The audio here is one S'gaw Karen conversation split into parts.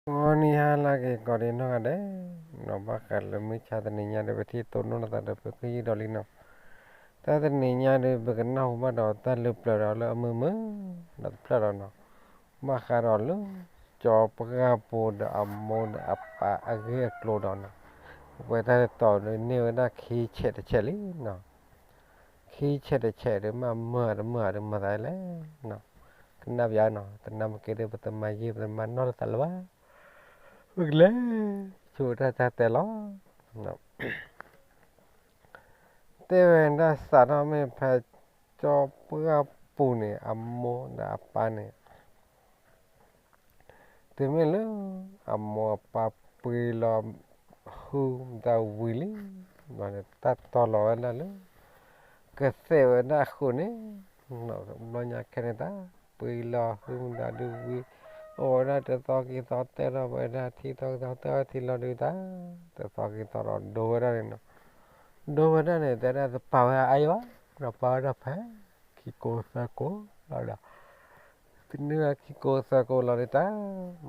ဂီၤနံၤဟါလၢအဂ့ၤ ကိးဒံးနီၢ်ဂၤဒဲး, နီၢ်ဘၣ်ဃးလၢမုၢ်ဆါတနံၤညါဒီး ပထံၣ်တိၢ်နီၣ်လိာ်သးဒီး ပကယုၢ်ဒီးလံနီၤ. တၢ်တနံၤညါဒီး ပကနၢ်ဟူဘၣ်ဒီးတၢ်လၢပျၢၤဒီးလၢအမုာ်မုာ်ဒီးတဖျၢၣ်ဒီးနီၤ, ဘၣ်ဃးဒီးလၢ ကၠီပှၢ်ပူၤဒီးအမိၢ်ဒီးအပၢ်အဂ့ၢ်အကျိၤဒီးနီၤ, ဝဲတၢ်တတီၤဒီးန့ၢ်ဝဲဒၣ်ခံဆဲးတဆဲးလံနီၤ. ခံဆဲးတဆဲးဒီး မ့ၢ်မုာ်တမုာ်ဒီးမၤသးလဲၣ်နီၤ, ကနၣ်ပျးနီၤ, တနၢ်မ့ၢ်က့ဒီး ပတမၤယံာ် ပတမၤနီၢ်လိာ်သးလၢၤဘၣ်. ပကလဲၤ ဆိတၢ်တၢ်တဲလီၤ. တဲဝဲဒၣ်စးထီၣ်မ့ၢ်ဖဲ ကၠီပှၢ်ပူၤန့ၣ် အမိၢ်ဒီးအပၢ်န့ၣ် တုၤမ့ၢ်လၢ အမိၢ်အပၢ်ပှ့ၤလီၤ ဟုမတၤဝံၤလံ, ဘျီန့ၣ် တၢ်တီလီၤဝဲဒၣ်လၢ ကသဲးဝဲဒၣ်အဃုာ်န့ၣ်, ဘျီညါခဲန့ၣ်တၢ် ပှ့ၤလီၤဟုမတၤဒုးဝံၤ, အိၣ်ဝဲဒၣ်တသီက့ၤသီ တဲထီၣ်ဝဲဒၣ်ထံသီက့ၤသီ တဲထီၣ်ထံလီၤဒုးတၢ်, တသီက့ၤသီဒီးဒိဝဲဒၣ်န့ၣ်နီၤ, ဒိဝဲဒၣ်န့ၣ် တဲဒၣ်တပာ်ဝဲအါအံၤဘၣ်, ဒီးပာ်ဝဲဒၣ်ဖဲ ခံကိးသၢကိးလီၤဒီး တနံၤခံကိးသၢကိးလီၤဒုးတၢ်,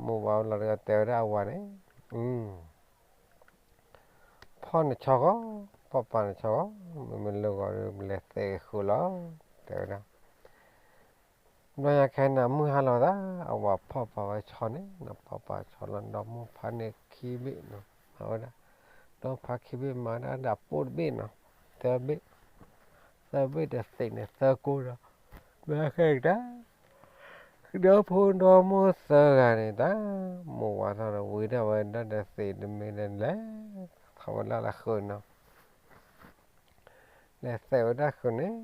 မိၢ်ဝၤလီၤဒုး တဲဝဲဒၣ်အဝၤန့ၣ်, ဖီၣ်နဆီဂီၢ်, ဖီၣ်ပာ်နဆီဂီၢ်, မ့မ့ၢ်လၢဂီၤဒုး ပလဲၤသဲးဃုာ်လီၤ, တဲဝဲဒၣ်. ဘျီညါခဲန့ၣ် မုၢ်ဟါလီၤသး အဝၤဖီၣ်ပာ်ဝဲဆီန့ၣ်, ဖီၣ်ပာ်ဆီလီၤ ဒီးမိၢ်ဖးန့ၣ်ခံဘ့ၣ်နီၤ, မၤဝဲဒၣ်, ဒီးဖးခံဘ့ၣ် မၤဝဲဒၣ်ဒၣ်ပိၢ်တဘ့ၣ်နီၤ, သၢဘ့ၣ် သၢဘ့ၣ်တသ့ၣ်န့ၣ် သၢကိးဒီး, ဘျီခဲအံၤတၢ်, ဒီဖိဒီမိၢ်သၢဂၤန့ၣ်တၢ်, မိၢ်ဝၤထီၣ်ဒီးဝံၤဒၣ်ဝဲဒၣ်ဒီးသ့ၣ်တမ့ၢ်ဒီးလဲၤ, ထီၣ်ဝဲဒၣ်လၢဃုာ်နီၤ, လဲၤသဲးဝဲဒၣ်ဃုာ်န့ၣ်,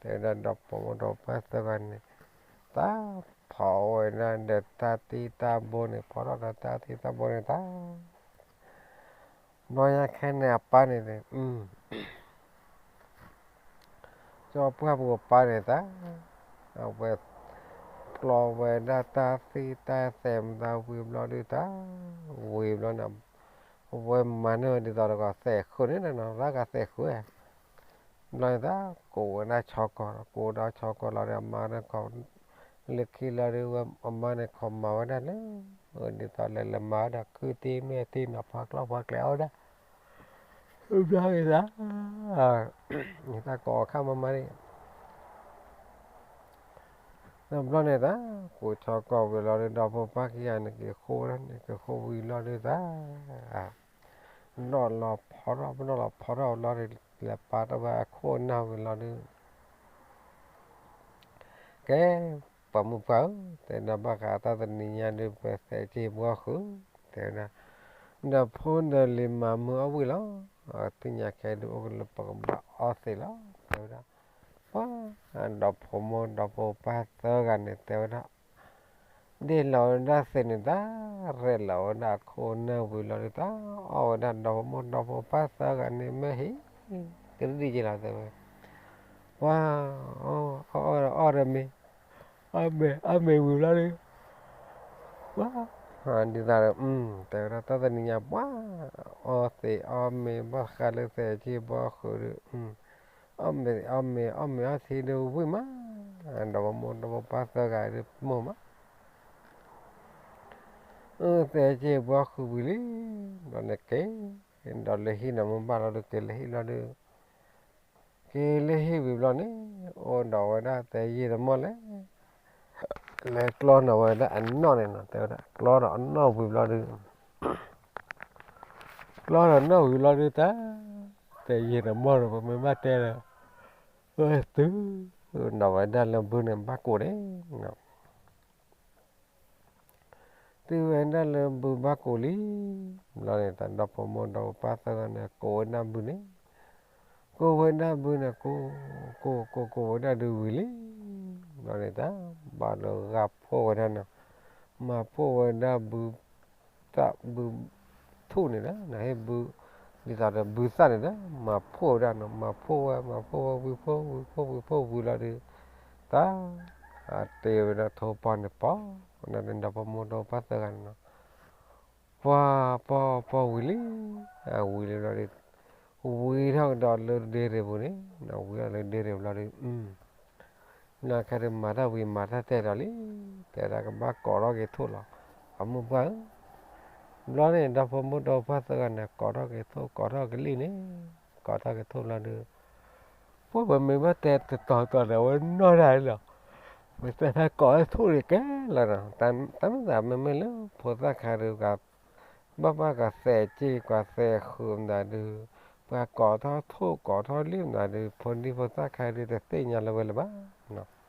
တဲဝဲဒၣ်ဒီဖိမိၢ်ဒီပၢ်သၢဂၤန့ၣ်, တၢ်ဖီၣ်ဝဲဒၣ်ဒီးတၢ်သံၣ်တၢ်ဘိန့ၣ် ဖီၣ်ထီၣ်ဒီးတၢ်သံၣ်တၢ်ဘိန့ၣ်တၢ် ဘျီညါခဲန့ၣ်အပၢ်န့ၣ်, ကၠီပှၢ်ပူၤအပၢ်န့ၣ်တၢ်, အဝဲ ကျီဝဲဒၣ်တၢ်သံၣ်တၢ်သဲးမတၤဝံၤဘျီဒုးတၢ်, ဝံၤဘျီန့ၣ်, အဝဲမၤန့ၢ်ဝဲဒ်သိးဒီးကသဲးဃုာ်န့ၣ်နီၤ, သးကသဲးဃုာ်, ဘျီန့ၣ်တၢ် ကိးဝဲဒၣ်ဆီကီၢ်, ကိးဒီးဆီကီၢ်လီၤဒီးအမါန့ၣ်ခီ, လၢခံလီၤဒုး အမါန့ၣ်ခီမၤဝဲဒၣ်လၢ, ဒ်သိးလဲၤလဲၤမၤဝဲဒၣ်ခုၣ်တံၢ်မ့ၢ်တံၢ်နီၤ ဖီကျီၢ်ဖီကျဲအီၣ်ဝဲဒၣ် ဘျီဂ့ၤသး, တၢ်ကိးအခါမၤမၤန့ၣ်, ဒီးဘျီန့ၣ်တၢ်, ကိးဆီကီၢ်ဝံၤလီၤဒုး ဒီဖိပၢ်ခံဂၤန့ၣ် က့ၤဃိန့ၣ် က့ၤဃိဝံၤလီၤဒုးတၢ်, နီၣ်လီၤဖီထီၣ် ပနီၣ်လီၤဖီထီၣ်လီၤဒုး လဲၤပာ်ထီၣ်ဝဲအခိၣ်အနၢ်ဝံၤလီၤဒုး ကဲ, ပှၤမုၣ်ပှၢ်ဧၢ, တဲဒီးဘၣ်ဃးတၢ်တနံၤညါဒုး ပသဲးက့ၤဘှီဃုာ်, တဲဝဲဒၣ်, ဒီးဖိဒီးလံၤမၤမုာ်အီၣ်ဝံၤလီၤ, သ့ၣ်ညါခဲဒုးအိၣ်ကလၢပကဘၣ်အီၣ်သ့လီၤ, တဲဝဲဒၣ်, ပှၤ, ဒီဖိမိၢ်ဒီဖိပၢ်သၢဂၤန့ၣ် တဲဝဲဒၣ်, ဒ့ၣ်လီၤဝဲဒၣ်သ့းန့ၣ်တၢ်, ရဲၣ်လီၤဝဲဒၣ်အခိၣ်အနၢ်ဝံၤလီၤဒုးတၢ်, အီၣ်ဝဲဒၣ်ဒီဖိမိၢ်ဒီဖိပၢ်သၢဂၤန့ၣ်မ့ၢ်ဟံၣ်, ကရံၣ်က့ၤလီၤတဲဝဲ, ပှၤ, အီၣ်ဒီးမ့ၤ, အီၣ်မ့ၤဝံၤလီၤဒုး ပှၤ, ဒ်သိးဒီး, တဲဝဲဒၣ်တၢ်တနံၤညါပှၤ, အီၣ်သ့းအီၣ်မ့ၤဘၣ်ဃးလၢသဲးက့ၤဘှီဃုာ်ဒီး, အီၣ်မ့ၤအီၣ်မ့ၤအီၣ်မ့ၤအီထံဒုးဝံၤမး, ဒီဖိမိၢ်ဒီဖိပၢ်သၢဂၤဒုးမိၢ်မး အသဲးက့ၤဘှီဃုာ်ဝံၤလံ, ဘျီန့ၣ်က့ၤ, ဒီးလၢဟံၣ်န့ၣ်မ့ၢ်ဘၣ်လီၤဒုးက့ၤလၢဟံၣ်လီၤဒုး, က့ၤလၢဟံၣ်ဝံၤဘျီန့ၣ်, အိၣ်ဒီးဝဲဒၣ်သဲးယံာ်တမီၢ်လဲၣ်, လဲၤကျီနီၤဝဲဒၣ်အနီၣ်န့ၣ်နီၤ တဲဝဲဒၣ် ကျီဒီးအနီၣ်ဝံၤဘျီဒုး ကျီဒီးနီၣ်ဝံၤဘျီဒုးတၢ်, သဲးယံာ်တမီၢ်ဒီး ပမ့ၢ်ဘၣ်တဲဒီး, ဝဲတုၤ, ဒီးဝဲဒၣ်လၢဘုန့ၣ်ဘၣ်ကိးန့ၣ်, တုၤဝဲဒၣ်လၢဘုဘၣ်ကိးလံ, ဘျီန့ၣ်တၢ်ဒီဖိမိၢ်ဒီဖိပၢ်သၢဂၤန့ၣ် ကိးဝဲဒၣ်ဘုန့ၣ်, ကိးဝဲဒၣ်ဘုန့ၣ် ကိး, ကိးကိးကိးဝဲဒၣ်ဒုးဝံၤလံ, ဘျီန့ၣ်တၢ်, ဘၣ်လၢဂၤဖှိၣ်ဝဲဒၣ်န့ၣ်, မၤဖှိၣ်ဝဲဒၣ်ဘု သၣ်ဘုထူၣ်န့ၣ်ဒီး နဟ့ၣ်ဘု, ဒ်သိးဒီးဘုသၣ်န့ၣ်ဒီး မၤဖှိၣ်ဝဲဒၣ်နီၤ မၤဖှိၣ်ဝဲ မၤဖှိၣ်ဝဲ ဝံၤဖှိၣ် ဝံၤဖှိၣ် ဝံၤဖှိၣ်ဝံၤလီၤဒီး, တၢ်, အတ့ဝဲဒၣ်ထိၣ်ပီၢ်န့ၣ်ပီၢ်, ဒီးဖိမိၢ်ဒီဖိပၢ်သၢဂၤန့ၣ်နီၤ, ပှၤပီၢ်ပီၢ်ဝံၤလံ, အဝံၤလံဘျီဒီး, ဝံၤထီၣ်ကဒီးလၢဒ့ရ့ၣ်ပူၤန့ၣ်, ဝံၤထီၣ်လၢဒ့ရ့ၣ်ဘျီဒီး နခဲဒုးမၤတၢ်ဝံၤမၤတၢ်တဲဒီးလံ, တဲဒၣ်ကဘၣ်ကိးထီၣ်က့ၤထိၣ်လီၤ, အမိၢ်ပှၢ်ဧၢ, ဘျီန့ၣ် ဒီဖိမိၢ်ဒီဖိသၢဂၤန့ၣ် ကိးထီၣ်က့ၤထိၣ် ကိးထီၣ်ကလံၣ်န့ၣ်, ကိးထီၣ်က့ၤထိၣ်ဘျီဒီး ပှၤဝဲမ့ၢ်ဘၣ်တဲတတီၤတီၤဒီး အဝဲနီၢ်ဒၣ်လီၤ. မ့ၢ်တဲဖဲကိးဝဲထိၣ်န့ၣ်ကဲလီၤနီၤ, တၢ်မ့ၢ်သးမ့မ့ၢ်လၢဖိသၣ်ခါဒီး ဘၣ်ဘၣ်ကသဲးစ့ၢ် ကသဲးဃုာ်မတၤဒုး, ပှၤကိးထီၣ်ထိၣ်ကိးထီၣ်လံၣ်မတၤဒုး ဖိဒံဖိသၣ်ခါဒုး တသ့ၣ်ညါလၢၤဝဲလၢၤဘၣ်နီၤ.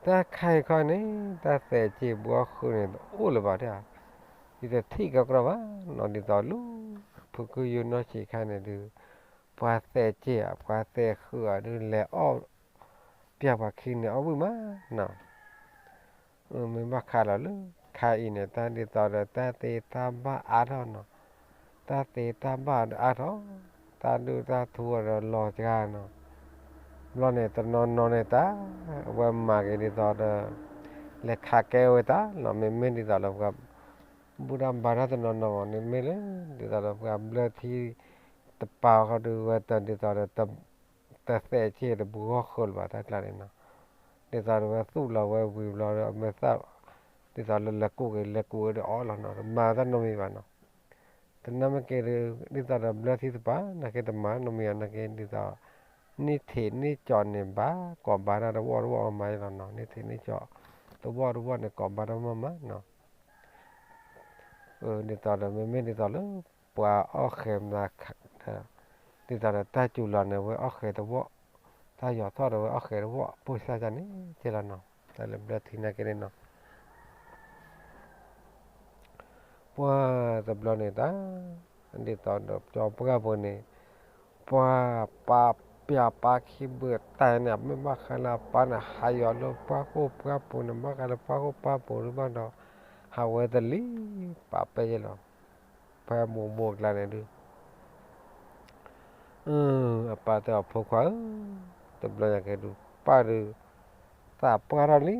တၢ်ခါအံၤခီန့ၣ် တၢ်သဲးစ့ၢ်ဘှီဃုာ်န့ၣ် တအိၣ်လၢၤဘၣ်ဒၣ်, ယတထံၣ်ကီကီဘၣ်နီၤ, ဒ်သိးလၢ ဖုခုယုၢ်နီၢ်ဆံးခါန့ၣ်ဒုး ပှၤသဲးစ့ၢ်ဧါ ပှၤသဲးဃုာ်ဧါဒုး လဲၤအီၣ်ပျၢ်ပှၤခံန့ၣ် အီၣ်ဝံၣ်မးနီၤ. မ့ၢ်ဘၣ်ခါလီၤလၢ ခါအံၤန့ၣ် တၢ်ဒ်သိးဒီး တၢ်သ့တၢ်ဘၣ်အါထီၣ်နီၤ, တၢ်သ့တၢ်ဘၣ်အါထီၣ်, တၢ်ဒုၣ်တၢ်ထူဒီးလီၤစှၤနီၤ. ဘျီန့ၣ် တနီၤနီၤန့ၣ်တၢ် အဝဲမၤက့ၤဒ်သိးဒီး လဲၤခးကဲဝဲတၢ်လီၤ, မ့မ့ၢ်ဒ်သိးလၢပှၤ ဘူၣ်တၢ်ဘါတၢ်တနီၤနီၤမးန့ၣ် မ့ၢ်လၢ ဒ်သိးဒီးပှၤဘျၢထံတပၤဃီဒုး ဝဲတဒ်သိးဒီး တသဲးစ့ၢ်တဘှီဃုာ်လၢၤဘၣ်တၢ်ကျါန့ၣ်နီၤ. ဒ်သိးဒီးဝဲသူၣ်လီၤဝဲဝံၤဘျီဒီး အမဲာ်သၣ် ဒ်သိးလၢလဲၤကူးက့ၤ လဲၤကူးဝဲဒီးအီၣ်လီၤနီၤ, တမၤတၢ်နီတမံၤဘၣ်နီၤ. တနၢ်မ့ၢ်က့ၤဒီး ဒ်သိးဒီးဘျၢထံတပၤ နာ်က့တမၤနီတမံၤဘၣ် နာ်က့ဒ်သိး န့ၢ်ထံးန့ၢ်ကၠီန့ၣ်ဘၣ် ကိးဘါတၢ်တဝီတဝီမးလီၤနီၤ, န့ၢ်ထံးန့ၢ်ကၠီ တဝီတဝီန့ၣ် ကိးဘါတၢ်မးမးနီၤ. ဒ်သိးဒီး မ့မ့ၢ်ဒ်သိးလၢ ပှၤအီၣ်ဃဲၤမး ဒ်သိးဒီးတၢ်စူၤလီၤန့ၣ် ဝဲအီၣ်ဃဲၤတဝီ, တၢ်ယီၤထီၣ်ဒီးဝဲအီၣ်ဃဲၤတဝီ ပိၢ်စၢ်ကၢ်န့ၣ် ကဲလီၤနီၤ, တၢ်လၢဘျၢထံနာ်က့န့ၣ်နီၤ. ပှၤတဘျီန့ၣ်တၢ် ဒ်သိးဒီးကၠီပှၢ်ပူၤန့ၣ် ပှၤပာ်ပျၢ်ပာ်ခံဘုးတၢ်န့ၣ် မ့ၢ်ဘၣ်ဃးလၢအပၢ်န့ၣ် ဟးယီၤလၢပှၢ်ခိၣ်ပှၢ်ပူၤန့ၣ် ဘၣ်ဃးလၢပှၢ်ခိၣ်ပှၢ်ပူၤဒုးဘၣ်ဒီး ဟးဝဲတလံၤ ပာ်ပဲယဲလီၤ, ဖဲမိၢ်ဘိကျါန့ၣ်ဒုး အပၢ်တဲအီၤ ဖိခွါဧၢ, တဘျီညါက့ၤဒုး ပၢ်ဒုး သးပှၢ်ထီၣ်လံ,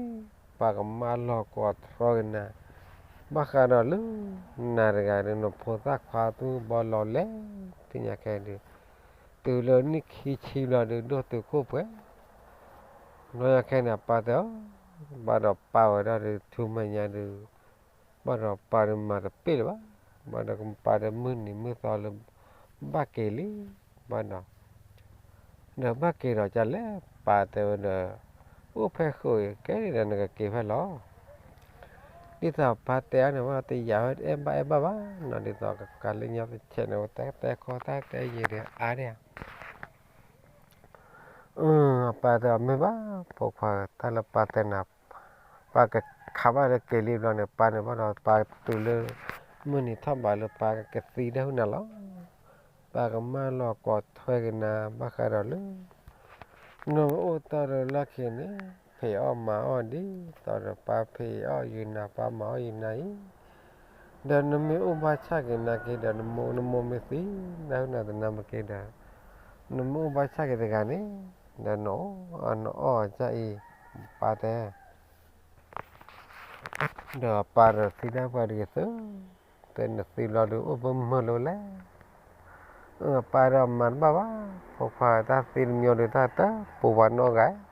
ပၢ်ကမၢလီၤကိးထီၣ်က့ၤနၤ, ဘၣ်ဃးဒီးလၢ နၤတဂၤဒုး နဖိသၣ်ခွါသူၣ်ဘီလီၤလဲၣ်, သ့ၣ်ညါခဲဒုး တုၤလၢနံၣ်ခံဆံဘျီဒုး ဒိၣ်တုာ်ခိၣ်ပှဲၤ, ဘျီညါခဲန့ၣ် အပၢ်တဲအီၤ, ဘၣ်ဒီးပၢ်ဝဲဒၣ်ဒုး ထူမဲာ်ညါဒုး ဘၣ်ဒီးပၢ်ဒုးမၤတပ့ၢ်လၢၤဘၣ်, ဘၣ်ဒီးကပၢ်ဒုးမုၢ်နံၤမုၢ်သီလၢ ဘၣ်က့ၤလံ, ဘၣ်ဒီး ဒီးဘၣ်က့ၤဒီးကလဲၣ် ပၢ်တဲဝဲဒီး အိၣ်ဖဲဃိာ်အံၤ ကဲဒ်ဒီးနကက့ၤဖဲလီၤ, ဒ်သိးပၢ်တဲအီၤန့ၣ် ဝဲတယာ်ဝဲအဲၣ်ဘၣ်အဲၣ်ဘၣ်ဘၣ်နီၤ, ဒ်သိးကကးလၢညါတဆဲးန့ၣ် ဝဲတဲတဲခီတၢ်တဲယံာ်ဒီးအါဒံးဧါ အပၢ်တဲအီၤ မ့ၢ်ဘၣ် ဖိခွါဧၢ, တၢ်လၢပၢ်တဲနၤ ပၢ်ကခးဘၣ်လၢက့ၤလံဘျီန့ၣ် ပၢ်န့ၣ်ဘၣ်ဒီး ပၢ်တုၤလၢ မုၢ်နံၤထီၣ်ဘးလၢပၢ်ကကသံဒၣ်ဟုၣ်နၤလီၤ, ပၢ်ကမၢလီၤကိးထွဲက့ၤနၤ ဘၣ်ဃးဒီးလၢ နမ့ၢ်အိၣ်တ့ၢ်ဒီးလီၢ်ခံန့ၣ် ဖံးအီၣ်မၤအီၣ်ဒ်သိးဒီး ပၢ်ဖံးအီၣ်ယုာ်နၤ ပၢ်မၤအီၣ်ယုာ်နၤအံၤ, ဒီးနမ့ၢ်အိၣ်ဘၣ်ဆၣ်က့ၤနာ်က့ၤဒီး နမိၢ်နမိၢ်မ့ၢ်သံ နၢ်ဟူနၤတနၢ်မ့ၢ်က့ၤဒီး နမ့ၢ်အိၣ်ဘၣ်ဆၣ်က့ၤတဂၤန့ၣ် ဒီးနအီၣ်နအီၣ်ကၢ်အံၤ ပၢ်တဲ ဒီးအပၢ်ဒီးသံတၢ်ပှၤတဂ့ၤသု, တဲနသံဘျီဒုး အိၣ်မုာ်မုာ်လၢလဲၣ်, အပၢ်ဒီးမၤတဘၣ်ဘၣ်, ဖိခွါတၢ်သံတမံၤဒီး တၢ်တပူၤပှၤနီတဂၤ,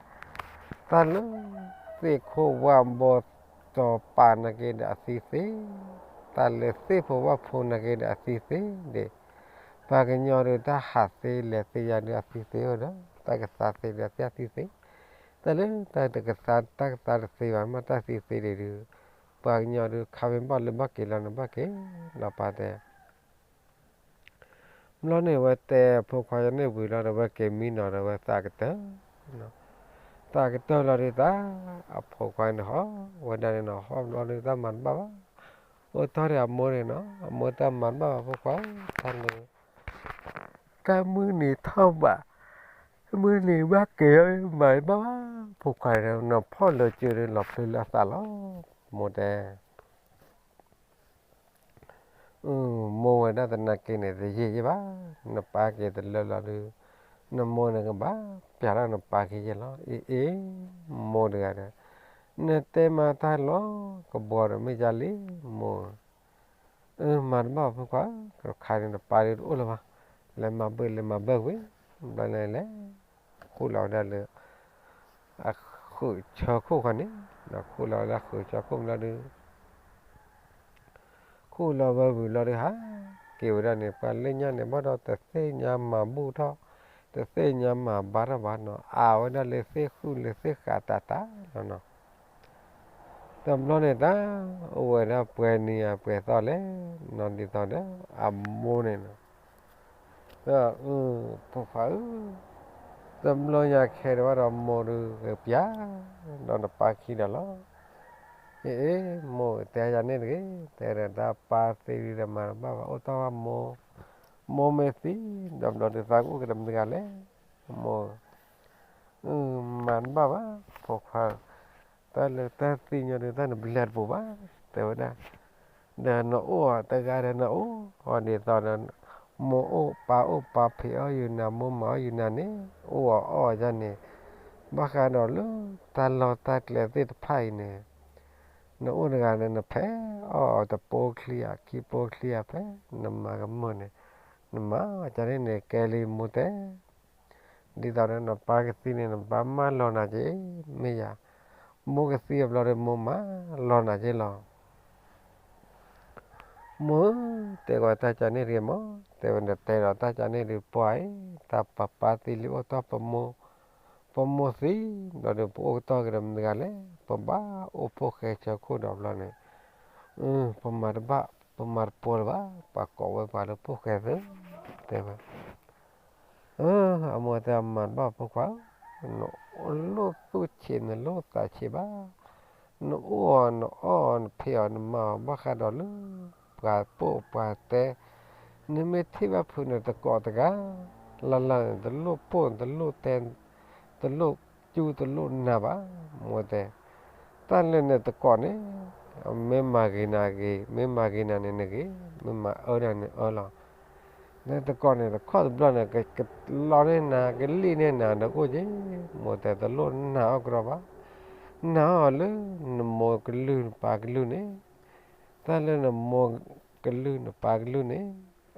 တၢ်လၢ သ့ၣ်ခိၣ်ဝၣ်ဘီတီၤပာ်နာ်က့ၤဒီးအသံသ့, တၢ်လၢသ့ၣ်ဖိဝၣ်ဖိနာ်က့ၤဒီးအသံသ့ဒၣ်, ပှၤကညီဒုးတၢ်ဟးသ့လဲၤသ့ယါဒုးအသံသ့အိၣ်ဒီး တၢ်ကသါသ့ဒုးအသံသ့, တၢ်လၢတၢ်တကသါ တၢ်ကသါတသ့ဘၣ် မ့ၢ်တၢ်သံသ့ဒၣ်ဒုး ပှၤကညီဒုး ခါမ့ၢ်ဘၣ်လၢဘၣ်က့ၤလီၤန့ၣ် ဘၣ်က့ၤလီၤပၢ်တဲ ဘျီန့ၣ် ဝဲတဲဖိခွါယၤန့ၣ်ဝံၤလီၤဒီး ဝဲက့ၤမံနီၤဒီး ဝဲသးကတၢၢ်, သးကတၢၢ်လီၤဒုး တၢ်အဖိခွါန့ၣ်ဟီၣ်ဝဲဒၣ်န့ၣ်နီၤ ဟီၣ်ဘျီဒုး တၢ်မၤတဘၣ်ဘၣ်, အိၣ်ထီၣ်ဒီးအမိၢ်န့ၣ်နီၤ အမိၢ်တၢ်မၤတဘၣ်ဘၣ် ဖိခွါဧၢ, တၢ်လၢ တၢ်မုၢ်နံၤထီၣ်ဘး, မုၢ်နံၤဘၣ်က့ၤ မၤတဘၣ်ဘၣ် ဖိခွါန့ၣ် နီၤဖီၣ်လၢကၢၤဒီး လီၤဖျၢလၢအသးလီၤ, မိၢ်တဲ မိၢ်ဝဲဒၣ်သနာ်က့န့ၣ် တယံာ်ယံာ်ဘၣ်, နပၢ်က့ၤတလၢလီၤဒုး နမိၢ်န့ၣ်ကဘၣ်ပျၢ်ထီၣ်နပၢ်က့ၤယဲၢ်လီၤ. အ့ အ့ မိၢ်တဂၤဒီး နတဲမၤတၢ်လီၤကဘီဒီး မ့ၢ်ယါလံ မိၢ်, အၢ မၤတဘၣ်ဖိခွါ, ကခါန့ၣ်နပၢ်ဒုးတအိၣ်လၢၤဘၣ်, လဲၤမၤဘၢၣ် လဲၤမၤဘၢၣ်ဝံၤ ဘျီန့ၣ်လဲၤ ခူၣ်လီၤဝဲဒၣ်လၢ အဃုာ်ဆၢခိၣ်ခီန့ၣ်, ဒီးခူၣ်လီၤဝဲလၢအဃုာ်ဆၢခိၣ်ဘျီဒုး ဃုာ်လီၤဝဲဝံၤလီၤဒီးဟးက့ၤဝဲဒၣ်န့ၣ် ပှၤလၢညါန့ၣ် ဘၣ်ဒီးတသ့ၣ်ညါမၤဘူၣ်ထီၣ်, တသ့ၣ်ညါမၤဘါထီၣ်ဘၣ်နီၤ, အါဝဲဒၣ်လၢသ့ၣ်ဃုာ်လၢသ့ၣ်ဃးတးတးလီၤနီၤ. တဘျီန့ၣ်တၢ် အိၣ်ဝဲဒၣ်ပှဲၤနံၤဧါပှဲၤသီလဲၣ်နီၤ ဒ်သိးဒီး အမိၢ်န့ၣ်နီၤ ဖိခွါဧၢ, တဘျီညါခဲဒီးဘၣ်ဒီးမိၢ်ဒုးဂဲၤပျၢ် ဒီးနပၢ်ခံဒီးလီၤ. အ့ အ့ မိၢ်တဲယၤန့ၣ်တဂ့ၤ, တဲဒီးတၢ်ပၢ်သံလံဒီးမၤတဘၣ်ဘၣ် အိၣ်တီၢ်ဘၣ်မိၢ်, မိၢ်မ့ၢ်သံ ဒီးဘျီဒုးသးကအိၣ်က့ၤဒီးမတၤတဂၤလဲၣ်, မိၢ် မၤတဘၣ်ဘၣ် ဖိခွါဧၢ, တၢ်လၢတၢ်သံညီဒုးတၢ်နဘျဲးတပူၤဘၣ် တဲဝဲဒၣ်, ဒီးနအိၣ်အီၤတဂၤဒီးနအိၣ်အီၤဒ်သိးဒီး မိၢ်အိၣ်ပၢ်အိၣ်ပၢ်ဖံးအီၣ်ယုာ်နၤ မိၢ်မၤအီၣ်ယုာ်နၤန့ၣ် အိၣ်အီၤအီၣ်အီၤယၤန့ၣ်, ဘၣ်ဃးဒီးလၢတၢ်လီၢ်တၢ်ကျဲသ့ၣ်တဖၣ်အံၤန့ၣ် နအိၣ်တဂၤဒီးနဖဲအီၣ်အီၤတပိချံဧါခံပိချံဧါ ဖဲနမၤကမၢၢ်န့ၣ် နမၤအီၤကန့ၣ်န့ၣ် ကဲလံမိၢ်တဲ ဒ်သိးဒီးနပၢ်ကသံန့ၣ် နဘၣ်မၢလီၤနၤက့ၤ မ့ၢ်ယၤ, မိၢ်ကသံအဘျီဒီးမိၢ်မၢလီၤနၤက့ၤလီၤ. မိၢ်ဧၢ, တဲဝဲတၢ်ကန့ၣ်တဂ့ၤမး, တဲဝဲန့ၣ်တဲဒီးတၢ်ကန့ၣ်ဒုးပှၤအံၤ တၢ်ပပၢ်သံလံအိၣ်တီၢ်ပမိၢ်, ပမိၢ်သံ ဘျီဒီးပအိၣ်ကတီၢ်က့ၤဒီးမတၤတဂၤလဲၣ်, ပဘၣ်အိၣ်ဖှိၣ်ဃဲဆၢခိၣ်ဒီးဘျီန့ၣ်, ပမၤတဘၣ် ပမၤတပှဲၤလၢၤဘၣ်, ပှၤကိးဝဲပှၤလၢဖှိၣ်ဃဲသ့, တဲဝဲ အမိၢ်တဲအမၤတဘၣ်ဖိခွါဧၢ, နလိၣ်သူၣ်ဆံး နလိၣ်သးဆံးဘၣ်, နအိၣ်အီၤ နအီၣ်အီၤ နဖံးအီၤ နမၤအီၤ ဘၣ်ဃးဒီးလၢ ပှၤပိာ်ပှၤတဲ, နမ့ၢ်ထံၣ်ဘၣ်ဖုးနတကိးတဂၤ လၢ်လၢ်န့ၣ် တလိၣ်ပိာ် တလိၣ်တဲ တလိၣ်စူၢ်တလိၣ်နာ်ဘၣ်, မိၢ်တဲ တၢ်လၢနတကိးန့ၣ် မ့ၢ်မၤဂ့ၤနၤဂ့ၤ မ့ၢ်မၤဂ့ၤနၤန့ၣ်နဂ့ၤ, မ့ၢ်မၤအၢနၤန့ၣ်အၢလီၤ. နတကိးန့ၣ် တခီတဘျီန့ၣ် ကလီန့ၢ်နၤ ကလံၣ်န့ၢ်နၤဒီးအိၣ်က့ၤ, မိၢ်တဲတလိၣ်နာ်အီၤကဒီးဘၣ်, နာ်အီၤလၢနမိၢ်ကလုၢ်နပၢ်ကလုၢ်န့ၣ်, တၢ်လၢနမိၢ်ကလုၢ်နပၢ်ကလုၢ်န့ၣ်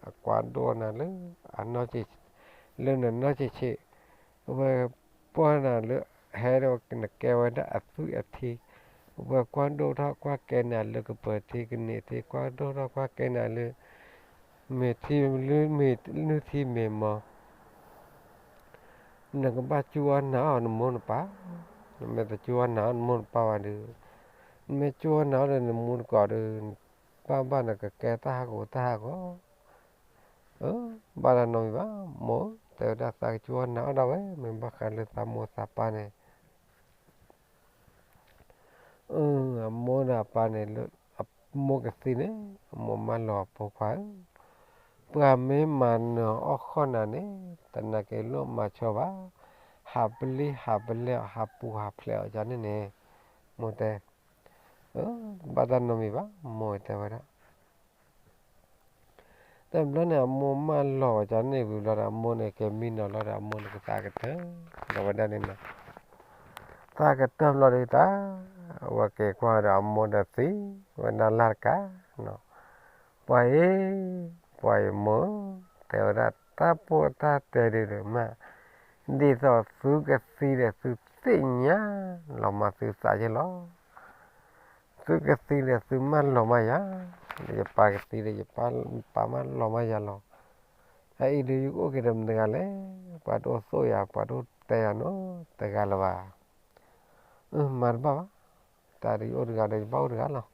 အကွၢ်ဒိၣ်နၤလၢ အနီၢ်က့ၤ, လၢနနီၢ်က့ၤဆံး အဝဲကွၢ်နၤလၢ ဟဲဒီးနကဲဝဲဒၣ်အသွံၣ်အထံ, အဝဲကွၢ်ဒိၣ်ထီၣ်ကွၢ်ကဲနၤလၢကပၢၤထံကန့ၢ်ထံ ကွၢ်ဒိၣ်ထီၣ်ကွၢ်ကဲနၤလၢ မ့ၢ်ထံလၢမ့ၢ်နုၢ်ထံမ့ၢ်မီၤ, နကဘၣ်စူၢ်အီၣ်နာ်အီၤနမိၢ်နပၢ်, နမ့ၢ်တစူၢ်အီၣ်နာ်အီၤနမိၢ်နပၢ်ဘၣ်ဒီး, နမ့ၢ်စူၢ်အီၣ်နာ်အီၤဒီးနမူတကိးဒီး, ဘၣ်ဘၣ်နကကဲတၢ်ဟးဂီၤတၢ်ဟးဂီၤ ဘၣ်တၢ်နီတမံၤဘၣ်, မိၢ်တဲဝဲဒၣ်သးကစူၢ်အီၣ်နာ်အီၤဒၣ်ဝဲ မ့ၢ်ဘၣ်ဃးလၢသးမိၢ်သးပၢ်န့ၣ်, အမိၢ်ဒီးအပၢ်န့ၣ်လၢ အမိၢ်ကသံန့ၣ် အမိၢ်မၢလီၤအဖိခွါဧၢ, ပှၤမ့ၢ်မၤနၢၤအီၣ်ဃီၣ်နၤန့ၣ် တနာ်က့ၤလိၣ်မၤဆီဘၣ်, ဟးပလံၤဟးပလဲအီၤ ဟးပူၤဟးဖျဲးအီၤကန့ၣ်န့ၣ်, မိၢ်တဲ, ဘၣ်တၢ်နီတမံၤဘၣ် မိၢ်တဲဝဲဒၣ် တဘျီန့ၣ် အမိၢ်မၢလီၤဝဲကန့ၣ်ဝံၤဘျီဒီး အမိၢ်န့ၣ်က့ၤမံနီၤလီၤဒီး အမိၢ်န့ၣ်ကသးကတၢၢ်လီၤဝဲဒၣ်န့ၣ်နီၤ, သးကတၢၢ်ဘျီဒီးတၢ်, အဝဲက့ၤကွၢ်ဒီးအမိၢ်ဒီးသံဝဲဒၣ်လၢ်တကးနီၤ, ပှၤအံၤ, ပှၤအံၤမိၢ်, တဲဝဲဒၣ်တၢ်ပိာ်တၢ်တဲဒုးမး, ဒ်သိးသုကသံဒီးသုသ့ၣ်ညါလီၤမၢ်သုသးယဲလီၤ သုကသံဒီးသုမၢလီၤမၢ်ယၤ, ယပၢ်ကသံဒီးယပၢ်မၢလီၤမၢ်ယၤလီၤ, အအံၤဒုးယကအိၣ်က့ၤဒီးမတၤတဂၤလဲၣ်, ပှၤတအိၣ်သိးယၤ ပှၤတအိၣ်တဲယၤနီတဂၤလၢၤဘၣ်, မၤတဘၣ်ဘၣ်, တၢ်ဒုးယအိၣ်တဂၤဒီးယဘၣ်အိၣ်တဂၤလီၤ,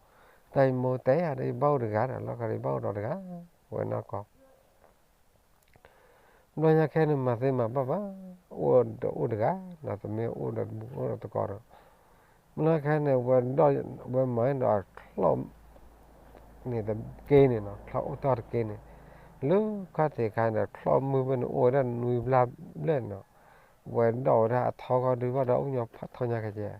တၢ်ယမိၢ်တဲယၤဒီးယဘၣ်အိၣ်တဂၤဒီး လီၢ်ခါဒီးယဘၣ်အိၣ်ဒီးတဂၤ, ဝဲနီၢ်ကီၢ် ဘျီညါခဲန့ၣ် မၤသ့မၤဘၣ်ဘၣ်, အိၣ်ဒီးအိၣ်တဂၤ, နတမ့ၢ်အိၣ်ဒီးတဘူး အိၣ်ဒီးတကိးဒီး, ဘျီညါခဲန့ၣ် ဝဲဒၣ် ဝဲမၤဒီးအချီၣ်န့ၣ်တက့ၢ်န့ၣ်နီၤ, ချီၣ်အိၣ်တီၢ်တက့ၢ်န့ၣ်, လၢခါတ့ၢ်ခါန့ၣ် ချီၣ်မုၢ်ဖဲန့ၣ်အိၣ်ဝဲဒၣ်နွံဘျါဘျဲၣ်နီၤ, ဝဲဒၣ်ဝဲဒၣ်အထီခီဒုးဘၣ်ဒီးအိၣ်ညီထီညါခဲကဲ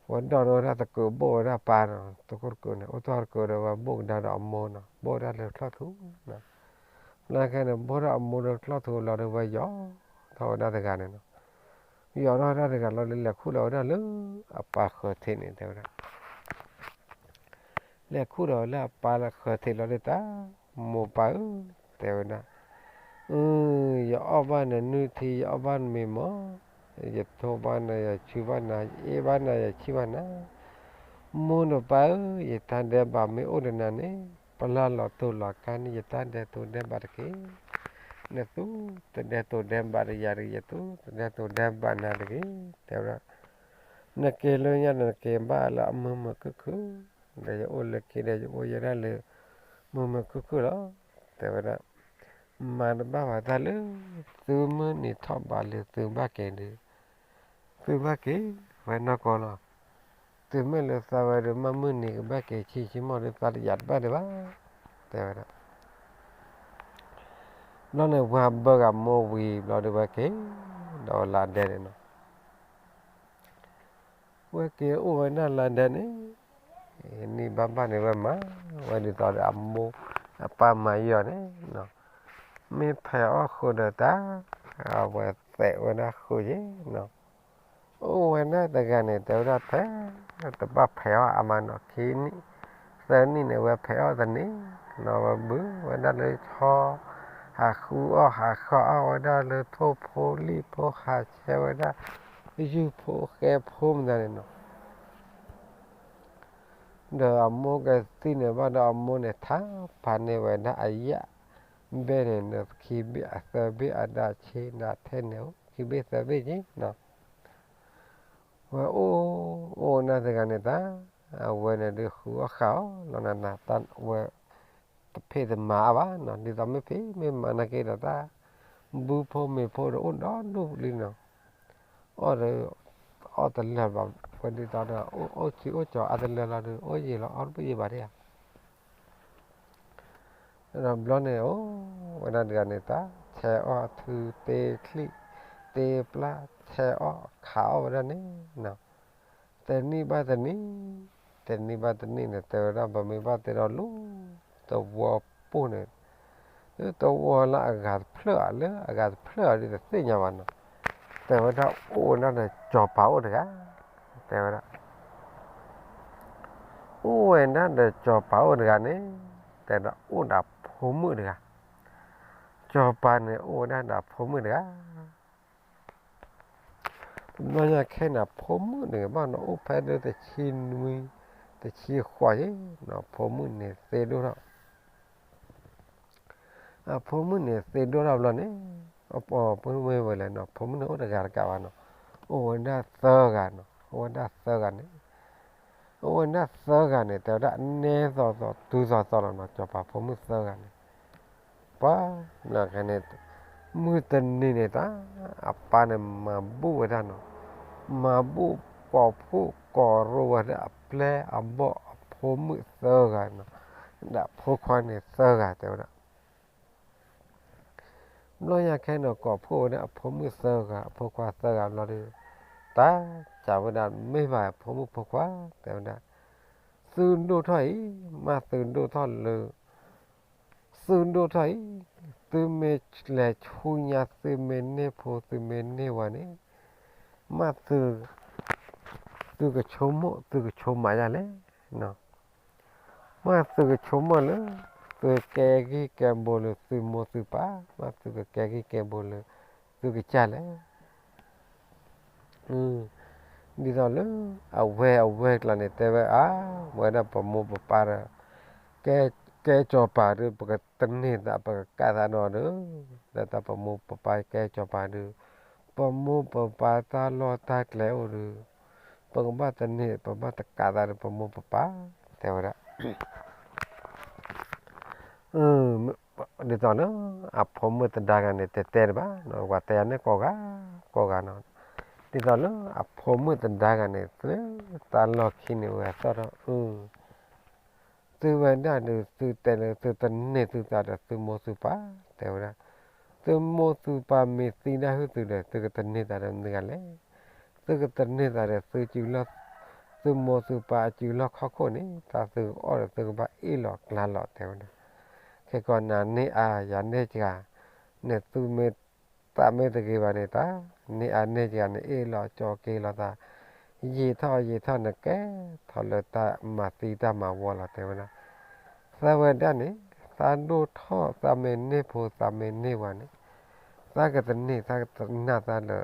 ဝဲဒၣ်ဒီးဝဲဒၣ်သကိးဘိၣ်ဝဲဒၣ်ပၢ်နီၤ, သကိးတကိးန့ၣ် အိၣ်တီၢ်တကိးဒီးဝဲဘိၣ်ကဒါဒီးအမိၢ်နီၤ, ဘိၣ်ဝဲဒၣ်လၢချီၣ်ထူနီၤ, ဘျီခဲန့ၣ် ဘိၣ်ဒီးအမိၢ်လၢချီၣ်ထူလီၤဒီးဝဲယီၤထီၣ်ဝဲဒၣ်တဂၤန့ၣ်နီၤ, ယီၤထီၣ်ဝဲဒၣ်တဂၤလီၤဒီးလဲၤခူၣ်လီၤဝဲဒၣ်လၢအပၢ်ဃၢၤထံးန့ၣ် တဲဝဲဒၣ် လဲၤခူၣ်ဒီးလၢအပၢ်လၢဃၢၤထံးလီၤဒ်တၢ်, မိၢ်ပၢ်ဧၢ, တဲဝဲဒၣ်, ယအီၣ်ဘၣ်နနုၢ်ထံ ယအီၣ်ဘၣ်နမ့ၤမီၢ်, ယထိးဘၣ်နၤ ယဆူဘၣ်နၤ ယအ့ၣ်ဘၣ်နၤ ယဆံၣ်ဘၣ်နၤ, မိၢ်ဒီးပၢ်ဧၢ, ယတၢ်ဒဲးဘးမ့ၢ်အိၣ်ဒီးနၤန့ၣ်, ပလၢ်လီၤတိၢ်လီၤကါန့ၣ် ယတၢ်ဒဲးတိၢ်ဒဲးဘးတက့ၢ်. နသူတဒဲးတိၢ်ဒဲးဘးဒီးယၤဒီး ယသူတဒဲးတိၢ်ဒဲးဘးနၤတဂ့ၤ, တဲဝဲဒၣ်. နက့ၤလၢညါဒီး နက့ၤဘၣ်လၢအမုာ်မုာ်ခုၣ်ခုၣ်, ဒီးယအိၣ်လၢခံဒီး ယအိၣ်ယဲဒၣ်လၢ မုာ်မုာ်ခုၣ်ခုၣ်လီၤ, တဲဝဲဒၣ်. မၤတဘၣ်ဘၣ်တၢ်လၢ သုမုၢ်နံၤထီၣ်ဘးလၢသုဘၣ်က့ၤဒီး သုဘၣ်က့ၤဝဲနီၢ်ကီၢ်လီၤ. တုၤမ့ၢ်လၢသးဝဲဒီး မ့ၢ်မုၢ်နံၤကဘၣ်က့ၤဆံးဆံးမီၢ်ဒီး သးတယာ်တဘၣ်ဒံးဘၣ်, တဲဝဲဒၣ်. ဘျီန့ၣ် ဝဲဘၢဂၤမိၢ်ဝံၤဘျီဒီး ဝဲက့ၤ, ဒီးလါဒဲန့ၣ်နီၤ. ဝဲက့ၤအိၣ်ဝဲဒၣ်လါဒဲန့ၣ်, နံၣ်ဘၣ်ဘၣ်န့ၣ် ဝဲမၤဝဲဒ်သိးဒီးအမိၢ် အပၢ်မၤယီၤန့ၣ်နီၤ. မ့ၢ်ဖဲးအီၣ်ဃုာ်ဒီးတၢ်, အဝဲသဲးဝဲဒၣ်ဃုာ်ယ့ၣ်နီၤ. အိၣ်ဝဲဒၣ်တဂၤန့ၣ် တဲဝဲဒၣ် ဖဲ တဘၣ်ဖဲးအီၣ်အါမးနီၤ, ခံနံၣ် သၢနံၣ်န့ၣ် ဝဲဖဲးအီၣ်တန့ၢ်နီၤ, ဝဲဘုးဝဲဒၣ်လၢဆီ, ဟးဃုအီၣ်ဟးဃုအီၣ်ဝဲဒၣ်လၢ ထိၣ်ဖိလံၣ်ဖိ, ဟးဆဲဝဲဒၣ် ယုၢ်ဖိဃဲဖိမတၤန့ၣ်နီၤ. ဒီးအမိၢ်ကသံၣ်န့ၣ်ဘၣ်ဒီး အမိၢ်န့ၣ် ထါဖးန့ၢ်ဝဲဒၣ်အယၣ်ဘ့ၣ်န့ၣ် ဒီးခံဘ့ၣ်အသၢဘ့ၣ်အဒၣ်ဆ့ဒၣ်ထဲန့ၣ် အိၣ်ခံဘ့ၣ်သၢဘ့ၣ်က့နီၤ. ဝဲအိၣ် အိၣ်နၢ်တဂၤန့ၣ်တၢ်, အဝဲန့ၣ်ဒုးဃုအီၣ်ဃုအီၣ်လီၤနၤနၤ, တၢ်ဝဲ တဖံးတမၤအါဘၣ်နီၤ, ဒ်သိးမ့ၢ်ဖံးမ့ၢ်မၤနာ်က့ဒီး တၢ်ဘုဖိမ့ၤဖိဒီးအိၣ်ဒီဒူၣ်လံနီၤ. အီၣ်ဒီး အီၣ်တလၢာ်ဘၣ်, ဝဲဒ်သိးဒီး အိၣ်ဆံးအိၣ်ကၠီၤအါတလၢာ်လီၤဒီး အိၣ်ယံာ်လီၤ အီၣ်တဘၣ်ယံာ်ဘၣ်ဒံးဧါ. ဒီးဘျီန့ၣ် အိၣ်ဝဲဒၣ်တဂၤန့ၣ်တၢ်, ဆဲးအီၣ်ထုတ့ချံၣ်တ့ပျၢ်, ဆဲးအီၣ်ခးအီၣ်ဝဲဒၣ်န့ၣ်နီၤ. တနံၣ်ဘၣ်တနံၣ်, တနံၣ်ဘၣ်တနံၣ်န့ၣ် တဲဝဲဒၣ် ပမ့ၢ်ဘၣ်တဲဒီးလူၤ သဝီပူၤန့ၣ်, သဝီလၢအဂၤတဖျၢၣ်ဧါ လၢအဂၤတဖျၢၣ်ဧါဒ်တသ့ၣ်ညါဘၣ်နီၤ. တဲဝဲဒၣ် အိၣ်ဝဲဒၣ်ဒီးစီၤပၤအိၣ်တဂၤ, တဲဝဲဒၣ် အိၣ်ဝဲဒၣ်ဒီးစီၤပၤအိၣ်တဂၤန့ၣ်, တဲဒၣ်အိၣ်ဒီးဖိမုၣ်တဂၤ, စီၤပၤန့ၣ် အိၣ်ဝဲဒၣ်ဒီးဖိမုၣ်တဂၤ. တဘျီညါခဲန့ၣ် အဖိမုၣ်န့ၣ် ဘၣ်နီၤ အိၣ်ဖဲလၢတဆံနွံ, တဆံဃိးယ့ၣ်နီၤ, ဖိမုၣ်န့ၣ်သ့ဒိၣ်ထီၣ်, အဖိမုၣ်န့ၣ်သ့ဒိၣ်ထီၣ်ဘျီန့ၣ်, အပှၤဖိမုၣ်ဝဲလဲၣ်နီၤ, ဖိမုၣ်န့ၣ်အိၣ်တဂၤတကးဘၣ်နီၤ, အိၣ်ဝဲဒၣ်သၢဂၤနီၤ, အိၣ်ဝဲဒၣ်သၢဂၤန့ၣ် အိၣ်ဝဲဒၣ်သၢဂၤန့ၣ် တဲဝဲဒၣ် နဲသိးသိးတုၤသိးသိးလီၤနီၤ, စီၤပၤဖိမုၣ်သၢဂၤန့ၣ်, ပှၤန့ၣ် မုၢ်တနံၤန့ၣ်တၢ်, အပၢ်န့ၣ်မၤဘူၣ်ဝဲဒၣ်နီၤ, မၤဘူၣ်ကိးဖှိၣ်ကိးရိဝဲဒၣ်အပျဲၢ်အဘီၣ်အဖိမုၣ်သၢဂၤနီၤ, ဒီးအဖိခွါန့ၣ်သၢဂၤတဲဝဲဒၣ် ဘျီညါခဲန့ၣ် ကိးဖှိၣ်ဝဲဒၣ်အဖိမုၣ်သၢဂၤ အဖိခွါသၢဂၤဘျီဒီး, တၢ်စံးဝဲဒၣ် မ့ၢ်ဘၣ်ဖိမုၣ်ဖိခွါ တဲဝဲဒၣ်, သုဒိၣ်ထီၣ်အံၤ, မ့ၢ်သုဒိၣ်ထီၣ်လၢ, သုဒိၣ်ထီၣ်အံၤ, သုမ့ၢ်လဲၤဆူညါ သုမ့ၢ်န့ၢ်ဖိ သုမ့ၢ်န့ၢ်ဝၤန့ၣ်, မ့ၢ်သု သုကဆိကမိၣ် သုကဆိမးယၤလဲၣ် မ့ၢ်သုကဆိကမိၣ်လၢ သုကကဲဂံၢ်ကဲဘါလၢသုမိၢ်သုပၢ်, မ့ၢ်သုကကဲဂံၢ်ကဲဘါလၢ သုကစၢ်လဲၣ်. ဒ်သိးလၢ အဝဲအဝဲကျါန့ၣ် တဲဝဲအါ, ဝဲဒၣ်ပမိၢ်ပပၢ်ဒီး ကဲ ကဲစီၤပၤဒီး ပကတန့ၢ်သး ပကကးသးနီၤဒီး, လၢတၢ်ပမိၢ်ပပၢ်ကဲစီၤပၤဒီး ပမိၢ်ပပၢ်တၢ်လီၢ်တၢ်ကျဲအိၣ်ဒီး ပကဘၣ်တန့ၢ် ပဘၣ်တကးသးဒီးပမိၢ်ပပၢ် တဲဝဲဒၣ်. ဒ်သိးလၢ အဖိမုၣ်သဒါဂၤန့ၣ် တဲတဲတဘၣ်, ပှၤတဲယၤန့ၣ်ကိးဂၤ ကိးဂၤနီၤ, ဒ်သိးလၢအဖိမုၣ်သဒါဂၤန့ၣ် လၢတၢ်လီၢ်ခံန့ၣ် ဝဲသီၣ်ထီၣ်အု သုဝဲဒၣ်ဒီး သုတဲလၢ သုတန့ၢ်သုသးဒီးသုမိၢ်သုပၢ် တဲဝဲဒၣ်, သုမိၢ်သုပၢ်မ့ၢ်သံဒၣ်ဟုၣ်သုဒီး သုကတန့ၢ်သးဒီးမတၤတဂၤလဲၣ်. သုကတန့ၢ်သးဒီးသုစုလီၢ်, သုမိၢ်သုပၢ်အစုလီၢ်ခီၣ်ခိၣ်န့ၣ် တၢ်သုကအီၣ်ဒီးသုကဘၣ်အ့ၣ်လိာ်ကျါလိာ် တဲဝဲဒၣ်. ခဲကီးနၤန့ၢ်အါယၤန့ၢ်စှၤ န့ၣ် သုမ့ၢ်သးမ့ၢ်တဂ့ၤဘၣ်န့ၣ် တၢ်န့ၢ်အါန့ၢ်စှၤန့ၣ် အ့ၣ်လိာ်ကၠီက့ၤလိာ်သး, ယံာ်ထီၣ်ယံာ်ထီၣ်န့ၣ် ကဲထီၣ်လၢတၢ်မၤသံတၢ်မၤဝီလီၤ တဲဝဲဒၣ်. သးဝဲဒၣ်န့ၣ် သးဒိၣ်ထီၣ် သးမ့ၢ်န့ၢ်ဖိ သးမ့ၢ်န့ၢ်ဝၤန့ၣ် သးကတန့ၢ် သးကတနၢ်သးလၢ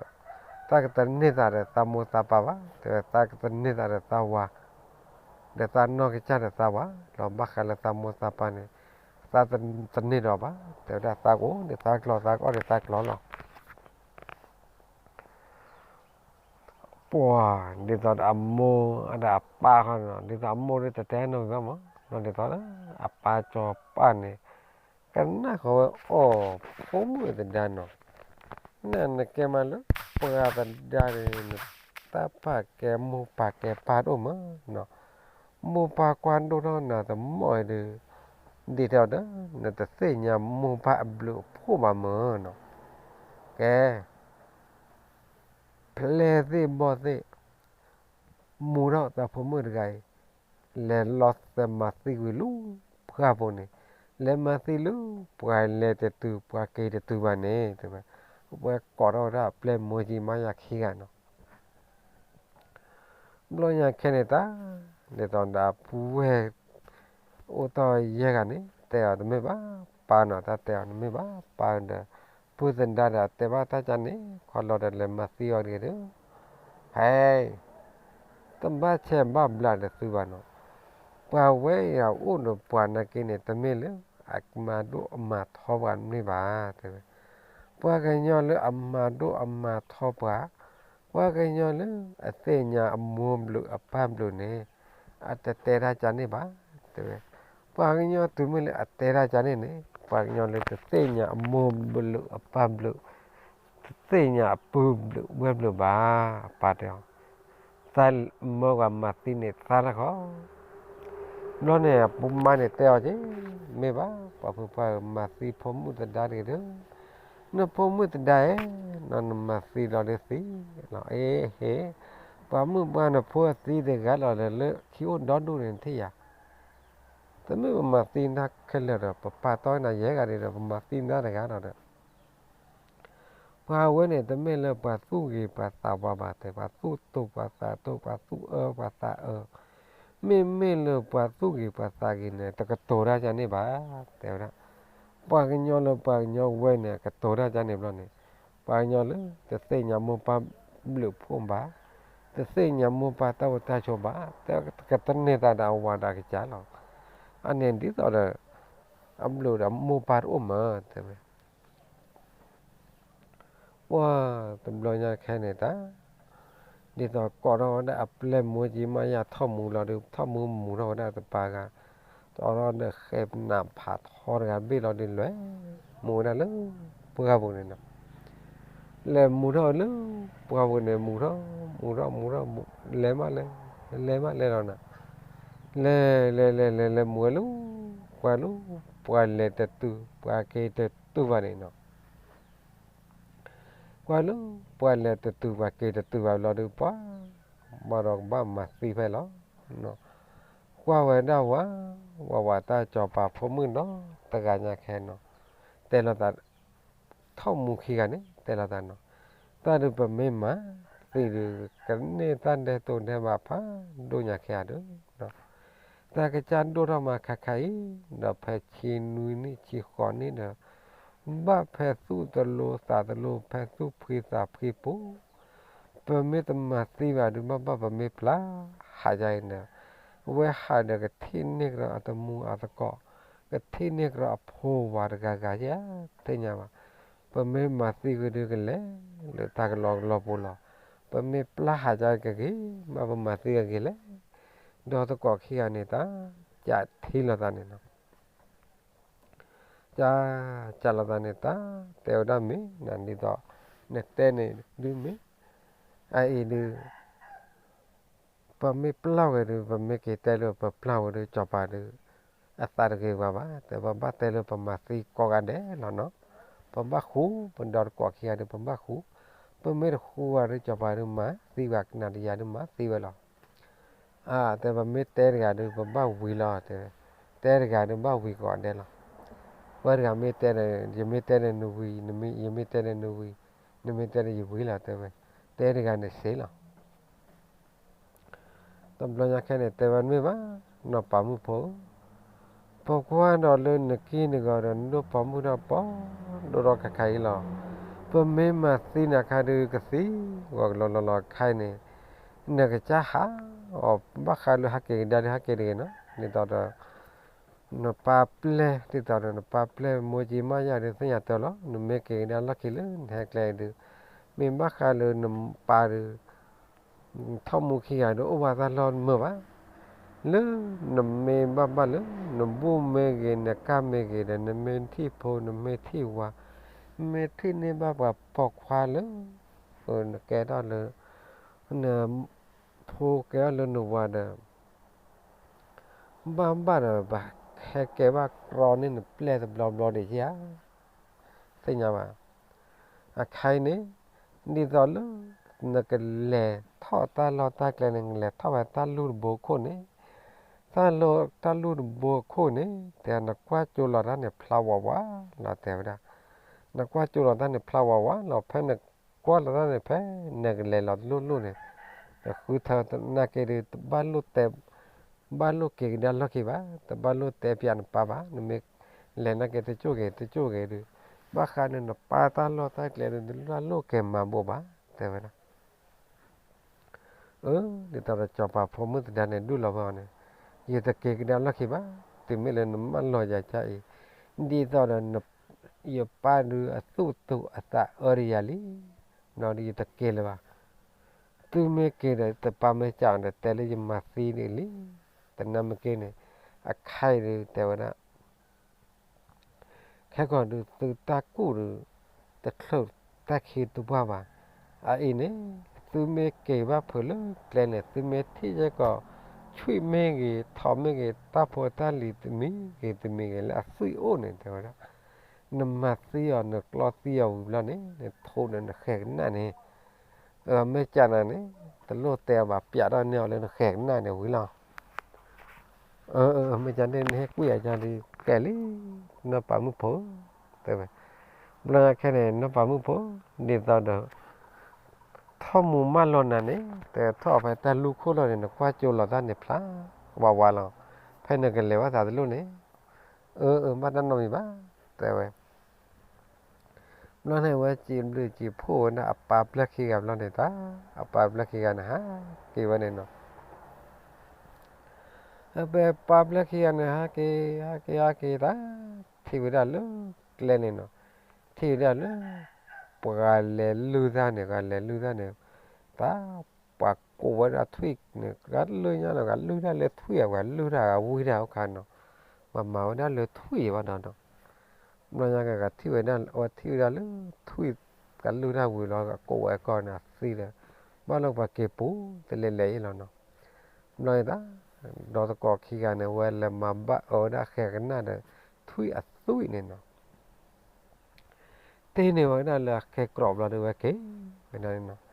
သးကတန့ၢ်သးဒီးသးမိၢ်သးပၢ်ဘၣ်, တဲဝဲ သးကတန့ၢ်သးဒီးသးဝၤ ဒီးသးနီၢ်ကစၢ်ဒီးသးဘၣ်, လီၤဘၣ်ဃးလၢသးမိၢ်သးပၢ်န့ၣ် သးတန့ၢ်ဒီးဘၣ်, တဲဝဲဒၣ်သးကအိၣ်ဒံးသးကျိၤ သးကအီၣ်ဒံးသးကျိၤလီၤ. ပှၤဒ်သိးဒီးအမိၢ်ဒီးအပၢ်ဃီနီၤ, ဒ်သိးအမိၢ်ဒ်တတဲနီတမံၤဘၣ်မး, ဒ်သိးလၢအပၢ်စီၤပၢ်န့ၣ် ကနၣ်ဃီဝဲအီၣ်ဖိမုၣ်သဒါနီၤ, နနကဲမးလၢပှၤသဒါန့ၣ် နတၢ်ပာ်ကဲမိၢ်ပာ်ကဲပၢ်တအိၣ်မးနီၤ, မိၢ်ပၢ်ကွၢ်ဒိၣ်ထီၣ်နၤတမီၢ်အံၤဒီး ဒ်ထဲအီၤဒီး နတသ့ၣ်ညါမိၢ်ပၢ်အဘျုးအဖှိၣ်ဘၣ်မးနီၤ, ကဲ ဖျဲးသ့ၣ်ဘီၣ်သ့ၣ် မူထီၣ်သးဖိမုၣ်တဂၤအံၤ လဲၤလီၤသဲးမၤသံကွံာ်လၢပှၢ်ပူၤန့ၣ်, လဲၤမၤသံလၢပှၤလဲၤတတုၤ ပှၤက့ၤတတုၤဘၣ်န့ၣ် တဲဝဲ, ဝဲကိးထီၣ်ဝဲဒၣ်အပျဲၢ်မိၢ်ကံမါယၤခံဂၤနီၤ. ဘျီညါခဲန့ၣ်တၢ် ဒ်သိးဒီးအပုၢ်ဝဲၢ် အိၣ်တ့ၢ်ယဲၢ်ဂၤန့ၣ် တဲအီၤတမ့ၢ်ဘၣ်ပၢ်နီၤ, တၢ်တဲအီၤတမ့ၢ်ဘၣ်ပၢ်ဒီး ပုၢ်သဒါဒီးတဲဘၣ်တၢ်ကန့ၣ် ခီလီၤဒီးလဲၤမၤသံအီၤတဂ့ၤဒီး ဟဲ တဘၣ်ဆဲးဘၣ်ဘျးဒီးသုဘၣ်နီၤ, ပှၤဝဲအံၤအအိၣ်ဒီးပှၤနာ်က့န့ၣ် တမ့ၢ်လၢအမၤဒိၣ်အမၤထီပှၤတမ့ၢ်ဘၣ် တဲဝဲ, ပှၤကညီလၢအမၤဒိၣ်အမၤထီပှၤ, ပှၤကညီလၢအသ့ၣ်ညါအမိၢ်ဘျုးအပၢ်ဘျုးန့ၣ် အတတဲတၢ်ကန့ၣ်ဘၣ် တဲဝဲ, ပှၤကညီတုၤမ့ၢ်လၢအတဲတၢ်ကန့ၣ်န့ၣ် ပှၤကညီလၢတသ့ၣ်ညါအမိၢ်ဘျုးအပၢ်ဘျုး တသ့ၣ်ညါအပုၢ်ဘျုးဝဲၢ်ဘျုးဘၣ် အပၢ်တဲအီၤ, သးမၢပှၤမၤသံန့ၣ်သးတခီ, ဘျီန့ၣ် အပူၤမါန့ၣ်တဲအီၤက့ၤ, မ့ၢ်ဘၣ် ပှၤဖိပှၢ်ဧၢ မၤသံဖိမုၣ်သဒါတဂ့ၤဒီး, နဖိမုၣ်သဒါဧၢ, နမၤသံလီၤဒ်သံလီၤ အ့ဟ့, ပှၤမုၣ်ပှၢ်နဖိအသံတဂၤလီၤဒီး လၢခံအိၣ်ဒီဒူၣ်န့ၣ်ထံၣ်ယၤ, တမ့ၢ်ပမၤသံနၤခဲလၢာ်ဒီး ပပာ်တီနၤယဲၢ်ဂၤဒ်ဒီး ပမၤသံနၤတဂၤဒီး ပှၤဝဲန့ၣ် တမ့ၢ်လၢပှၤသူၣ်ဂ့ၤပှၤသးဝါဘၣ် တဲ ပှၤသူၣ်တိာ်ပှၤသးတိာ် ပှၤသူၣ်အၢပှၤသးအၢ, မ့မ့ၢ်လၢပှၤသူၣ်ဂ့ၤပှၤသးဂ့ၤန့ၣ် တကတိၤတၢ်ကန့ၣ်ဘၣ် တဲဝဲဒၣ်, ပှၤကညီလၢပှၤကညီဝဲန့ၣ် ကတိၤတၢ်ကန့ၣ်ဘျီန့ၣ်, ပှၤကညီလၢတသ့ၣ်ညါမိၢ်ပၢ်ဘျုးဖှိၣ်ဘၣ်, တသ့ၣ်ညါမိၢ်ပၢ်တၢ်အိၣ်တၢ်ဆိးဘၣ်, တကတန့ၢ်သးဒီးအဝၤဒီးအကစၢ်လီၤ. အန့ၣ်ဒ်သိးဒီး အဘျုးဒီးမိၢ်ပၢ်တအိၣ်မး တဲဝဲ ပှၤတဘျီညါခဲန့ၣ်တၢ်, ဒ်သိးကိးထီၣ်ဝဲဒၣ်အပျဲၢ်မိၢ်ကံမါယၤထီၣ်မူလီၤဒီး ထီၣ်မူမူထီၣ်ဝဲဒၣ်တပၤဂၤ, တီထီၣ်ဒီးဃဲးနးဖးထီတဂၤဘ့ၣ်လီၤဒီးလဲၤမူဝဲဒၣ်လၢပှၢ်ပူၤန့ၣ်နီၤ, လဲၤမူထီၣ်လၢပှၢ်ပူၤန့ၣ် မူထီၣ် မူထီၣ် မူထီၣ် မူထီၣ် လဲၤမးလဲၤ လဲၤမးလဲၤလီၤနီၤ, လဲၤလဲၤလဲၤလဲၤလဲၤမူဝဲလၢ ပှၤလၢ ပှၤလဲၤတတုၤ ပှၤက့ၤတတုၤဘၣ်န့ၣ်နီၤ ကွၢ်လၢ ပှၤလဲၤတတုၤပှၤက့ၤတတုၤဘၣ်ဘျီဒီး ပှၤ ဘၣ်ဒီးကဘၣ်မၤသံဖဲလီၤ. ကွၢ်ဝဲဒၣ်ဝဲ ဝဲဝဲတၢ်စီၤပၤဖိမုၣ်ဒီတဂၤညါခဲနီၤ, တဲလိာ်သး ထီၣ်မူခံဂၤန့ၣ် တဲလိာ်သးနီၤ, တၢ်ဒုးပမ့ၢ်မၤသံဒုး ကန့ၢ်တၢ်ဒဲးတိာ်ဒဲးဘးဖးဒိၣ်ညါခဲဧါဒီး တၢ်ကစၢ်ဒိၣ်ထီၣ်မးခါခါအံၤ, ဒီးဖဲဆံနွံနံၣ်ဆံဃိးနံၣ်ဒီး ဘၣ်ဖဲသူၣ်တလိသးတလိ ဖဲသူၣ်ဖှံသးဖှံပူၤ, ပမ့ၢ်တမၤသံဘၣ်ဒုး ဘၣ်ဘၣ်ပမ့ၢ်ပျၢ်ဟးယါအံၤဒီး အဝဲဟးဒီးကထံၣ်န့ၢ်ကဒီးအတမူအသကိး, ကထံၣ်န့ၢ်ကဒီးအဖိဝၤတဂၤဂၤယါ, သ့ၣ်ညါဘၣ်, ပမ့ၢ်မၤသံဝဲဒုးကလဲၤလၢတၢ်ကလီကလီပူၤလီၤ. ပမ့ၢ်ပျၢ်ဟးယါကဂ့ၤ, ဘၣ်ပမၤသံကဂ့ၤလဲၣ်. ဒီးသကိးခံဂၤန့ၣ်တၢ် ကးထံလိာ်သးန့ၣ်လီၤ. ကး, ကးလိာ်သးန့ၣ်တၢ် တဲဝဲဒၣ်မ့ၢ်နၤဒ်သိး နတဲန့ၣ်ဒုးမ့ၢ် အအံၤဒုး ပမ့ၢ်ပျၢ်ဝဲဒုး ပမ့ၢ်က့ၤတဲလၢပပျၢ်ဝဲဒုး စီၤပၤဒုး အသးတဂ့ၤဝဲဘၣ်, တဲပဘၣ်တဲလၢပမၤသံကိးဂၤဒဲးလီၤနီၤ. ပဘၣ်ဃူ ပဒီသကိးခံဂၤဒုး ပဘၣ်ဃူ, ပမ့ၢ်တဃူဝဲဒုး စီၤပၤဒုးမၤသံဝဲကနၣ်တယၤဒုးမၤသံဝဲလီၤ. အါ တဲပမ့ၢ်တဲတဂၤဒုး ပဘၣ်ဝံၤလီၤ တဲဝဲ, တဲတဂၤဒုးဘၣ်ဝံၤကိးဂၤဒဲးလီၤ. ပှၤတဂၤမ့ၢ်တဲဒီး ယမ့ၢ်တဲဒီးနဝံၤ, ယမ့ၢ်တဲဒီးနဝံၤ, နမ့ၢ်တဲဒီးယဝံၤလီၤ တဲဝဲ, တဲတဂၤန့ၣ်စ့လီၤ. တဘျီညါခဲန့ၣ် တဲဝဲမ့ၢ်ဘၣ်, နီၢ်ပၤမုၣ်ဖိဧၢ, ပကွၢ်ဒီးလၢနကံၢ်နဂီၤဒီး နဒိၣ်ပိာ်မုၣ်ထီၣ်ပီၢ်ဒိၣ်ထီၣ်ခါခါအံၤလီၤ. ပမ့ၢ်မၤသံနၤခါဒုးကသံ, ဂီၤကလီလီလီခါအံၤန့ၣ်, နကစၢ်ဟး အီၤဘၣ်ဃးလၢဟးက့ၤကဒါဒုးဟဲက့ၤတဂ့ၤနီၤ, ဒ်သိးဒီး နပာ်ပျဲၢ် ဒ်သိးဒီးနပာ်ပျဲၢ်မိၢ်ကၠံမးယၤဒုးသ့ၣ်ညါတၢ်လီၤ, နမ့ၢ်က့ၤကဒါလီၢ်ခံလၢနဟဲကျဲဒုး, မ့ၢ်ဘၣ်ဃးလၢနပၢ်ဒုး ထီၣ်မူခံဂၤဒုးအိၣ်ဘၣ်တၢ်လီၢ်မုာ်ဘၣ်, လၢနမ့ၢ်ဘၣ်ဘၣ်လၢ နဘူၣ်မ့ၢ်ဂ့ၤ နကၢ်မ့ၢ်ဂ့ၤဒီး နမ့ၢ်ထံၣ်ဖိ နမ့ၢ်ထံၣ်ဝၤ, မ့ၢ်ထံၣ်န့ၢ်ဘၣ်ပှၤပိာ်ခွါလၢ နကဲထီၣ်လၢ နဖိကဲထီၣ်လၢနဝၤဒီး ဘၣ်ဘၣ်ဒီး ပဟဲကဲဘၣ်ကြီန့ၢ်နပျဲၢ်တဘျီဘျီဒံးဧါ, သ့ၣ်ညါဘၣ်. အခါအံၤန့ၣ် ဒ်သိးလၢ နကလဲၤထီၣ်တၢ်လီၢ်တၢ်ကျဲန့ၣ် နကလဲၤထီၣ်ဝဲတၢ်လူၢ်တဘိခိၣ်န့ၣ်, တၢ်လီၢ်တၢ်လူၢ်တဘိခိၣ်န့ၣ် တဲနကွၢ်ကၠိလီၤတၢ်န့ၣ်ဖျါဝးဝးလီၤ တဲဝဲဒၣ်. နကွၢ်ကၠိလီၤတၢ်န့ၣ်ဖျါဝးဝးလီၤ ဖဲနကွၢ်လီၤတၢ်န့ၣ် ဖဲနကလဲၤလီၤတလိၣ်လိၣ်န့ၣ် နဃုထၢနာ်က့ဒုး တဘၣ်လိၣ်တဲ ဘၣ်လိၣ်က့ၤကဒါလီၢ်ခံဘၣ်, တဘၣ်လိၣ်တဲပၠးနပၢ်ဘၣ်, နမ့ၢ်လဲၤနာ်က့တကၠိၢ်ဂ့ၤ တကၠိၢ်ဂ့ၤဒုး, ဘၣ်ဃးန့ၣ်နပၢ်တၢ်လီၢ်တၢ်ကျဲဒုး နတဘၣ်လိၣ်က့ၤမၤဘိးဘၣ် တဲဝဲဒၣ်. အၢ ဒ်သိးဒီးစီၤပၤဖိမုၣ်သဒါန့ၣ် ဒူၣ်လီၤဝဲအီၤန့ၣ်, ယတက့ၤကဒါလီၢ်ခံဘၣ်, တုၤမ့ၢ်လၢနမၢလီၤယၤကအံၤ, ဒ်သိးဒီး ယပၢ်ဒုးအသူၣ်တူာ်အသးအၢတယၤလံ, ဒီးယတက့ၤလၢၤဘၣ်. သုမ့ၢ်က့ၤဒီး တပၢ်မ့ၢ်ကးဒီး တဲလၢယမၤသံဒ်လံ, သနာ်က့န့ၣ် အခါအံၤဒုးတဲဝဲဒၣ် ခဲကီၢ်ဒုးသုတၢ်ကူၣ်ဒုး တချုးတၢ်ခံတပှၢ်ဘၣ်. အအံၤန့ၣ် သုမ့ၢ်က့ၤဘၣ်ဖုးလၢကျဲန့ၣ် သုမ့ၢ်ထံၣ်ယဲကီး ဆွံၣ်မ့ၢ်ဂ့ၤ ထိးမ့ၢ်ဂ့ၤ တၢ်ဖိတၢ်လံၤတမံၤဂ့ၤတမံၤဂ့ၤလၢအသွံၣ်အိၣ်န့ၣ် တဲဝဲဒၣ်, နမၤသံအီၤ နကျီသံအီၤဝံၤဘျီန့ၣ် နထိးဒီးနဃဲၤကနၣ်န့ၣ် မ့ၢ်ကနၤန့ၣ် တလိၣ်တဲအီၤဘၣ် ပၠးထီၣ်န့ၢ်အီၤလၢနဃဲၤကနၣ်န့ၣ်ဝံၤလီၤ. မ့ၢ်ကနၤန့ၣ် နဟ့ၣ်ကွံာ်ယၤကနၤဒုးကဲလံ, နီၢ်ပၤမုၣ်ဖိ, တဲဝဲ. ဘျီညါခဲန့ၣ် နီၢ်ပၤမုၣ်ဖိ ဒ်သိးဒီး ထီၣ်မူမၢလီၤနၤန့ၣ် တဲထီၣ်ဖဲတၢ်လူၢ်ခိၣ်လီၤန့ၣ် နကွၢ်ကၠိလီၤတၢ်န့ၣ်ဖျါဝးဝးလီၤ. ဖဲနကလဲၤဘၣ်သးတလိၣ်န့ၣ် အၢ အၢ ဘၣ်တၢ်နီတမံၤဘၣ် တဲဝဲ. ဘျီန့ၣ်ဝဲစံးဘျုးစံးဖှိၣ်ဝဲဒၣ်အပၢ်ပျဲၢ်ခံဂၤဘျီန့ၣ်တၢ်, အပၢ်ပျဲၢ်ခံဂၤန့ၣ် ဟးက့ၤဝဲန့ၣ်နီၤ. ဖဲပၢ်ပျဲၢ်ခံဂၤန့ၣ် ဟးက့ၤ ဟးက့ၤ ဟးက့ၤတၢ်, ထံၣ်ဝဲဒၣ်လၢကျဲန့ၣ်နီၤ, ထံၣ်ဝဲဒၣ်လၢ ပှၤလဲၤလုၢ်တၢ်န့ၣ် ပှၤလဲၤလုၢ်တၢ်န့ၣ်, တၢ်ပှၤကိးဝဲဒၣ်ထွံၣ်န့ၣ် ကလုၢ်ညါလီၤ ကလုၢ်တၢ်လၢထွံၣ်ဧါ ပှၤလုၢ်တၢ်ဧါ ဝံတၢ်ဧါအိၣ်ခါနီၤ, ပှၤမၤဝဲဒၣ်လၢထွံၣ်ဘၣ်ဒီးနီၤ. ဘျီညါကထံၣ်ဝဲဒၣ် အဝဲထံၣ်ဝဲဒၣ်လၢထွံၣ် ကလုၢ်တၢ်ဝံၤလီၤ ကကိးဝဲကီၢ်န့ၣ်သံဒီး ဘၣ်လၢပှၤက့ၤပူၤတလဲၤလဲၤအံၤလီၤနီၤ. ဘျီန့ၣ်တၢ် ဒီးသကိးခံဂၤန့ၣ် ဝဲလဲၤမၤဘၣ်အၢဝဲဒၣ်ဃဲၤကနၣ်ဒီး ထွံၣ်အသွံၣ်န့ၣ်နီၤ. တ့ၢ်န့ၢ်ဝဲဒၣ်လၢအဃဲၤကြီဘျီဒီးဝဲက့ၤဝဲဒၣ်န့ၣ်နီၤ,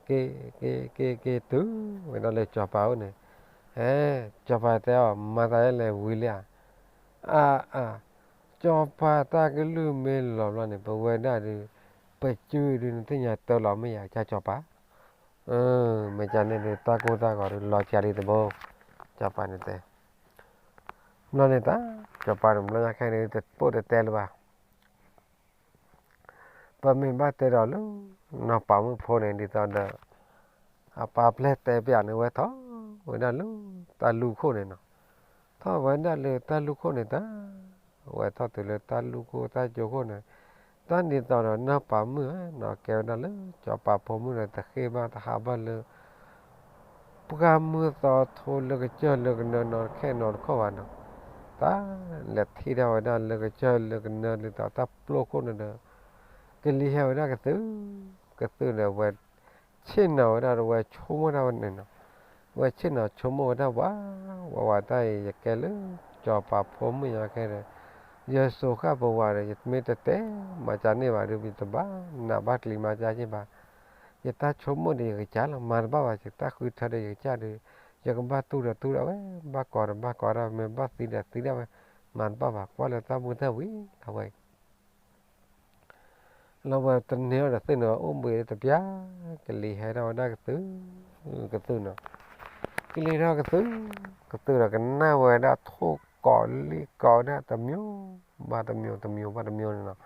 က့ၤ က့ၤ က့ၤ က့ၤတုၤဝဲဒၣ်လၢစီၤပၤအိၣ်န့ၣ်, ဟဲ စီၤပၤတဲအီၤ မၤသးဒ်လဲၣ်ဝံၤလံဧါ, အါ အါ စီၤပၤတၢ်ကလုၢ်မ့ၢ်လီၤဘျီန့ၣ် ပဝဲဒၣ်ဒုး ပစုဒုးနသ့ၣ်ညါတၢ်လီၤမ့ၢ်ယၤ ကၢ်စီၤပၤ, မ့ၢ်ကန့ၣ်ဒုး တၢ်ကိၢ်တၢ်ဂီၤဒုးလီၤကလံတဘိ, စီၤပၤန့ၣ်တဲ, ဘျီန့ၣ်တၢ် စီၤပၤန့ၣ် ဘျီညါခဲန့ၣ် တပိၢ်တတဲလၢၤဘၣ် ပမ့ၢ်ဘၣ်တဲဒီးလၢ နီၢ်ပၤမုၣ်ဖိန့ၣ် ဒ်သိးဒီး အပၢ်ပျဲၢ်တဲပၠးန့ၣ် ဝဲထီၣ်ဝဲဒၣ်လၢတၢ်လူၢ်ခိၣ်န့ၣ်နီၤ, ထီၣ်ဝဲဒၣ်လၢတၢ်လူၢ်ခိၣ်န့ၣ်တၢ်, ဝဲထီၣ်တုၤလၢတၢ်လူၢ်ခိၣ်တၢ်ကၠိခိၣ်န့ၣ်, တၢ်ဒ်သိးဒီးနီၢ်ပၤမုၣ်နီၤ ကဲဝဲဒၣ်လၢ စီၤပၤဖိမုၣ်န့ၣ် တဃ့ဘၣ်တဟးဘၣ်လၢ ပှၢ်မုၢ်သီထိလၢကစၢၢ်လၢကနၢနီတခဲနီတခီၣ်ဘၣ်နီၤ, တၢ်လဲၤထံၣ်ဒၣ်ဝဲဒၣ်လၢကစၢၢ်လၢကနၢလၢတၢ်ပျိခိၣ်န့ၣ်ဒီး ကလံၤဟဲဝဲဒၣ်ကသုၣ်, ကသုၣ်ဒီးဝဲ ဆ့ၣ်နီၤဝဲဒၣ်ဒီးဝဲဆိကမိၣ်ဒၣ်ဝဲန့ၣ်နီၤ, ဝဲဆ့ၣ်နီၤဆိကမိၣ်ဝဲဒၣ်ဝဲ, ဝဲဝဲတၢ်အံၤ ယကဲလၢ စီၤပၤဖိမုၣ်ညါခဲဒီး ယစိၤဃၣ်ပဝးဒီး ယမ့ၢ်တတဲမၤကန့ၢ်ဘၣ်ဒီး ယတဘၣ်နးဘၣ်ကျံၤမၤကန့ၢ်ဘၣ်, ယတၢ်ဆိကမိၣ်ဒီးယကစၢ်လီၤ မၤတဘၣ်ဘၣ် ယတၢ်ဃုထၢဒီးယကစၢ်ဒီး ယကဘၣ်တူၢ်ဒီးတူၢ်ဒၣ်ဝဲ, ဘၣ်ကီးဒီးဘၣ်ကီးဒၣ်ဝဲ မ့ၢ်ဘၣ်သံဒီးသံဒၣ်ဝဲ, မၤတဘၣ်ဘၣ် ကွၢ်လၢတၢ်မုၢ်တၢ်ဝံၤအဝဲ လီၤဝဲတန့ၢ်ဒီးသ့ၣ်န့ၣ် အိၣ်ဘှံးတပျၢ်, ကလံၤဟဲထီၣ်ဝဲဒၣ်ကသုၣ်, ကသုၣ်နီၤ, ကလံၤထီၣ်ကသုၣ်, ကသုၣ်ဒီးကနၣ်ဝဲဒၣ်ထိၣ်ကိးလံၣ်ကိးဒၣ် တမျိုးဘၣ်တမျိုး တမျိုးဘၣ်တမျိုးန့ၣ်နီၤ,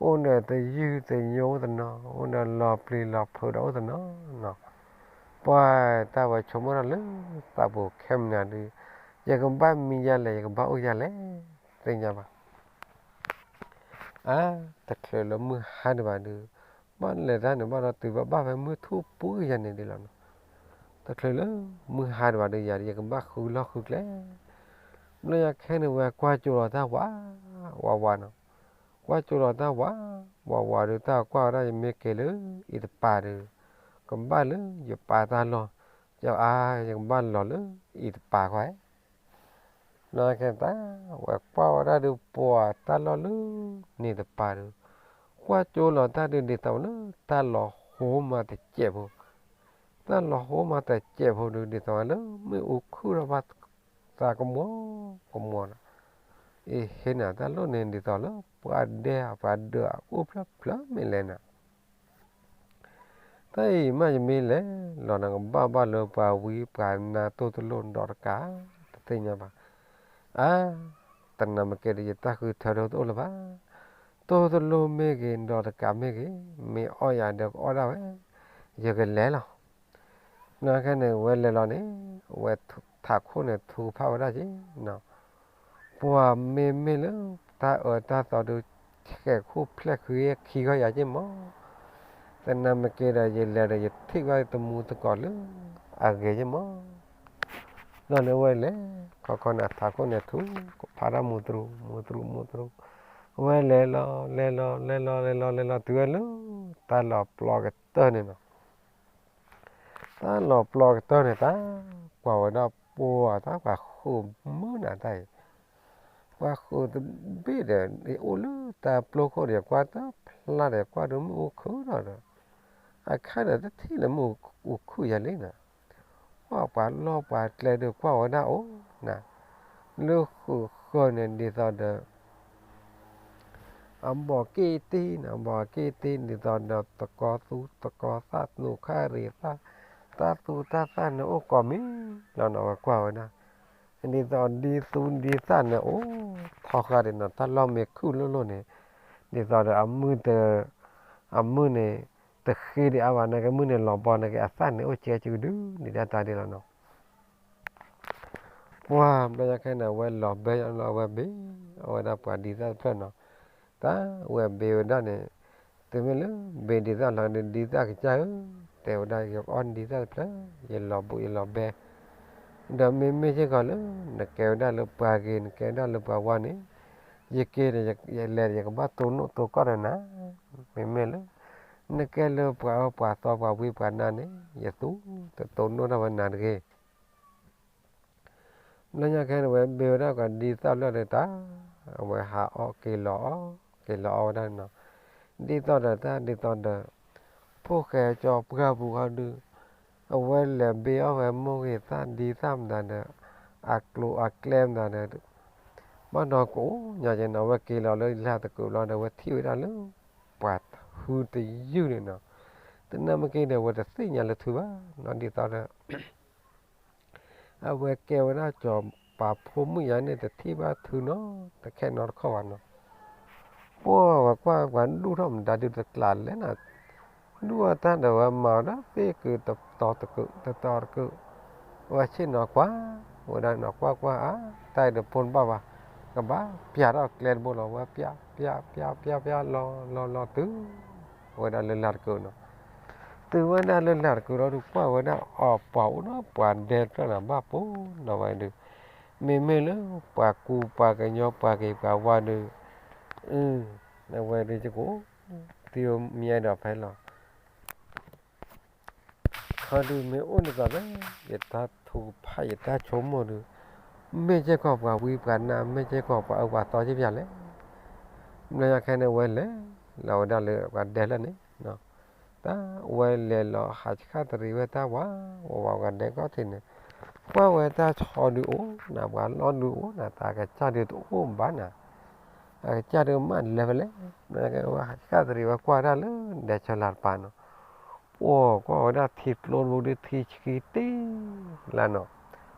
အိၣ်ဒီးတယုၢ်တညိအိၣ်တနီၤ, အိၣ်ဒီးလီၤပျံၤလီၤဖုးဒီးအိၣ်တနီၤနီၤ, ပှၤတၢ်ဝဲဆိကမိၣ်ထီၣ်လၢသးပူၤခဲမုၢ်နၤဒုး, ယကဘၣ်မံယၤလဲၣ် ယကဘၣ်အိၣ်ယၤလဲၣ်, သ့ၣ်ညါဘၣ်. အါ, တချုးလၢမုၢ်ဟါဒံးဘၣ်ဒုး, ဘၣ်လဲၤတၢ်န့ၣ်ဘၣ်ဒီးတုၤဘၣ်ဘၣ်ဖဲမုၢ်ထူၣ်ပူၤယၤန့ၣ်ဒ်လီၤနီၤ. တချုးလၢမုၢ်ဟါဒံးဘၣ်ဒုး ယၤဒုး ယကဘၣ်ဃုလီၢ်ဃုကျဲ, ဘျီယၤခဲန့ၣ်ဝဲကွၢ်ကၠိလီၤတၢ်ဝး, ဝးဝးနီၤ, ကွၢ်ကၠိလီၤတၢ်ဝး, ဝးဝးဒုး တၢ်ကွၢ်ဝဲဒၣ် ယမ့ၢ်က့ၤလၢအံၤတပၤဒုး, ကဘၣ်လၢယပာ်တၢ်လီၢ်, ယအါ ယကဘၣ်လီၤလၢအံၤတပၤခွါ ဘျီခဲတၢ်, ဝဲကွၢ်ဝဲဒၣ်ဒုး ပှၤတၢ်လီၢ်လၢန့ၣ်တပၤဒုး, ကွၢ်ကၠိလီၤတၢ်ဒုး ဒ်သိးလၢတၢ်လီၤဟိမၤတစဲးဖိ, တၢ်လီၤဟိမၤတစဲးဖိဒုး ဒ်သိးလၢမ့ၣ်အူခုၣ်ထီၣ်ဘၣ်သးကမီၤ, ကမီၤနီၤ, အ့ဟ့နၤ တၢ်လီၢ်န့ၣ်ဒ်သိးလၢပှၤဒဲ ပှၤဒၢးအအိၣ်ဖျၢၣ်ဖျၢၣ်မ့ၢ်လဲၣ်နၤ တၢ်အံၤမးယမ့ၢ်လဲၤလီၤနကဘၣ်ဘၣ်လၢပှၤဝံပှၤနါတိၢ်တလိၣ်ဒီးတကး, တသ့ၣ်ညါဘၣ်. အါ, တနၤမ့ၢ်က့ၤဒီး ယတၢ်ဃုထၢဒိၣ်တအိၣ်လၢၤဘၣ်. တိၢ်တလိၣ်မ့ၢ်ဂ့ၤ ဒီးတကးမ့ၢ်ဂ့ၤ, မ့ၢ်အီၣ်ယၤဒီးကအီၣ်ဒၣ်ဝဲ, ယကလဲၤလီၤ. ဘျီခဲန့ၣ် ဝဲလဲၤလီၤန့ၣ်, ဝဲထးခိၣ်န့ၣ် ထူကဖၣ်ဝဲဒၣ်က့နီၤ ပှၤမ့မ့ၢ်လၢတၢ်အၢတၢ်သီဒုး ဆဲးခိၣ်ဖျဲၣ်ဃံခံဂီၢ်ယၤက့မး, တနၤမ့ၢ်က့ၤဒီး ယလဲၤဒီး ယထံၣ်ဘၣ်တမူသကိးလၢအဂ့ၤက့မး. ဘျီန့ၣ်ဝဲလဲၤ, ခီခီန့ၣ် အထးခိၣ်န့ၣ်ထူကဖၣ်တၢ်မူတရူး မူတရူး မူတရူး, ဝဲလဲၤလီၤ လဲၤလီၤ လဲၤလီၤ လဲၤလီၤ လဲၤလီၤ တုၤဝဲလၢတၢ်လီၤပျီကတၢၢ်န့ၣ်နီၤ တၢ်လီၤပျီကတၢၢ်န့ၣ် တၢ်ကွၢ်ဝဲဒၣ်ပှၤ တၢ်ပှၤဃုာ်မုၢ်နၤတၢ်အံၤ, ပှၤဃုာ်တဘ့ၣ်ဒီး အိၣ်လၢတၢ်ပျီခိၣ်ဒီး ကွၢ်တဖျါဒီး ကွၢ်ဒုးမ့ၣ်အူခုၣ်ထီၣ်ဒီး, အခါဒီးတထံၣ်လၢမ့ၣ်အူခုၣ်ယၤလံနီၤ, ပှၤပှၤလီၢ်ပှၤကျဲဒုးကွၢ်ဝဲဒၣ်အိၣ်နၤ, လၢဃုာ်ဃၢၤန့ၣ်ဒ်သိးဒီး အဘီၣ်က့ၣ်တ့ၢ်နီၤ, အဘီၣ်က့ၣ်တ့ၢ် ဒ်သိးဒီးသကိးသူသကိးသၣ် နူးခါရံၤသၣ်, တၢ်သူတၢ်သၣ်န့ၣ်အိၣ်ကိးမံၤလီၤနီၤ, ဝဲကွၢ်ဝဲဒၣ်, ဒ်သိးဒ်သူဒ်သၣ်န့ၣ်အိၣ်ထီဃာ်ဒံးနီၤ, တၢ်လီၢ်မ့ၢ်ခုၣ်လိၣ်လိၣ်န့ၣ်, ဒ်သိးဒီးအမုၢ်တ အမုၢ်န့ၣ် တဃ့ဒံးအါဘၣ်နာ်က့ မုၢ်န့ၣ်လီၤဘီနာ်က့ အသၣ်န့ၣ်အိၣ်ကဲစုကဒု ဒ်ဒၣ်တၢ်ဒ်လီၤနီၤ. ပှၤဘျီညါခဲန့ၣ် အဝဲလီၤဘဲလီၤ အဝဲဘ့ၣ်အီၣ်ဝဲဒၣ်ပှၤဒ်သၣ်တဖျၢၣ်နီၤ, တၢ်ဝဲဘ့ၣ်ဝဲဒၣ်န့ၣ်, တုၤမ့ၢ်လၢဘ့ၣ်ဒ်သၣ်လီၤဒီး ဒ်သၣ်ကစၢ်ဧၢ, တဲဝဲဒၣ် ယကအီၣ်ဒ်သၣ်တဖျၢၣ် ယလီၤဘူးယလီၤဘဲ, ဒီးမ့မ့ၢ်စ့ၢ်ကီးလၢ နကဲဝဲဒၣ်လၢပှၤဂ့ၤ နကဲဝဲဒၣ်လၢပှၤဝါန့ၣ်, ယက့ၤဒီး ယလဲၤဒီး ယကဘၣ်တိၢ်နီၣ်တိၢ်ကီၢ်ဒီးနၤ, မ့မ့ၢ်လၢ နကဲလၢပှၤအၢပှၤသီပှၤဝံပှၤနါန့ၣ် ယသူတတိၢ်နီၣ်တၢ်ဝဲနၤတဂ့ၤ. ဘျီညါခဲန့ၣ် ဝဲဘ့ၣ်ဝဲဒၣ်ကီးဒ်သၣ်ဖျၢၣ်ဒီးတၢ်, အဝဲဟးအီၣ်က့ၤလီၤအီၣ် က့ၤလီၤအီၣ်ဝဲဒၣ်နီၤ, ဒ်သိးဒီးတၢ်ဒ်သိးဒီး ဖိၣ်ဃဲကၠီပှၢ်ပူၤဃီဒုး, အဝဲလဲၤဘ့ၣ်အီၣ်ဝဲမိၢ်ဂ့ၤသၣ်ဒ်သၣ်မတၤဒီး, အကျိၤအကျဲမတၤဒီး, ဘၣ်ဒီးကအိၣ်ညါက့နီၤ, အဝဲက့ၤလီၤလၢလၢ်တကုးဘျီဒီး အဝဲထံၣ်ဝဲဒၣ်လၢ ပှၤထုတယုၢ်န့ၣ်နီၤ, တနၤမ့ၢ်က့ၤဒီး အဝဲတသ့ၣ်ညါလၢထုဘၣ်နီၤ, ဒ်သိးဒီး အဝဲကဲဝဲဒၣ်ကၠီၤပၤဖိမုၣ်ယါန့ၣ် တထံၣ်ဘၣ်ထုနီတခဲနီတခီၣ်ဘၣ်နီၤ, ပှၤဝဲကွၢ်ပှၤဒူၣ်ထီၣ်မတၤဒုးတကျးလဲၣ်နီၤ, ဒူၣ်အတၢ်ဒီးဝဲမၤဝဲဒၣ်သ့ၣ်ကုာ်တတီၤတကုာ် တတီၤတကုာ်, ဝဲဆ့ၣ်နီၤကွၢ်, ဝဲဒၣ်နီၤကွၢ်ကွၢ်အါ, တၢ်အံၤတဖိတဘၣ်ဘၣ်, ကဘၣ်ပျးထီၣ်ကျဲတဘိလီၤ, ဝဲပျး ပျး ပျး ပျး ပျး လီၤ လီၤ လီၤ တုၤဝဲဒၣ်လၢလၢ်တကုာ်နီၤ, တုၤဝဲဒၣ်လၢလၢ်တကုာ်လီၤဒုး ကွၢ်ဝဲဒၣ်အီၤပှၤအိၣ်ဒီးပှၤဒဲတဖျၢၣ်နီၤ ဘၣ်ပိနီၤဝဲဒုး, မ့မ့ၢ်လၢပှၤကူပှၤကညီပှၤဂ့ၤပှၤဝါဒုး, အဝဲဒုးကကိး, သံမံဒီးဖဲလီၤ ခီဒုးမ့ၢ်အိၣ်ဒ်သိးဒီး ယတၢ်ထုကဖၣ်ယတၢ်ဆိကမိၣ်ဒုး, မ့ၢ်ကဲကီးပှၤဝံပှၤနါ မ့ၢ်ကဲကီးပှၤအၢပှၤသီက့ပျၢ်လဲၣ်, ဘျီညါခဲန့ၣ် ဝဲလဲၤလီၤဝဲဒၣ်လၢပှၤဒဲလၢာ်န့ၣ်, တၢ်ဝဲလဲၤလီၤဟးဆှၣ်တရံးဝဲတၢ်ဝး, ဝးဝးကဒဲကီၢ်ထံးန့ၣ်, ကွၢ်ဝဲတၢ်ဆီဒုးအိၣ်နၤ ပှၤလီၢ်ဒုးအိၣ်နၤ တၢ်ကစၢ်ဒုးတအိၣ်ဘၣ်နၤ, အကစၢ်ဒုးမးလဲၤဖဲလဲၣ်, ဝဲဟးဆှၣ်တရံးဝဲကွၢ်တၢ်လၢဒဲဆၢလၢ်တပၤနီၤ, ပှၤကွၢ်ဝဲဒၣ်ထံကျိတဘိဒုးထံဆှံတ့ၢ်လၢနီၤ,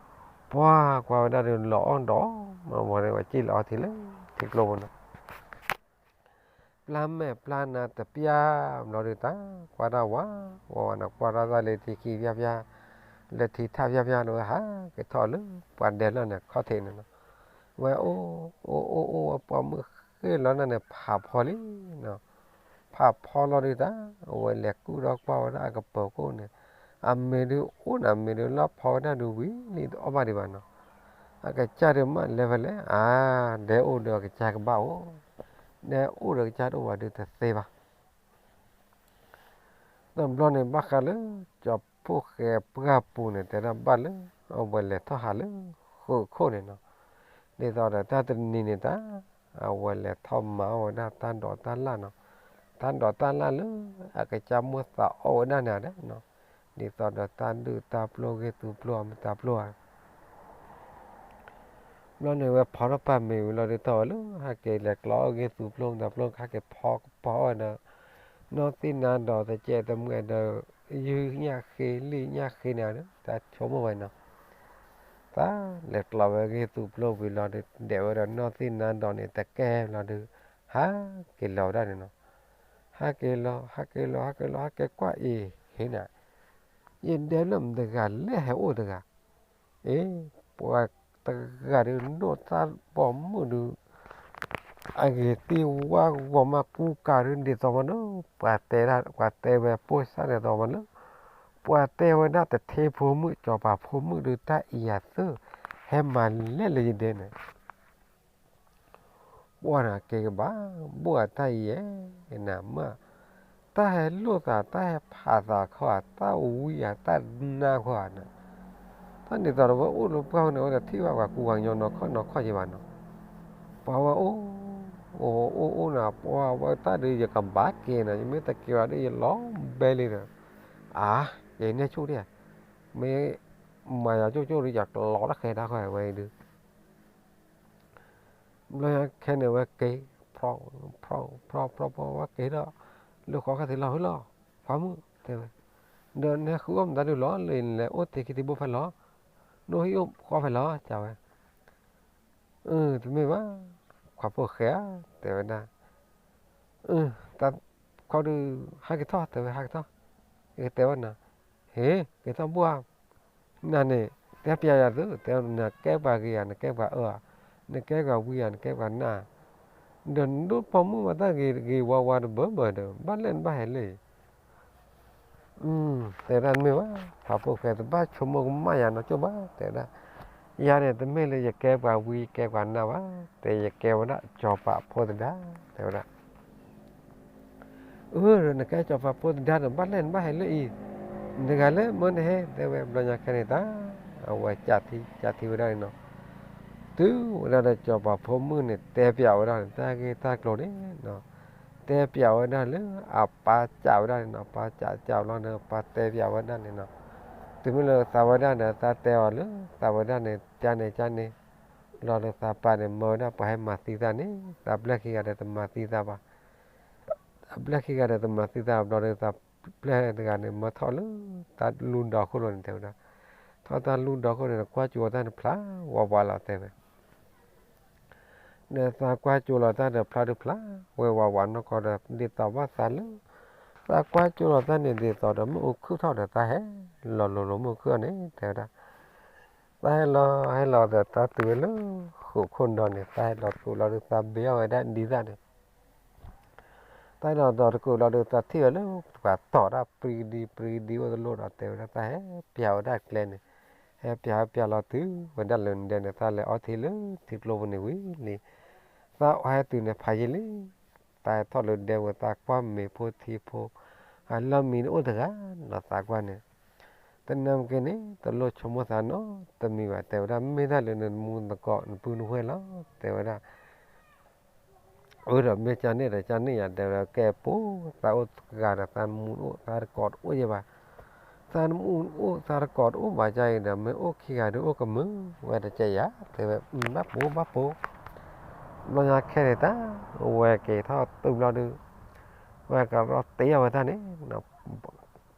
ပှၤကွၢ်ဝဲဒၣ်ဒုးလီၤအီၣ်ဒီး မ့ၢ်ဝဲက့ၤလီၤအီထံလၢထံကျိပူၤနီၤ, ပျၢ်မဲာ်ပျၢ်နါတပျၢ်ဘျီဒုးတၢ်, ကွၢ်တၢ်ဝး, ဝးဝးနီၤ ကွၢ်တၢ်သၣ်လၢထံခံပျၢ်ပျၢ်, လဲၤထံၣ်ထၣ်ဖၠါဖၠါဒီးဝဲဟးက့ၤထီၣ်လၢပှၤဒဲလီၢ်န့ၣ်ခီၣ်ထံးန့ၣ်နီၤ, ဝဲအိၣ် အိၣ်အိၣ်အိၣ်ဝဲပိာ်မုၣ်ဃ့လီၤန့ၣ် ဖးဖီလံနီၤ, ဖးဖီလီၤဒုးတၢ် အဝဲလဲၤကူၣ်ထီၣ်ကွၢ်ဝဲဒၣ်အကပၤကိၣ်န့ၣ်, အမ့ၢ်ဒုးအိၣ်န့ၣ် အမ့ၢ်ဒုးလီၢ်ဖီဝဲဒၣ်ဒုးဝံၤလံတအီၣ်ဘၣ်ဒံးဘၣ်နီၤ, အကစၢ်ဒုးမးလဲၤဖဲလဲၣ် အါ ဒဲအိၣ်ဒီးအကစၢ်ကဘၣ်အိၣ်, ဒဲအိၣ်ဒီးကစၢ်တအိၣ်ဘၣ်ဒုးတသ့ဘၣ် တဘျီန့ၣ်ဘၣ်ဃးလၢ ကၠီၤဖိၣ်ဃဲပှၢ်ပူၤန့ၣ် တဲဒၣ်ဘၣ်လၢ အဝဲလဲၤထီၣ်ဟးလၢ ဃုာ်ခိၣ်န့ၣ်နီၤ, ဒ်သိးဒီးတၢ်တနံၤန့ၣ်တၢ် အဝဲလဲၤထီၣ်မၤအီၣ်ဝဲဒၣ်တၢ်ဒိးတၢ်လၣ်နီၤ, တၢ်ဒိးတၢ်လၣ်လၢ အကစၢ်မိၣ်သးအီၣ်ဝဲဒၣ်န့ၣ်ဒီးနီၤ, ဒ်သိးဒီးတၢ်ဒုၣ်တၢ်ပျိၢ်ဂ့ၢ်သူပျိၢ်အမုၢ်တၢ်ပျိၢ်ဧါ ဘျီန့ၣ်ဝဲဖီထီၣ်ပာ်မ့ၤဝံၤလီၤဒုးတီၢ်ဝဲလၢ ဟဲက့ၤလဲၤကျီအီၣ်ဂ့ၢ်သူပျိၢ်မုၢ်တၢ်ပျိၢ် ဟဲက့ၤဖီကပီၤအီၣ်ဝဲဒီး နီၢ်သ့ၣ်နါဒီးတကဲးတမှဲဒီး ယုၢ်ညၣ်ဃ့လံာ်ညၣ်ဃ့န့ၣ်ဒီး တၢ်ဆိကမိၣ်ဝဲနီၤ, တၢ်လဲၤကျီဝဲဂ့ၢ်သူပျိၢ်ဝံၤလီၤဒုး ဒဲးဝဲဒီးနီၢ်သ့ၣ်နါဒီးန့ၣ် တကဲလီၤဒုး ဟးက့ၤလီၤဝဲဒၣ်န့ၣ်နီၤ, ဟးက့ၤလီၤ ဟးက့ၤလီၤ ဟးက့ၤလီၤ ဟဲက့ၤကွၢ်အံၤ ဟ့န့ၣ် ယဒဲလၢမတဂၤလဲၣ်ဟဲအိၣ်တဂၤ အ့ ပှၤတဂၤဒုးဒိၣ်တၢ်ပိာ်မုၣ်ဒုး အဂ့ၤသ့ၣ်ဝါဂီၤမးကူကၤဒုးဒ်သိးမးလၢ ပှၤတဲဒၣ် ပှၤတဲဝဲပိၢ်စၢ်ဒ်သိးမးလၢ ပှၤတဲဝဲဒၣ်တထ့ဖိမုၣ် စီၤပၤဖိမုၣ်ဒုး တၢ်အံၤယၤသၢ ဟဲမၤလဲၣ်လၢယဒဲန့ၣ် ပှၢ်န့ၣ်က့ၤကဘၣ် ဘိၣ်အတၢ်အံၤယဲ နမ့ၢ် တၢ်ဟဲလိၣ်သး တၢ်ဟဲဖးသးခီဧါ တၢ်ဝံဧါ တၢ်နါခီဧါန့ၣ်, တၢ်ဒ်သိးဒီးဝဲအိၣ်လၢပှၢ်န့ၣ် ဝဲတထံၣ်ဘၣ်ပှၤကူပှၤကညီနီၢ်ခီၣ်နီၢ်ခီၣ်ယံၤဘၣ်နီၤ, ပှၤဝဲအိၣ် အိၣ်အိၣ်န့ၣ် ပှၤဝဲတၢ်ဒုးယကဘၣ်က့ၤနီၤ ယမ့ၢ်တက့ၤဘၣ်ဒီးယလီၤဘဲလံဒီး, အါ ယန့ၢ်ဆူၣ်ဒံး, မ့ၢ်မၤယၤကၠိၣ်ကၠိၣ်ဒီး ယကလီၤတၢ်ဃဲၤတၢ်ဃီဝဲဒုး ဘျီညါခဲန့ၣ်ဝဲက့ၤ ဖျီ ဖျီ ဖျီ ဖျီ ဖျီ ဝဲက့ၤဒီး လၢဃီခါသ့ၣ်လီၤဖဲလီၤ ခွါမုၣ် တဲဝဲ, ဒီးနဟဲဃုအီၣ်မတၤဒုးလီၤ လၢလဲၤအိၣ်တ့ၢ်ခံတံၤဘိဖဲလီၤ, နအိၣ်ဟံၣ်အိၣ်ဃီဖဲလီၤ ကဝဲ, အ တမ့ၢ်ဘၣ်, ခွါဖိၣ်ဃဲဧၢ တဲဝဲဒၣ် အ တၢ်ခီဒုး ဟးက့ၤထီၣ် တဲဝဲ ဟးက့ၤထီၣ်, ယကတဲဝဲနၤ, ဟ့ က့ၤထီၣ်ဘိၣ်ဧါ, နၤန့ၣ် တဲပျးယၤသု တဲနကဲပှၤဂ့ၤဧါ နကဲပှၤအၢဧါ, နကဲပှၤဝံဧါ နကဲပှၤနၢ်ဧါ, ဒီးနဒိၣ်ပိာ်မုၣ်မၤတၢ်ဂ့ၤဂ့ၤဝါဝါတဘၢဘၢဒီး ဘၣ်လဲၣ်နဘၣ်ဟဲလၢအံၤ တဲဝဲဒၣ် တမ့ၢ်ဘၣ် ခွါဖိၣ်ဃဲ တဘၣ်ဆိကမိၣ်ကမၣ်ယၤနီၢ်ကၠိၣ်ဘၣ် တဲဝဲဒၣ်, ယၤန့ၣ် တမ့ၢ်လၢယကဲပှၤဝံ ယကဲပှၤနၢ်ဘၣ်, တဲယကဲဝဲဒၣ်စီၤပၤဖိသဒါ တဲဝဲဒၣ်, အၢ နကဲစီၤပၤဖိသဒါဒီး ဘၣ်လဲၣ်နဘၣ်ဟဲလၢအံၤ, နတဂၤလၢမၢနဟဲ တဲဝဲ ဘျီညါခဲန့ၣ်တၢ် အဝဲကးထံကးထံဝဲဒၣ်န့ၣ်နီၤ, တုၤဝဲဒၣ်ဒီးစီၤပၤဖိမုၣ်န့ၣ် တဲပျးဝဲဒၣ်န့ၣ် တၢ်ဂ့ၢ်တၢ်ကျိၤန့ၣ်နီၤ, တဲပျးဝဲဒၣ်လၢအပၢ်ကးဝဲဒၣ်န့ၣ်နီၤ, ပၢ်ကးကးလီၤဒီး ပၢ်တဲပျးဝဲဒၣ်န့ၣ်နီၤ, တုၤမ့ၢ်လၢသးဝဲဒၣ်ဒီး သးတဲအီၤလၢ သးဝဲဒၣ်န့ၣ် ကန့ၣ်ကန့ၣ်, လီၤဒီးသးပၢ်န့ၣ် မၢဝဲဒၣ်ပှၤဟဲမၤသံသးန့ၣ် သးဘျဲၣ်ခံဂၤဒီးတမၤသံသးဘၣ် အဘျဲၣ်ခံဂၤဒီးတမၤသံသးဘျီဒီး သးဘျဲၣ်တဂၤန့ၣ် မၢထီၣ်လၢတၢ်လူၢ်ဒီခိၣ်လိၤန့ၣ် တဲဝဲဒၣ်, ထီၣ်တၢ်လူၢ်ဒီခိၣ်န့ၣ် ကွၢ်ကၠိတၢ်န့ၣ်ဖျါဝးဝးလီၤ တဲဝဲ, ဒီးသးကွၢ်ကၠိလီၤတၢ်ဒီးဖျါဒုးဖျါဝဲဝးဝးနီၢ်ကီၢ်ဒီး ဒ်သိးဘၣ်သးလၢ သးကွၢ်ကၠိလီၤတၢ်န့ၣ် ဒ်သိးဒီးမ့ၣ်အူခုၣ်ထီၣ်ဒီး သးဟဲလီၤလိၤလိၤမ့ၣ်အူခုၣ်အီၤန့ၣ် တဲဝဲဒၣ် သးဟဲလီၤဟဲလီၤဒီး သးတုၤဝဲလၢဃိာ်ခိၣ်ဒီးန့ၣ် သးဟဲလီၤတကိးလီၤဒီး သးဘ့အီၣ်ဝဲဒၣ်ဒ်သၣ်န့ၣ် သးဟဲလီၤဒီးတကိးလီၤဒီး သးထံၣ်ဝဲလၢပှၤတီၤတၢ်ပြံကဒံပြံကဒံအိၣ်တလိၣ်ဒီး တဲဝဲဒၣ် သးဟဲပျးဝဲဒၣ်ကျဲန့ၣ်, ဟဲပျးဟဲပျးလီၤတုၤဝဲဒၣ်လၢဒဲန့ၣ် သးလဲၤအီထံလၢထံကျိပူၤန့ၣ်ဝံၤလံ, သးအီဟဲတုၤန့ၣ်ဖးယံာ်လံ, သးဟဲထီၣ်လၢဒဲဝဲ သးကွၢ်မ့ၤဖိထံဖိ, အလီၢ်မံန့ၣ်အိၣ်တဂၤနီၤ သးကွၢ်န့ၣ် တနၢ်မ့ၢ်က့န့ၣ် တလိၣ်ဆိကမိၣ်သးနီတမံၤဘၣ် တဲဝဲဒၣ် မ့ၢ်တၢ်လၢနမူနသကိးနပုၢ်နဝဲၢ်လီၤ တဲဝဲဒၣ်, အၢ ဒီးမ့ၢ်ကန့ၣ်ဒီးကန့ၣ်ယၤ တဲဝဲဒၣ် ကဲပိာ် သးအိၣ်တဂၤဒီး သးနမူနအိၣ်သးတကိးတအိၣ်ယဲဘၣ်, သးနမူနအိၣ်သးတကိးတအိၣ်ဘၣ် ကန့ၣ်ဒီး မ့ၢ်အိၣ်ခံဂၤဒီးအိၣ်ကမုာ်ဝဲတကဲယၤ တဲဝဲ ဘၣ်ပိာ်ဘၣ်ပိာ်, ဘျီညါခဲန့ၣ်တၢ် ဝဲက့ၤထီၣ်တုၤဘျီဒုး ဝဲကရီတ့အီၣ်ဝဲတၢ်န့ၣ်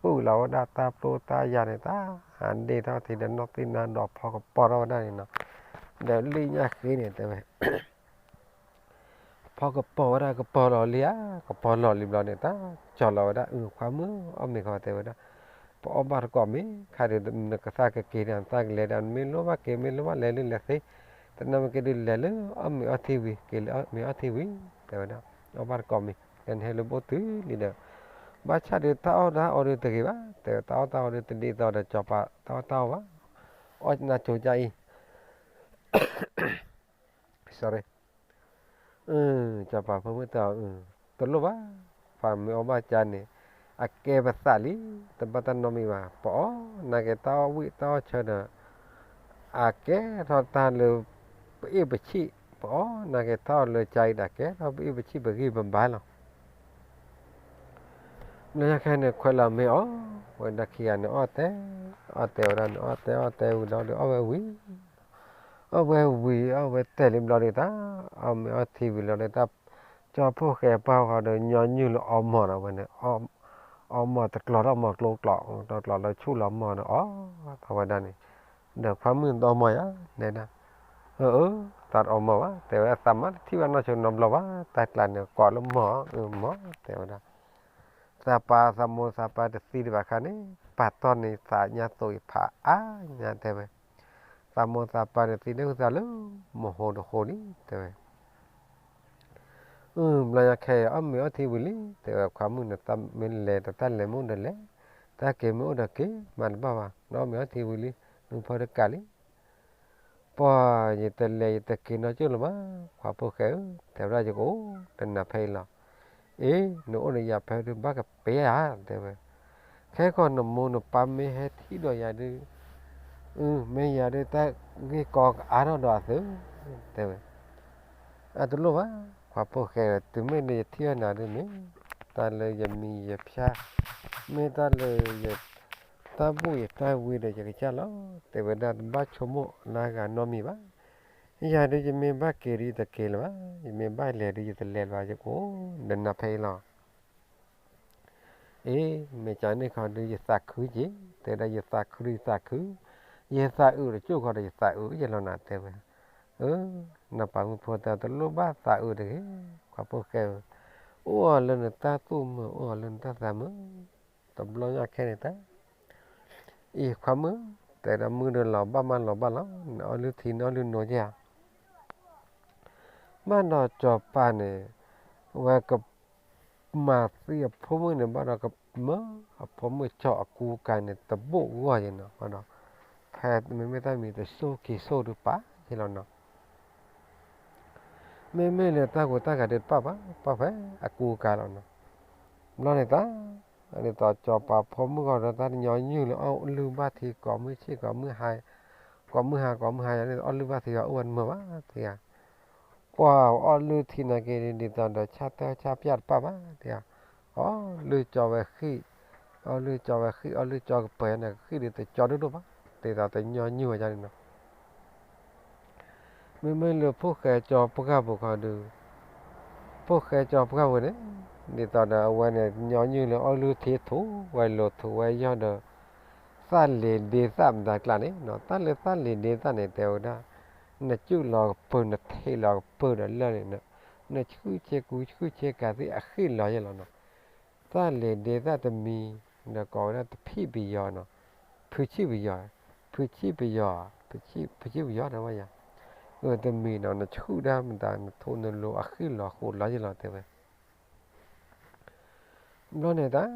ပုၢ်လီၤဝဲဒၣ်တၢ်ပျိတၢ်ယၤန့ၣ် တၢ်ဟးဒ့ၣ်ထီၣ်ထံဒီးနီၢ်သ့ၣ်နါဒီးဖီကပီၤထီၣ်ဝဲဒၣ်န့ၣ်နီၤ, ဒီးလံာ်ညၣ်ဃ့န့ၣ် တဲဝဲ ဖီကပီၤဝဲဒၣ် ကပီၤလီၤလံဧါ, ကပီၤလီၤလံဘျီန့ၣ် တၢ်ကၠီလီၤဝဲဒၣ် အုၣ် ခွါမုၣ် အီၣ်မ့ၤခီ တဲဝဲဒၣ်, ပအီၣ်ဘၣ်တကိးမ့ၢ်ခါဒီး နကသးကက့ၤဒီး နသးကလဲၤဒီး နမ့ၢ်လိၣ်ဘၣ်က့ၤ မ့ၢ်လိၣ်ဘၣ်လဲၤလၢလဲၤသ့, သနာ်က့ဒုးလဲၤလၢအီၣ်မ့ၤအီထံဝံၤ က့ၤလၢအီၣ်မ့ၤအီထံဝံၤ တဲဝဲဒၣ်, အီၣ်ဘၣ်တကိးမ့ၢ် နဟဲလၢဘိၣ်တုၤလံဒီး, ဘၣ်ဆၣ်ဒီးတၢ်အီၣ်တၢ်အီဒုးတဂ့ၤဘၣ် တဲဝဲ, တၢ်အီၣ်တၢ်အီဒုးတဒ်သိးဒီးစီၤပၤတၢ်အီၣ်တၢ်အီဘၣ်, အီၣ်နၢ်ဆိကၠါအံၤ စီၤပၤဖိမုၣ်တဲအီၤ, တလိၣ်ဘၣ်, ပှၤမ့ၢ်အီၣ်ဘၣ်ကၠါန့ၣ် အကဲပသးလံ, တဘၣ်တၢ်နီတမံၤဘၣ်, ပအီၣ်နာ်က့ၤတၢ်အီၣ်ဝံၣ်တၢ်အီၣ်ဆၢဒီး အကဲထီၣ်တၢ်လၢပအ့ၣ်ပဆံၣ်, ပအီၣ်နာ်က့ၤတၢ်အီၣ်လၢကၠါအံၤဒီး အကဲထီၣ်ပအ့ၣ်ပဆံၣ်ပဂံၢ်ပဘါလီၤ. ဘျီညါခဲန့ၣ် ခွဲးလီၤမ့ၢ်အီၣ်ဝဲဒၣ်ခံဂၤန့ၣ် အီၣ်တဲ, အီၣ်တဲဝဲဒၣ်န့ၣ် အီၣ်တဲအီၣ်တဲဝံၤဒီး အီၣ်ဝဲဝံၤ, အီၣ်ဝဲဝံၤ အီၣ်ဝဲတဲာ်လံဘျီဒီးတၢ်, အီၣ်မ့ၤအီထံဝံၤလီၤဒီးတၢ်, ကၠီဖိဃဲၤပှၢ်ဃီဒီး ညီနုၢ်လၢအီမီၢ်ဒီးဝဲန့ၣ်, အီမီၢ်တကျီၤထီၣ်မီၢ်ကျိကျိး, တကျီၤလီၤဆူၣ်လီၤမီၢ်ဒီး အီၣ်သးဝဲဒၣ်န့ၣ်, ဒီးခွါမုၣ်တအီမီၢ်ယါ, နဲဒၣ်, အၢ အၢ သးတအီမီၢ်ဘၣ်, တဲဝဲအသးမါတထံၣ်ဘၣ်နီၢ်ဆိနီတဘျီဘၣ်, တၢ်ကျါန့ၣ် ကိးလၢမီၢ်, အၢ မီၢ် တဲဝဲဒၣ် သးပၢ်သးမိၢ်သးပၢ်တသံဒံးဘၣ်ခါန့ၣ်, ပာ်တီၢ်န့ၢ်သးညါသိးအံၤဖးအါညါတဲဝဲ, သးမိၢ်သးပၢ်န့ၣ်သံဒၣ်ဝံသးလၢ မဟိတဟိလံ တဲဝဲ, အၢ ဘျီညါခဲအံၤ အီၣ်မ့ၤအီထံဝံၤလံ တဲဝဲ, ခွါမုၣ်န့ၣ် မ့ၢ်လဲၤဒီးတၢ်လဲၤမ့ၢ်အိၣ်ဒီးလဲၤ, တၢ်က့ၤမ့ၢ်အိၣ်ဒီးက့ၤ မၤတဘၣ်ဘၣ်, နအီၣ်မ့ၤအီထံဝံၤလံ, နဖၢတကးလံ ပှၤ ယတလဲၤယတက့ၤနီတကၠိၢ်လၢၤဘၣ်, ခွါဖိဃဲဧၢ, တဲဝဲဒၣ်ယကအိၣ်ဒီးနၤဖဲအံၤလီၤ. အ့ နအိၣ်ဒီးယၤဖဲဒုးဘၣ်ကပ့ၤဧါ တဲဝဲ, ခဲကီးနမိၢ်နပၢ်မ့ၢ်ဟဲထံၣ်ဒီးယၤဒုး, မ့ၢ်ယၤဒုးတၢ်ဂ့ၢ်ကီကအါထီၣ်ဒီးအသု, တဲဝဲ အတလိၣ်ဘၣ်, ခွါဖိဃဲဧၢ, တုၤမ့ၢ်လၢယထံၣ်ဘၣ်နၤဒုးန့ၣ်, တၢ်လၢယမံၤယဖၠၣ်, မ့ၢ်တၢ်လၢယတၢ်ဘူၣ်ယတၢ်ဝံဒီးယကစၢ်လီၤ, တဲဝဲဒၣ်တဘၣ်ဆိကမိၣ်လၢအဂၤနီတမံၤဘၣ်. ယၤဒုးယမ့ၢ်ဘၣ်က့ၤဒုးယတက့ၤလၢၤဘၣ်, ယမ့ၢ်ဘၣ်လဲၤဒုးယတလဲၤလၢၤဘၣ်, ယကအိၣ်ဒီးနၤဖဲအံၤလီၤ. အ့ မ့ၢ်ကန့ၣ်ခီဒုးယသးခုက့ၤ, တဲဒၣ်ယသးခုဒုးယသးခု, ယသးအုးတကၠိၢ်ဃီဒီးယသးအုးယလီၤနၤတဲဝဲ, အၢ နပာ်မုၣ်ဖိတဲတလိၣ်ဘၣ်သးအုးတဂ့ၤ, ခွါဖိဃဲဧၢ, အိၣ်အီၤလၢနတၢ်သူၣ်မုာ် အိၣ်အီၤလၢနတၢ်သးမုာ်, တဘျီညါခဲန့ၣ်တၢ် အံၤခွါမုၣ်, တဲဒၣ်မုၢ်ဒီးလီၤဘၣ်မးလီၤဘၣ်လီၤ, နအီၣ်လုၢ်ထံနအီၣ်လုၢ်နိက့ဧါ. ဘၣ်ဒီးစီၤပၤန့ၣ်, ဝဲကမၤသံအဖိမုၣ်န့ၣ် ဘၣ်ဒီးကမၢအဖိမုၣ်ကၠီအကူအကၤန့ၣ် တဘိၣ်ဂီၢ်ယဲနီၤ, ဘၣ်ဒီး ဖဲမ့မ့ၢ်တၢ်မံၤတစိၢ်က့ၤစိၢ်ဒုးပာ်ယဲလီၤနီၤ. မ့မ့ၢ်လၢတၢ်ကူတၢ်ကၤဒုးတပာ်ဘၣ်, ပာ်ဖဲအကူအကၤလီၤနီၤ. ဘျီန့ၣ်တၢ်, ဒ်သိးစီၤပၤဖိမုၣ်ဂီၢ်ဒီးတၢ်ညီနုၢ်လၢအီၣ်လုၢ်ဘၣ်ထံကိးမုၢ်ဆ့ၣ်ကိးမုၢ်ဟါ, ကိးမုၢ်ဟါကိးမုၢ်ဟါယၤန့ၣ် အီၣ်လုၢ်ဘၣ်ထံဂီၤအိၣ်ဝဲတမုာ်ဘၣ်သ့ဧါ. ပှၤအီၣ်လုၢ်ထံနာ်က့ၤဒ်သိးဒီး ဆၣ်တၢ်ဆၣ်ပျၢ်တပာ်ဘၣ်သ့ဧါ. အီၣ်လုၢ်ကၠီဝဲဃံၣ်, အီၣ်လုၢ်ကၠီဝဲဃံၣ် အီၣ်လုၢ်ကၠီကပၤန့ၣ် ဃံၣ်ဒုးတကၠီဒိၣ်ဒိၣ်ဘၣ်, ဒ်သိးတညီနုၢ်ဝဲဒၣ်န့ၣ်နီၤ. မ့မ့ၢ်လၢဖိၣ်ဃဲကၠီပှၢ်ပူၤခီဒုး, ဖိၣ်ဃဲကၠီပှၢ်ပူၤန့ၣ်, ဒ်သိးဒီးအဝဲန့ၣ် ညီနုၢ်လၢအီၣ်လုၢ်ထံထူၣ်ဝဲ လိၤထူၣ်ဝဲယီၢ်ဒီး သၣ်လ့ၤဒ့သၣ်မတၤကျါန့ၣ်နီၤ, တၢ်လၢသၣ်လ့ၤဒ့သၣ်န့ၣ် တဲဝဲဒၣ်, နစုၣ်လီၤကပၢၤ နထံးလီၤကပၢၤဒီးလၢာ်န့ၣ်, နဆှုၣ်ဆ့ကူဆှုၣ်ဆ့ကၤသ့ၣ်အဃံၣ်လီၤယဲလီၤနီၤ. သၣ်လ့ၤဒ့သၣ်တမံၤ, ဒီးကိးဝဲဒၣ်တဖံၣ်ပယီၤနီၤ, ဖုဆံၣ်ပယီၤ, ဖုဆံၣ်ပယီၤ, ဖုဆံၣ်ပယီၤတဲဝဲယၤ, အတမံၤနီၤ နဆှုၣ်ဒၣ်မတၤ နထူးနလိၤအဃံၣ်လီၤဃိးလီၤယဲလီၤတဲဝဲ. ဘျီန့ၣ်တၢ်,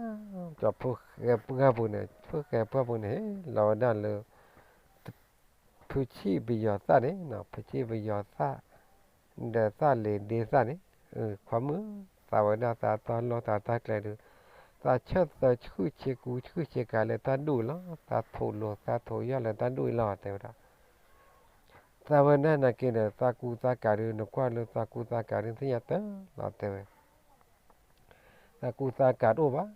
ကၠီဖိၣ်ဃဲပှၢ်ပူၤန့ၣ်, ဖိၣ်ဃဲပှၢ်ပူၤန့ၣ် ဟ့ၣ်လီၤဝဲဒၣ်လၢ ဖုဆံၣ်ပယီၤသၣ်န့ၣ်, ဖုဆံၣ်ပယီၤသၣ်, ဒီးသၣ်လ့ၤဒ့သၣ်န့ၣ်, ခွါမုၣ်, သးဝဲဒၣ်သးတၢ်လီၢ်သးတၢ်ကျဲဒုး, သးဆၢသၢဆှုၣ်ဆ့ကူဆှုၣ်ဆ့ကၤလၢတၢ်ဒူၣ်အံၤလီၤ, သးထူးလိၤသးထူးယီၢ်လၢတၢ်ဒူၣ်အံၤလီၤတဲဝဲဒၣ်. သးဝဲဒၣ်နာ်က့ဒီး သးကူသးကၤဒုး နကွၢ်လၢသးကူသးကၤဒုး သ့ၣ်ညါတၢ်လီၤတဲဝဲ. သးကူသးကၤတအိၣ်ဘၣ်.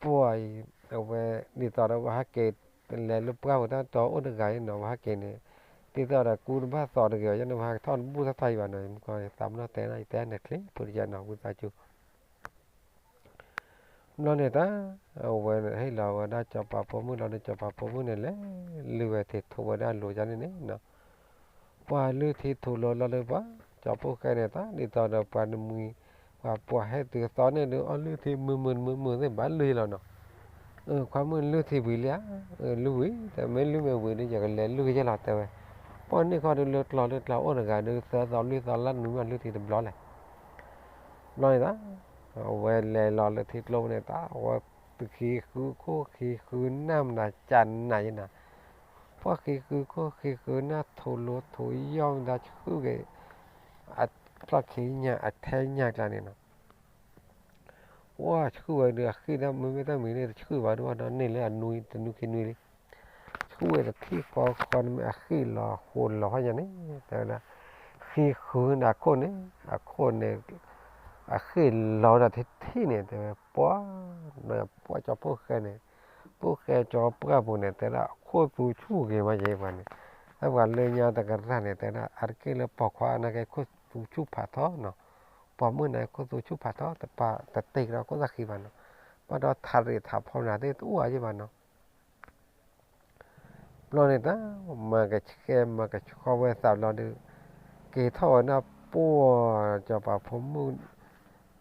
ပှၤအံၤ အဝဲ ဒ်သိးဒီးပှၤဟဲက့ၤ လဲၤလၢပှၢ်ပူၤတၢ်တီအိၣ်တဂၤအံၤနီၤ ပှၤဟဲက့ၤန့ၣ် ဒ်သိးဒီးကူတဘၣ်သီတဂ့ၤအီၤ ယန့ၣ်ပှၤဟဲကထီၣ်တဘူၣ်ထီၣ်ထီအံၤဘၣ်နီၤ မ့ၢ်ကီသးမနီၣ်တဲနီၤ ယတဲန့ၣ်ချ့ဖိတယၢ်နီၤ ဝံသးစူၤ ဘျီန့ၣ်တၢ် အဝဲဟ့ၣ်လီၤဝဲဒၣ်စီၤပၤဖိမုၣ်လီၤဒီး စီၤပၤဖိမုၣ်န့ၣ် လဲၤလုၢ်ဝဲထံးထီၣ်ဝဲဒၣ်လိၤယါန့ၣ်န့ၣ်နီၤ ပှၤလုၢ်ထံထီၣ်လိၤလီၤဒီးပှၤ ကၠီဖိၣ်ဃဲန့ၣ် တၢ်ဒ်သိးဒီးပှၤနမှံၤ ပှၤပှၤဟဲတုၤသီန့ၣ်ဒီး အီၣ်လုၢ်ထံမုာ်မုာ်မုာ်မုာ်သ့ၣ်ဘၣ်လုၢ်လီၤနီၤ ခွါမုၣ်လုၢ်ထံဝံၤလံဧါ, လုၢ်ဝံၤ တဲမ့ၢ်လုၢ်မ့ၢ်ဝံၤဒီး ယကလဲၤလုၢ်ကယဲၢ်လီၤ တဲဝဲ, ပှၢ်န့ၣ်ခီဒီးလၢကျီလၢကျီအိၣ်တဂၤဒီး သၢသီလွံၢ်သီလၢနုာ်မးလုၢ်ထံတဘျီလဲၣ်, ဘျီန့ၣ်တၢ် အဝဲလဲၤလီၤလၢထံကျိန့ၣ်တၢ် အဝဲ ပခံဃုခိၣ်ခံဃုနၢ်မနၤကနၤယဲနၤ, ပှၢ်ခံဃုခိၣ်ခံဃုနၢ်ထိးလိထိးယီၢ်မတၤဆှုၣ်က့ၤ, အဖျီၣ်ခံညါအထဲညါကျါန့ၣ်နီၤ ပှၢ်ဆှုၣ်ဝဲဒီးအဃံၣ်ဒၣ်မ့မ့ၢ်တၢ်မံၤန့ၣ် တဆှုၣ်ဘၣ်ဒိၣ်ဘၣ်ဒီးန့ၢ်လၢအနွံတနွံခံနွံလံ, ဆှုၣ်ဝဲတထံၣ်ဃီဃီန့ၣ်မ့ၢ်အဃံၣ်လီၤဃိးလီၤဟီညါန့ၣ် တဲဝဲဒၣ်, ဃံဃုန့ၣ်အခိၣ်န့ၣ်, အခိၣ်န့ၣ်, အဃံၣ်လီၤဝဲဒၣ်ထံထံၣ်န့ၣ် တဲဝဲပှၢ်, ပှၢ်ကၠီဖိၣ်ဃဲန့ၣ်, ဖိၣ်ဃဲကၠီပှၢ်ပူၤန့ၣ် တဲဒၣ်အခိၣ်သူဆူၣ်ဂ့ၤမးယဲပှၤန့ၣ်, အပှၤလၢညါတကရၢ်န့ၣ် တဲဒၣ်အါတက့ၢ်လၢပိာ်ခွါနာ်က့ခိၣ်သူဆူၣ်ဖးထီနီၤ, ပိာ်မုၣ်နာ်က့ခိၣ်သူဆူၣ်ဖးထီ တပာ်တတ့ကဒီးခိၣ်သၣ်ဃံဘၣ်နီၤ, ဘၣ်ဒီးထးရံးထးဖီမနုၤသ့ၣ်တအိၣ်ဧါယဲဘၣ်နီၤ ဘျီန့ၣ်တၢ် မၤကဆှဲမၤကဆှီဝဲသးဘျီဒီး က့ၤထီၣ်ဝဲဒၣ်ပိာ်ကၠီၤပၤဖိမုၣ်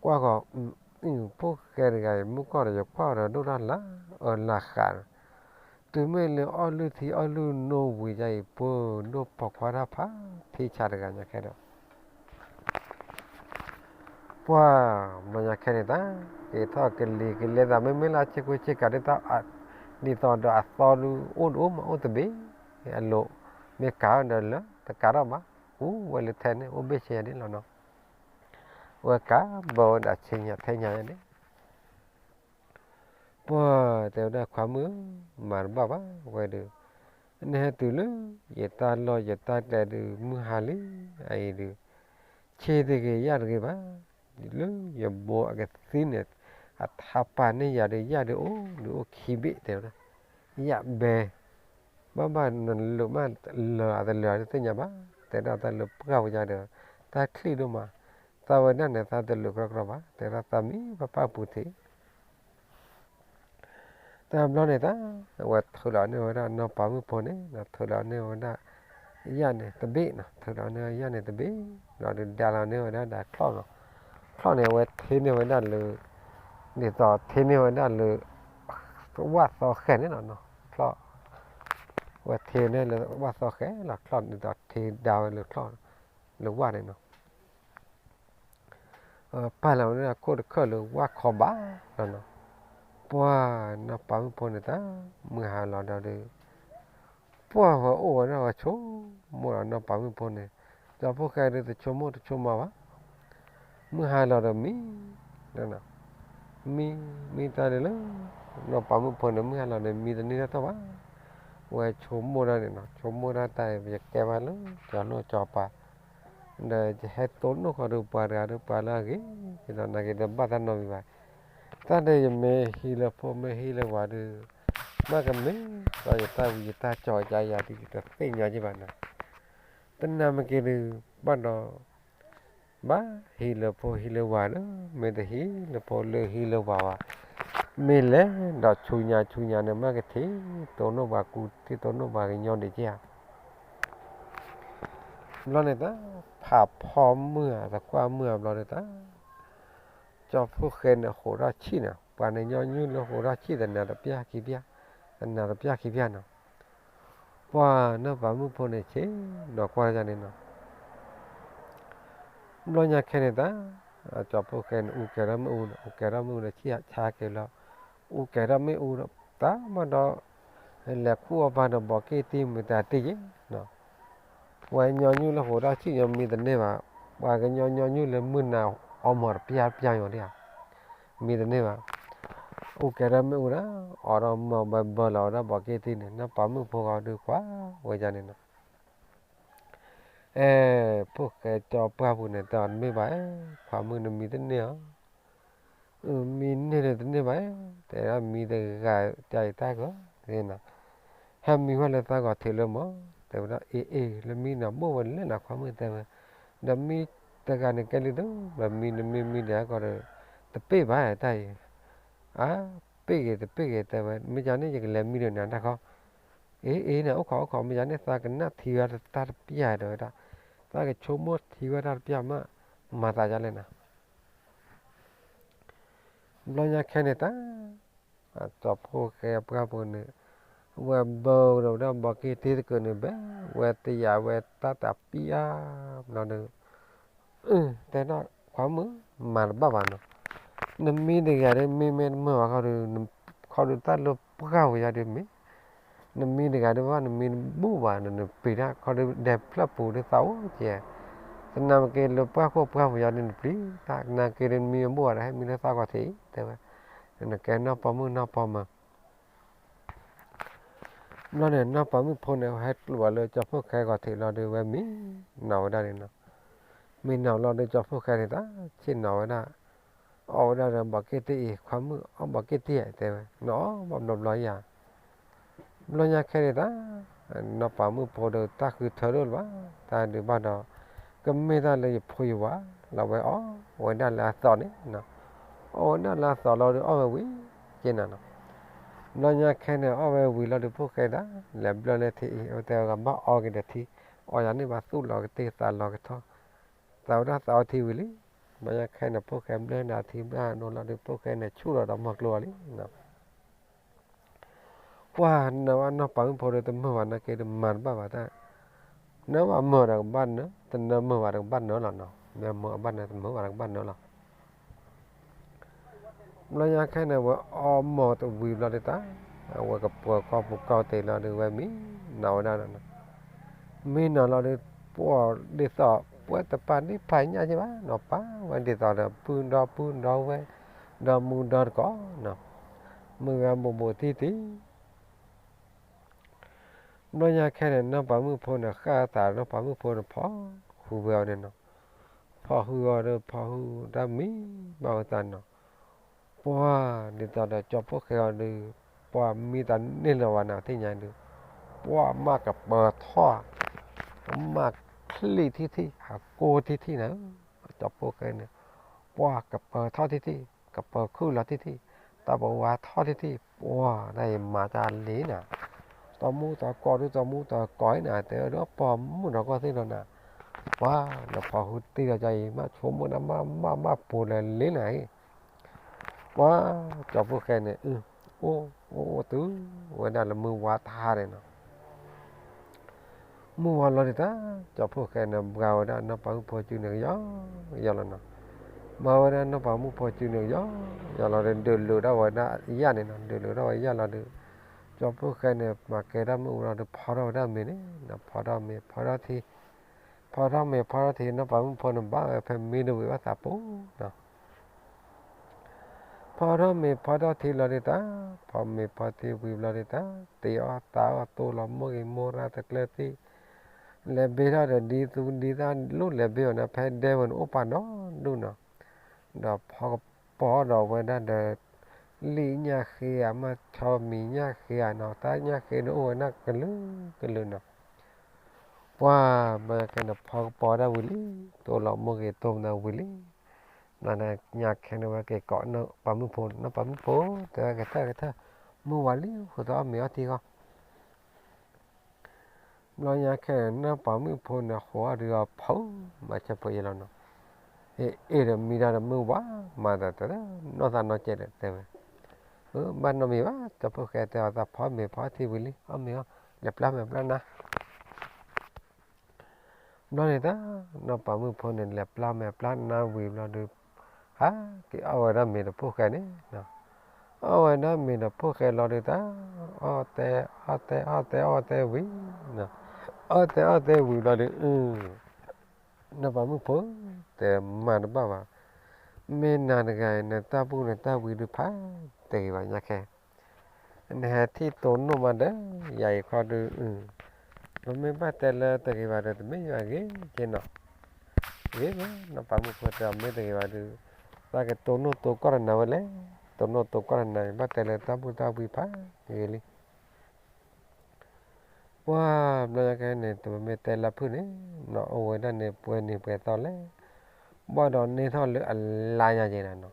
ကွၢ်ဃီၤ, ဖိၣ်ဃဲတဂၤအံၤ မုၢ်ကီၢ်ဒီးယကွၢ်ဒီးဒိၣ်တၢ်လၢအၢလၢဃး, တုၤမ့ၢ်လၢအီၣ်လုၢ်ထံအီၣ်လုၢ်နိဝံၤယါအံၤ ပၢၢ်ဒိၣ်ပိာ်ခွါတၢ်ဖးထံဆးတဂၤညါခဲဒီး ပှၢ်ဘျီညါခဲန့ၣ်တၢ် က့ၤထီၣ်ကလံၤကလဲသး မ့မ့ၢ်လၢအဆ့ကူဆ့ကၤဒ်သိး ဒ်သိးဒီးအသီဒုးအိၣ်တအိၣ်မးအိၣ်တဘ့ၣ် အလိၤ မ့ၢ်ကၤဒီးလၢတကၤထီၣ်ဘၣ် အူဝဲလၢထဲန့ၣ် အိၣ်ဘ့ၣ်ဆ့ယၤဒ်လီၤနီၤ ဝဲကၤဘၢဝဲဒၣ်ဆ့ညါထဲညါယၤန့ၣ် ပှၢ်တဲဝဲဒၣ်ခွါမုၣ်ဧၢ, မၤတဘၣ်ဘၣ်ဝဲဒီး, နဟဲတုၤလၢ ယတၢ်လီၢ်ယတၢ်ကျဲဒုး မုၢ်ဟါလံ, အအံၤဒုး, ဆ့တဂ့ၤယၣ်တဂ့ၤဘၣ်, လၢယဘိအကသံၣ်န့ၣ်, အထါပာ်န့ၢ်ယၤဒီး ယၣ်ဒုးအိၣ်ဒုးအိၣ်ခံဘ့ၣ်တဲဝဲဒၣ်, ယၣ်ဘဲ ဘၣ်ဘၣ်နလိာ်မးလၢာ်အတလၢာ်တသ့ၣ်ညါဘၣ်, တဲဒၣ်တၢ်လၢပှၢ်ဝဲယၤဒီး, တၢ်ချံၣ်ဒိၣ်မး, သးဝဲဒၣ်န့ၣ် သးတလိာ်ကြီကြီဘၣ်, တဲဒၣ်သးမံဘၣ်ပၢ်ပူၤထံး တဘျီန့ၣ်တၢ်, အဝဲထုးလီၤန့ၢ်ဝဲဒၣ်နီၢ်ပၤမုၣ်ဖိန့ၣ်, ထုးလီၤန့ၢ်ဝဲဒၣ်, ယၣ်န့ၣ်တဘ့ၣ်နီၤ, ထုးလီၤန့ၢ်ယၣ်န့ၣ်တဘ့ၣ်, ဒီးဒုးဒါလီၤန့ၢ်ဝဲဒၣ်ဒီးချီၣ်နီၤ, ချီၣ်န့ၣ် အဝဲထ့န့ၢ်ဝဲဒၣ်လၢ, ဒ်သိးထ့န့ၢ်ဝဲဒၣ်လၢ, ဝၣ်သီဃဲၤန့ၣ်လီၤနီၤ, ချီၣ်, အဝဲထ့န့ၢ်လၢဝၣ်သီဃဲၤလီၤ, ချီၣ်ဒ်သိးထ့ဒါဝဲလၢချီၣ်, လၢဝၣ်န့ၣ်နီၤ ပာ်လီၤဝဲဒၣ်ခိၣ်တခၢၣ်လၢဝၣ်ခီဘၣ်လီၤနီၤ, ပှၢ်နီၢ်ပၤမုၣ်ဖိန့ၣ်တၢ်, မုၢ်ဟါလီၤဒီး, ပှၢ်ဝဲအိၣ်ဝဲဒၣ်ဝဲဆိကမိၣ်လီၤနီၢ်ပၤမုၣ်ဖိန့ၣ်, ဒီးဖိၣ်ဃဲဒုးတဆိကမိၣ်တဆိကမးဘၣ်, မုၢ်ဟါလီၤဒီးမံ, မံ, မံတၢ်ဒုးလၢ, နီၢ်ပၤမုၣ်ဖိန့ၣ် မုၢ်ဟါလီၤန့ၣ် မံတန့ၢ်တၢ်တီၢ်ဘၣ်, ဝဲဆိကမိၣ်ဒၣ်န့ၣ်နီၤ, ဆိကမိၣ်ဒၣ်တၢ်အံၤ ယကဲဘၣ်လၢကၠီၤလိၣ်ကၠီၤပၤ ဒီးယဟဲတိၢ်နီၣ်ဃီဒီးပှၤတဂၤဒီးပှၤလၢအဂ့ၤ, ဒီးနာ်က့ဒီးဘၣ်တၢ်နီတမံၤဘၣ်, တၢ်ဒ်ယမ့ၢ်ဟံးလၢဖိမ့ၢ်ဟံးလၢဝၤဒီး, ဘၣ်ကမ့ၢ်ဒီးယတၢ်ဝံၤယတၢ်ကၠီၤယၤယၤဒုး ယတသ့ၣ်ညါယဘၣ်နီၤ, တနာ်မ့ၢ်က့ၤဒုး, ဘၣ်ဒီး ဘၣ်ဟံးလၢဖိဟံးလၢဝၤလၢ, မ့ၢ်တဟံးလၢဖိလၢဟံးလၢဝၤဘၣ်, မ့ၢ်လဲၤဒီးဆူညါဆူညါန့ၣ် မ့ၢ်ကထံၣ်တိၢ်နီၣ်ပှၤကူထံၣ်တိၢ်နီၣ်ပှၤကညီဒံးက့ဧါ ဘျီန့ၣ်တၢ်, ဖးဖီမုၢ်ဧါ သကွၢ်မုၢ်ဧါဘျီဒီးတၢ်, ကၠီဖိၣ်ဃဲန့ၣ်ဟိးထီၣ်ဆံၣ်န့ၣ် ပှၤန့ၣ်ညီနုၢ်လၢဟိးထီၣ်ဆံၣ် တနၤတပျၢ်ခံပျၢ်, တနၤတပျၢ်ခံပျၢ်နီၤ, ပှၢ်နီၢ်ပၤမုၣ်ဖိန့ၣ်ဆ့ၣ်, ဒီးကွၢ်ဒ်န့ၣ်နီၤ ဘျီညါခဲန့ၣ်တၢ်, ကၠီဖိၣ်ဃဲန့ၣ် အူကဲထီၣ်မ့ၣ်အူဒီး အူကဲထီၣ်မ့ၣ်အူဒီးဆံၣ်ဆါက့ၤလီၤ, အူကဲထီၣ်မ့ၣ်အူဒီး, တၢ်မၤဒီး, လဲၤခူၣ်အီၣ်ပၤဒီးဘီးက့ၢ်တံၢ်မ့ၢ်တၢ်တ့ၢ်ယဲၢ်, ပှၤညီနုၢ်လၢဟိးထီၣ်ဆံၣ်ညီမံတန့ၢ်ဘၣ်, ပှၤကညီညီနုၢ်လၢမုၢ်နၤအီမီၤတပျၢ်တပျၢ်ညီဒံးဧါ, မံတန့ၢ်ဘၣ်, အူကဲထီၣ်မ့ၣ်အူဒီး, အီၣ်ဒီးမၤဘၢဘၢလီၤဝဲဒၣ်ဘီးက့ၢ်တံၢ်န့ၣ် နီၢ်ပၤမုၣ်ဖိဂီၢ်ဒုးကွၢ်ဝဲဒ်န့ၣ်နီၤ အဲ, ဖိၣ်ဃဲကၠီပှၢ်ပူၤန့ၣ် တဲအီၤတမ့ၢ်ဘၣ်, ခွါမုၣ်နမံတန့ၢ်ဧါ, မံန့ၢ်ဒီးတန့ၢ်ဘၣ်, တဲဒၣ်မံတဂၤတၢ်အံၤတၢ်ကီ, ဟဲမံဝဲလၢသးဂီၤထံးလၢမီၤ, တဲဝဲဒၣ်အ့ၣ်အ့ၣ် လၢမံနၤဘိၣ်ဝဲလၢနခွါမုၣ်တဲဝဲ, ဒီးမံတဂၤန့ၣ်ကဲလံဒီး, ဒီးမံနမံမံဒီးကီဒီး, တပ့ၢ်ဘၣ်တၢ်အံၤ, အါ, ပ့ၢ်ဂ့ၤတပ့ၢ်ဂ့ၤတဲဝဲ မ့ၢ်ယၤန့ၣ်ယကလဲၤမံဒီးနၤတၢ်ခီ အ့ၣ်အ့ၣ်န့ၣ် အိၣ်ခိးအိၣ်ခိး မ့ၢ်ယၤန့ၣ်သးကနၣ်ထံဝဲတၢ်တပျၢ်တဲဝဲဒၣ်, သးကဆိကမိၣ်ထံဝဲတၢ်တပျၢ်မး, မၤသးဒ်လဲၣ်နၤ, ဘျီညါခဲန့ၣ်တၢ်, ကၠီဖှိၣ်ဃဲပှၢ်ဖိန့ၣ် ဝဲဘၢကဒီးဝဲဒၣ်ဘီးက့တ့ၢ်တကုာ်န့ၣ် ဘဲဝဲတယာ်ဝဲတၢ်တပံၢ်ဧါ, ဘျီဒီး တဲဒၣ် ခွါမုၣ် မၤတဘၣ်ဘၣ်နီၤ, နမံတဂၤဒီး မ့မ့ၢ်တမုာ်ဘၣ်ခီဒီး ခီဒီးတၢ်လၢပှၢ်ပူၤယါဒီးမ့ၢ် နမံတဂၤဒီးဘၣ် နမံတဘူၣ်ဘၣ်ဒီး နပျံၤတၢ်ခီဒီးဒဲးဖျၢၣ်ပူၤဒီးသးအိၣ်ကဲ, သနာ်က့လၢပှၢ်ခိၣ်ပှၢ်ပူၤယါဒီးနပျံၤတၢ် သနာ်က့ဒီးနမံတဘူၣ်ဘၣ်ဒီး ဟဲမံလၢသးခီထံးအံၤ တဲဝဲ, နကဲနီၢ်ပၤမုၣ်နီၢ်ပၤမၢ် ဘျီန့ၣ် နီၢ်ပၤမုၣ်ဖိန့ၣ် ဟဲကျိးဘၣ်လၢကၠီဖှိၣ်ဃဲဂီၤထံးလီၤဒီး ဝဲမံနီၤဝဲဒၣ်န့ၣ်နီၤ, မံနီၤလီၤဒီး ကၠီဖှိၣ်ဃဲန့ၣ်တၢ်ဆ့ၣ်နီၤဝဲဒၣ်, အီၣ်ဝဲဒၣ်ဒီးဘီးက့တ့ၢ်အံၤ ခွါမုၣ် အီၣ်ဘီးက့တ့ၢ်ဧါ တဲဝဲ, နအီၣ်ဘၣ်ဘျီဘျီယၤ, ဘျီညါခဲန့ၣ်တၢ် နီၢ်ပၤမုၣ်ဖိဒီးတၢ်ဃုထၢဒိၣ်လၢၤဘၣ်, တၢ်ဒုးဘၣ်ဒီး ကမ့ၢ်တၢ်လၢယဖိယဝၤလီၤ ဝဲအီၣ်ဝဲဒၣ်လၢအသီးန့ၣ်နီၤ, အီၣ်ဝဲဒၣ်လၢအသီးလီၤဒီးအီၣ်ဝဲဝံၤက့နီၤနီၤ, ဘျီညါခဲန့ၣ် အီၣ်ဝဲဝံၤလီၤဒီး ဖှိၣ်ဃဲဒၣ် လဲၤဘျၢလၢထံအံၤ အဝဲတဲဝဲကဘၣ်အီက့ၤဒီးထံ, အီယၤန့ၣ်ဘၣ်သူၣ်လီၤကတ့ၢ်သးလီၤကထီၣ်, သးဝဲဒၣ်သးအီထံဝံၤလံ, ဘျီညါခဲန့ၣ် ဖှိၣ်ဃဲဘျၢနၤထံဘျၢနအိၣ်လီၤဒီး ဖှိၣ်ဃဲန့ၣ်ဆူၣ်လီၤဒီးမီၢ်ကျိၤအီၤလံနီၤ ပှၢ်နဝဲနီၢ်ပၤမုၣ်ဖိဒီးတမုာ်ဘၣ်နာ်က့ဒီး မၤတဘၣ်ဘၣ်တၢ်, နၢဘၣ်မုာ်ဒီးကဘၣ်နၢ, တနၢမုာ်ဘၣ်ဒီးကဘၣ်နၢလီၤနီၤ, မ့ၢ်မုာ်အဘၣ်နၢ တမုာ်ဘၣ်ဒီးကဘၣ်နၢလီၤ. ဘျီညါခဲန့ၣ် ဝဲအီၣ်မီၢ်တဝံၤဘျီဒုးတၢ်, အဝဲကပၢၤကီၢ်ပူၤကီၢ်တ့ၢ်လီၤဒီး ဝဲမံနီၤဝဲဒၣ်နီၤ, မံနီၤလီၤဒီး ပှၢ်ဒ်သိး ပှဲၤတပာ်ဒ်ဖးညၣ်က့ဘၣ်နီၤ, ပာ်ဝဲဒ်သိးဒီး ပုၢ်ဒီပုၢ်ဒီဝဲၢ် ဒီမူဒီတကိးနီၤ, မုၢ်ဂၤဘိးဘိးတံၢ်တံၢ် ဘျီညါခဲန့ၣ် နီၢ်ပၤမုၣ်ဖိန့ၣ် ဃၣ်သးနီၢ်ပၤမုၣ်ဖိန့ၣ် ဖီၣ်ဃုာ်ဝဲအီၤန့ၣ်နီၤ, ဖီၣ်ဃုာ်အီၤဒီး ဖီၣ်ဃုာ်တၢ်မံဘၣ်ဝဲသးနီၤ, ပှၢ်ဒ်သိးဒီးကၠီဖှိၣ်ဃဲအီၤဒီး ပှၢ်မံတၢ်န့ၢ်လီၤဝဲနီၤ သ့ၣ်ညါဒုး, ပှၢ်မးကပၢၤထီၣ်, မးချံၣ်ထံထံၣ် ဟးကိၢ်ထံထံၣ်နၤ, ကၠီဖှိၣ်ဃဲန့ၣ် ပှၢ်ကပၢၤထီၣ်ထံထံၣ်, ကပၢၤခုၣ်လီၤထံထံၣ်, တၢ်ပဝါထီၣ်ထံထံၣ်, ပှၢ်ဒ်အံၤမၤတၢ်လံနၤ, တမူတကိးဒုတမူတကိးနၤ တဲဒီးပိာ်မုၣ်ဒီးကီၢ်သ့ၣ်ဒီးနၤ, ပှၢ်နဖီၣ်ဃုာ်တံၢ်ဒီးကၠီအံၤ မးဆိကမိၣ်နၤ မးမးမးပူၤလၢလံနၤအံၤ, ပှၢ်ကၠီဖှိၣ်ဃဲန့ၣ် အိၣ်အိၣ်အိၣ်တုၤဝဲဒၣ်လၢမုၢ်ဝါထါန့ၣ်နီၤ မုၢ်ဝါလီၤဒုးတၢ် ကၠီဖှိၣ်ဃဲန့ၣ် ဘှါဝဲဒၣ်နီၢ်ပၤမုၣ်ဖိစုန့ၣ်ကယီယီလီၤနီၤ, ဘှါဝဲဒၣ်နီၢ်ပၤမုၣ်ဖိစုန့ၣ်ကယီယီလီၤဒီး ဒုးလိာ်ထီၣ်ဝဲဒၣ်ယၣ်န့ၣ်နီၤ, ဒုးလိာ်ထီၣ်ဝဲယၣ်လီၤဒီး ကၠီဖှိၣ်ဃဲန့ၣ် မၤကဲတၢ်မုၢ်ဝါလီၤဒီး ဖီထီၣ်ဝဲဒၣ်မ့ၤန့ၣ်နီၤ, ဖီထီၣ်မ့ၤ ဖီထီၣ်ထံ ဖီထီၣ်မ့ၤ ဖီထီၣ်ထံ နီၢ်ပၤမုၣ်ဖိန့ၣ် ဘၣ်ဝဲဖဲမ့ၢ်တဝံၤဘၣ်သးပူၤနီၤ ဖီထီၣ်မ့ၤဖီထီၣ်ထံလီၤဒုးတၢ်, ဖီမ့ၤဖီထီၣ်ထံဝံၤဘျီဒုးတၢ်, တ့အီၣ်သးအီၣ်တိၢ်လီၤမိၢ်ဂ့ၤမိၢ်ရၣ်တကျၢၤသ့ၣ်, လဲၤဘ့ထီၣ်ဒီးဒ်သူဒ်သၣ်လိၣ်လဲၤဘ့အီၤန့ၣ် ဖဲဒဲဝဲန့ၣ်အိၣ်ပာ်ဒီဒူၣ်နီၤ, ဒီးဖီကပီၤဒီးဝဲဒၣ်ဒီး လံာ်ညၣ်ဃ့ဧါ မ့ၢ်ဆီမံၤညၣ်ဃ့ဧါနီၤ, တၢ်ညၣ်ဃ့ဒီးအိၣ်ဝဲဒၣ်ကလုာ်ကလုာ်နီၤ ပှၢ်ဘျီညါခဲန့ၣ် ဖီကပီၤဒၣ်ဝံၤလံ, တိၢ်လီၤမိၢ်ဂ့ၤတိၢ်မနုၤဝံၤလံ, ဘျီညါခဲန့ၣ် ဝဲက့ၤကိးနီၢ်ပၤမုၣ်ဖိ, နီၢ်ပၤမုၣ်ဖိ, တဲဝဲကထၢၣ်ကထၢၣ်, မုၢ်ဝါလံ ဃိသီအီၣ်မ့ၤအီထံဃီ ဘျီညါခဲန့ၣ် နီၢ်ပၤမုၣ်ဖိန့ၣ် ဃိးအီၣ်ဒုးအီၤဖုး မၤဆၢဖိယဲလီၤနီၤ, အ့ၣ်အ့ၣ်ဒီးမံတၢ်ဒီးမုၢ်ဝါ မၤသးတနီၢ်သးနီၢ်ကဲဒီးတဲဝဲ, အၢ ဘၣ်နီတမံၤဘၣ်, ကၠီဖှိၣ်ဃဲတဲအီၤ သးဖီမ့ၤဖီထံဝံၤလံ အီၣ်မ့ၤအီၣ်, လဲၤပျၢ်မ့ၤပျၢ်နါ ဘျီန့ၣ်တၢ် နီၢ်ပၤမုၣ်ဖိန့ၣ် လဲၤပျၢ်မ့ၤပျၢ်နါဝံၤဘျီဒုး, ဟးက့ၤအီၣ်ဝဲဒၣ်မ့ၤဒီးဖှိၣ်ဃဲန့ၣ်, အီၣ်ဝဲဒၣ်မ့ၤဒီးဖှိၣ်ဃဲလီၤဒုးတၢ်, အီၣ်တဲအီၣ်တဲအီၣ်တဲအီၣ်တဲဝံၤ, အီၣ်တဲအီၣ်တဲဝံၤဘျီဒုး, နီၢ်ပၤမုၣ်ဖိ, တဲမၤတဘၣ်ဘၣ်, မ့ၢ်နၤတဂၤအံၤ နတၢ်ဘူၣ်နတၢ်ဝံဒုးဖးတဂ့ၤဘၣ်ညါခဲ နဟဲထံၣ်တိၢ်နီၣ်မးဒီး ယၤအံၤခီဒုး, ပမ့ၢ်ဘၣ်တဲလၢတဂ့ၤဘၣ်ဒီး တမ့ၢ်ယွၤဂ့ၤက့နီၤ, ဂ့ၤမ့ၢ်နီၢ်ပၤမုၣ်ဖိတဲအီၤ မ့ၢ်တဂ့ၤဘၣ်ဒုး, သးကတိၢ်နီၣ်တိၢ်ကီၢ်တနၤဝဲလဲၣ်, တိၢ်နီၣ်တိၢ်ကီၢ်တနၤ ဘၣ်တဲလၢတၢ်ဘူၣ်တၢ်ဝံဖးဂ့ၤလံ ပှၢ်ဘျီညါခဲန့ၣ် တမ့ၢ်တဲလၢဖုၣ်န့ၣ်, နီၢ်အိၣ်ဝဲဒၣ်န့ၣ် ပှဲၤနံၤပှဲၤသီလဲၣ်, ဘၣ်ဒီးန့ၢ်ထီၣ်လၢအလါညါက့ၤနၤ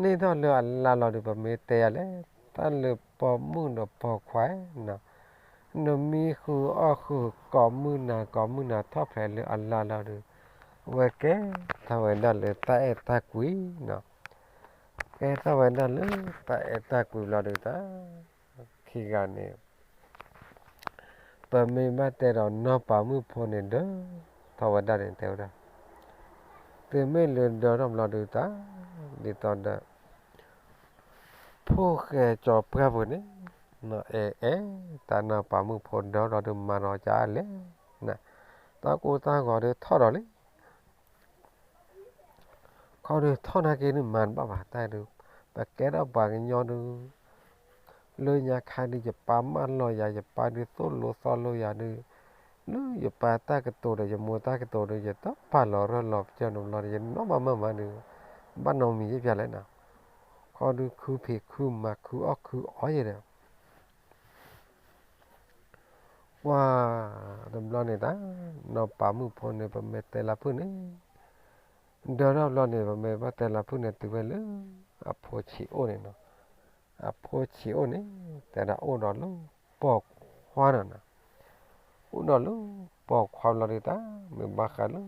နီၤ, န့ၢ်ထီၣ်လၢအလါလီၤဒုး ပမ့ၢ်တဲယၤလဲၣ်, တၢ်လၢပိာ်မုၣ်ဒီးပိာ်ခွါနီၤ, နမံဃုာ်အီၣ်ဃုာ် ကိးမုၢ်နၤ ကိးမုၢ်နၤထီၣ်ဖျဲးလၢအလါလီၤဒုး, ဝဲကဲထီၣ်ဝဲဒၣ်လၢတၢ်အဲၣ်တၢ်ကွံနီၤ ကဲထီၣ်ဝဲဒၣ်လၢတၢ်အဲၣ်တၢ်ကွံဘျီဒုးတၢ် ခံဂၤန့ၣ် ပမ့ၢ်ဘၣ်တဲဒီးနီၢ်ပၤမုၣ်ဖိန့ၣ် ဒၢထီၣ်ဝဲဒၣ်န့ၣ် တဲဝဲဒၣ်, သုမ့ၢ်လၢဒၢထီၣ်ဘျီဒုးတၢ် ဒ်သိးဒီး ဖိၣ်ဃဲကၠီၤပှၢ်ပူၤန့ၣ် အဲၣ်အဲၣ် တၢ်နီၢ်ပၤမုၣ်ဖိဒၢထီၣ်ဒီးမၤဒီးကလဲၣ်, တၢ်ကိၢ်တၢ်ဂီၤဒုးထီၣ်ဒီးလံ ခီဒုးထီၣ်နာ်က့ဒုးမၤတဘၣ်ဘၣ် တၢ်ဒုး ပကဲထီၣ်ပှၤကညီဒုး လၢညါခါဒုး ယပၢ်မၢလီၤယၤ ယပၢ်ဒုးသိၣ်လိသီလိယၤဒုး, လၢယပၢ်တၢ်ကတိၤဒီး ယမိၢ်တၢ်ကတိၤဒုး ယတပာ်လီၤရၢၢ်လီၤပကျၢၢ်န့ၣ်ဘျီဒီး ယနီၢ်မၤမၢမၤဒုး ဘၣ်နီတမံၤယဲၢ်ပၠးလဲၣ်နီၤ, ခီဒုးခုဖံးခုမၤခုအီၣ်ခုအီယဲၢ်ဒီး ပှၤတဘျီန့ၣ်တၢ် နီၢ်ပၤမုၣ်ဖိန့ၣ် ပမ့ၢ်တဲလၢဖုၣ်န့ၣ် ဒၢထီၣ်ဘျီန့ၣ် ပမ့ၢ်ဘၣ်တဲလၢဖုၣ်န့ၣ် တုၤဝဲလၢ အဖိဆံးအိၣ်န့ၣ်နီၤ, အဖိဆံးအိၣ်န့ၣ် တဲဒၣ်အိၣ်ဒီးလၢပိာ်ခွါနီၤနီၤ, အိၣ်ဒီးလၢပိာ်ခွါဘျီဒုးတၢ် မ့ၢ်ဘၣ်ဃးလၢ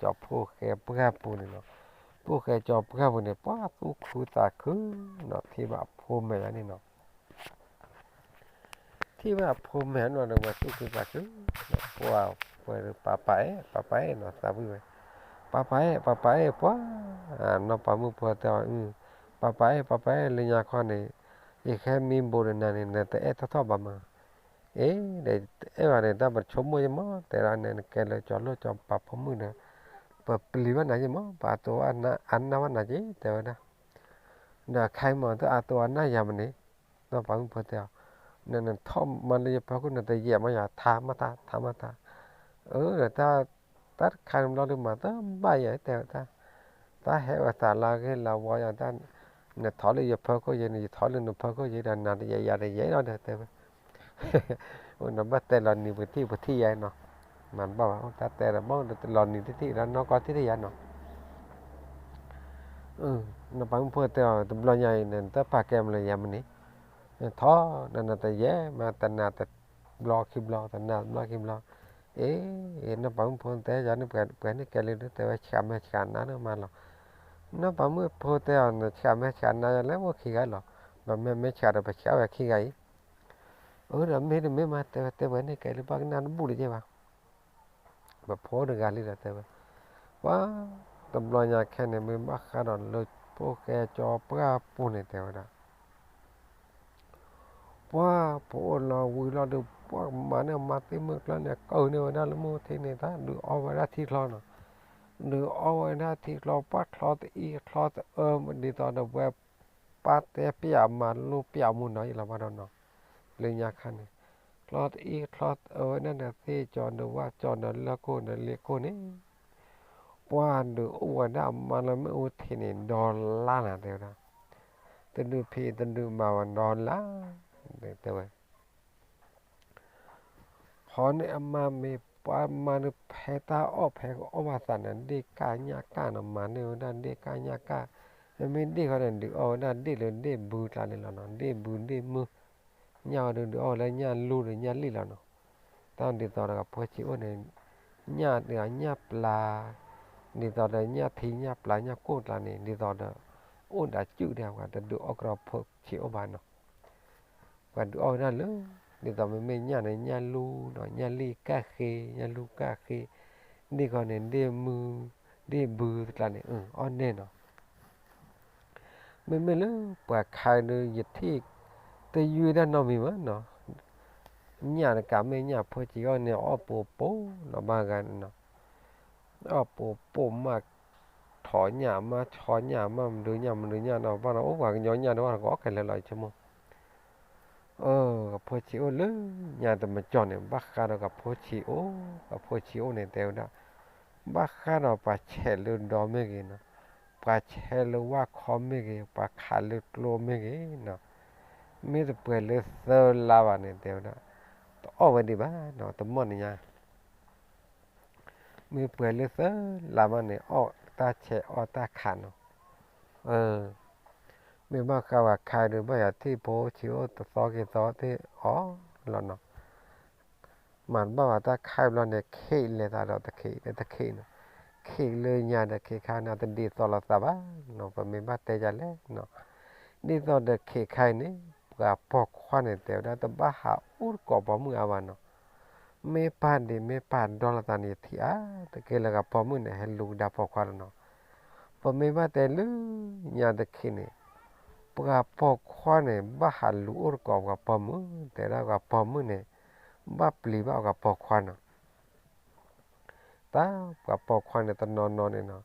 ကၠီၤဖိၣ်ဃဲပှၢ်ပူၤန့ၣ်နီၤ, ဖိၣ်ဃဲကၠီၤပှၢ်ပူၤန့ၣ် ပှၤသူၣ်ခုသးခုနီၤ ထံၣ်ဘၣ်အဖိမဲာ်ညါန့ၣ်နီၤ ထံၣ်ဘၣ်အဖိမဲာ်ညါန့ၣ်ဒီး ဝဲသူၣ်ခုသးခု, ပှၤပှဲၤဒီး ပၢ်ပၢ်အဲၣ် ပၢ်ပၢ်အဲၣ်နီၤ သးဝံၣ်ဝဲ, ပၢ်ပၢ်အဲၣ် ပၢ်ပၢ်အဲၣ် ပှၤ နီၢ်ပၤမုၣ်ဖိတဲအီၤ, ပၢ်ပၢ်အဲၣ် ပၢ်ပၢ်အဲၣ် လၢညါခီန့ၣ် ယဟဲမံဘိးဒီးနၤန့ၣ် နတအဲၣ်ထီၣ်ထီၣ်ဘၣ်မး, အ့ ဒီးအဲၣ်ဘၣ်န့ၣ် တၢ်ပဆိကမိၣ်ယမး တဲဒၣ်န့ၣ် နကဲလၢကၠီၤလိၣ်ကၠီၤပၤဖိမုၣ်ဒီး ပပျံၤဘၣ်နၤယမး ပအတိၢ်အနၢ်ဘၣ်နၤက့ တဲဝဲဒၣ် ဒီးခဲအံၤမး သုအတိၢ်အနၢ်ယၤမးန့ၣ်, နီၢ်ပၤမုၣ်ဖိတဲအီၤ, နထီၣ်မၤလၢယဖီခိၣ် နတယဲၢ်မးယၤ ထါမးတၢ် ထါမးတၢ်, အၢ ဒီးတၢ်တခါန့ၣ်ဘျီဒုးမၤတဘၣ်ယၤ တဲဝဲဒၣ်, တၢ်ဟဲဝဲသးလၢအဂ့ၢ်လၢအဝီယၤ တၢ် နထီၣ်လၢယဖီခိၣ်ယဲန့ၣ် ယထီၣ်လၢနဖီခိၣ်ယဲဒီး နၤတယဲၢ်ယၤတယဲၢ်လီၤဒီး တဲဝဲ အိၣ်နဘၣ်တဲလီၤနံၤပထံၣ်ပထံၣ်ယဲနီၤ, မၤတဘၣ်ဘၣ် အိၣ်တၢ်တဲဒီး ဘၣ်လီၤနံၤတထံၣ်ဒီး နီၢ်ကီၢ်ထံၣ်တယၤနီၤ, နီၢ်ပၤမုၣ်ဖိတဲအီၤ တဘျီညါအံၤန့ၣ် နတပာ်ကဲမးလၢယၤမးန့ၣ်, ထီၣ် နနတယဲၢ်မး တနၤတဘျီခံဘျီ တနၤတဘျီခံဘျီ, အ့ နီၢ်ပၤမုၣ်ဖိတဲယၤန့ၣ် ပှၤန့ၣ်ကဲလံ တဲဝဲဆှးမဲာ်ဆှးနါန့ၣ်မးလီၤ, နီၢ်ပၤမုၣ်ဖိတဲအီၤ နဆှးမဲာ်ဆှးနါယၤလၢပှၤခံဂၤလီၤ, ပမ့ၢ်မ့ၢ်ဆှးဒီး ပဆှးဝဲခံဂၤအံၤ, အၢ ဒီးမ့ၢ်တမ့ၢ်မး တဲဝဲ တဲဝဲန့ၣ်ကဲလံ ပှၤကနၣ်တဘူၣ်တယဲၢ်ဘၣ် ပဖိတဂၤလံဒီးတဲဝဲ, ပှၤ တဘျီညါခဲန့ၣ် မ့ၢ်ဘၣ်ဃးဒီးလၢဖိၣ်ဃဲကၠီၤပှၢ်ပူၤန့ၣ်တဲဝဲဒၣ်, ပှၤပအိၣ်လီၤဝံၤလီၤဒီး ပှၤမၤန့ၢ်မၤသ့ၣ်မုၢ်ကျၢၢ်န့ၣ် ကိးန့ၢ်ဝဲဒၣ်လၢမုၢ်ထံန့ၣ် တၢ်ဒုးအီဝဲဒၣ်ထံချီနီၤ, ဒုးအီဝဲဒၣ်ထံချီ ပှၤချီတအံၤချီတအၢ ဒ်သိးဒီးဝဲ ပၢ်တဲပျးမၤလိပျးမူနီၤ ယလီၤဘၣ်ဒီးနီၤ, လၢညါခါန့ၣ် ချီတအံၤချီတအၢဝဲဒၣ်ဒီးသ့ၣ်ကၠီၤဒီးဝၣ်ကၠီၤဒီးလၢခိၣ်ဒီးလ့ခိၣ်န့ၣ် ပှၤဒုးအိၣ်ဝဲဒၣ်အမါလၢမ့ၣ်အူထံးန့ၣ် ဒီလါနၤတဲဝဲဒၣ်, တဒုးဖံးတဒုးမၤဝဲဒီလါ, တဲဝဲ ဟီန့ၣ်အမါမ့ၢ်ပှၤမါဒုးဖဲတၢ်အီၣ်ဖဲကအီၣ်ဘၣ်သးန့ၣ် ဒ့ၣ်ကၢ်ညၣ်ကၢ်နီၤ မၤန့ၢ်ဝဲဒၣ်ဒ့ၣ်ကၢ်ညၣ်ကၢ်, မ့မ့ၢ်ဒ့ၣ်ဃီန့ၣ် ဒုးအီၣ်ဝဲဒၣ်ဒ့ၣ်လၢဒ့ၣ်ဘုကျါန့ၣ်လီၤနီၤ ဒ့ၣ်ဘုဒ့ၣ်မုၢ်, ညၣ်ဝဲဒုးဒုးအီၣ်ဝဲလၢညၣ်လူဒီးညၣ်လံၣ်လီၤနီၤ, တၢ်ဒ်သိးဒီးကဖိဆံးအိၣ်န့ၣ်, ညၣ်ဒုးညၣ်ပျၢ်, ဒ်သိးဒီးညၣ်ထံညၣ်ပျၢ်ညၣ်ကိၢ်ကျါန့ၣ် ဒ်သိးဒီး, အိၣ်ဒၣ်စုၣ်ဒၣ်ပှၤတဒုးအီၣ်ကရီဖိဆံးအိၣ်ဘၣ်နီၤ ပှၤဒုးအီၣ်ဝဲဒၣ်လၢ, ဒ်သိးမ့မ့ၢ်ညၣ်န့ၣ် ညၣ်လူနီၤ ညၣ်လံၣ်ကၢ်ဃ့ ညၣ်လူကၢ်ဃ့, ဒ့ၣ်ဃီန့ၣ် ဒ့ၣ်မုၢ်, ဒ့ၣ်ဘုတကျါန့ၣ် အီၣ်န့ၢ်နီၤ, မ့မ့ၢ်လၢပှၤခါဒုးယထံၣ်, တယုၢ်ဒၣ်နီတမံၤဘၣ်နီၤ, ညၣ်တကးမ့ၢ်ညၣ်ဖိဆံးအီၣ်န့ၣ် အီၣ်ပိာ်ပိာ်နီၤ ဘၣ်ဂၤန့ၣ်နီၤ အီၣ်ပိာ်ပိာ်မး, ထိးညၣ်မးဆီညၣ်မး မဒုညၣ်မဒုညၣ်နီၤ ဘၣ်ဒီးအိၣ်ပှၤကညီညၣ်ဒီးဘၣ်ဒီးကအီၣ်ခဲလၢာ်လီၤ ယဆိကမိၣ်, ကဖိဆံးအိၣ်လၢညါတမကၠီၣ်န့ၣ် ဘၣ်ဃးဒီးကဖိဆံးအိၣ်, ကဖိဆံးအိၣ်န့ၣ်တဲဝဲဒၣ်, ဘၣ်ဃးဒီးပှၤဆဲးလၢဒီမ့ၢ်ဂ့ၤနီၤ, ပှၤဆဲးလၢဝၣ်ခီမ့ၢ်ဂ့ၤ ပှၤခးလၢကျိမ့ၢ်ဂ့ၤနီၤ, မ့ၢ်တပှဲၤလၢသၢလါဘၣ်န့ၣ်တဲဝဲဒၣ်, တအီၣ်ဝဲဒံးဘၣ်နီၤ တမီၢ်န့ၣ်ညါ မ့ၢ်ပှဲၤလၢသၢလါမးန့ၣ် အီၣ်တၢ်ဆဲးအီၣ်တၢ်ခးနီၤ, မ့ၢ်ဘၣ်ဃးဝဲခါဒုး ဘၣ်ယၤထံၣ်ဖိဆံးအိၣ်တသီက့ၤသီသ့ၣ်အီၣ်လီၤနီၤ, မၤတဘၣ်ဝဲတၢ်ခးဘျီန့ၣ် ခံးလဲၤသးဒီးတခံးလၢတခံးနီၤ, ခ့လၢညါဒီးခ့ခါန့ၣ် တဒ်သိးလိာ်သးဘၣ်နီၤ, ပမ့ၢ်ဘၣ်တဲဒ်လဲၣ်နီၤ, ဒ်သိးဒီးခ့ခါအံၤန့ၣ် ပှၤပိာ်ခွါန့ၣ် တဲဝဲဒၣ်တဘၣ်ဟးအိၣ်တကိးပိာ်မုၣ်အါဘၣ်နီၤ, မ့ၢ်ပာ်ဒ့ၣ်မ့ၢ်ပာ်ဒီလိာ်သးန့ၣ် ယထံၣ်အါတက့ၢ်လၢဂၤပိာ်မုၣ်န့ၣ် ဟဲလူၤကဒါပိာ်ခွါလီၤနီၤ, ပမ့ၢ်ဘၣ်တဲလၢညါတခ့န့ၣ် ပှၤပိာ်ခွါန့ၣ် ဘၣ်ဟးလူၤအိၣ်တကိးပှၤပိာ်မုၣ်, တဲဒၣ်ပှၤပိာ်မုၣ်န့ၣ် ဘၣ်ပျံၤဘၣ်ပှၤပိာ်ခွါနီၤ, တၢ်ပှၤပိာ်ခွါန့ၣ်တနီၤနီၤန့ၣ်နီၤ,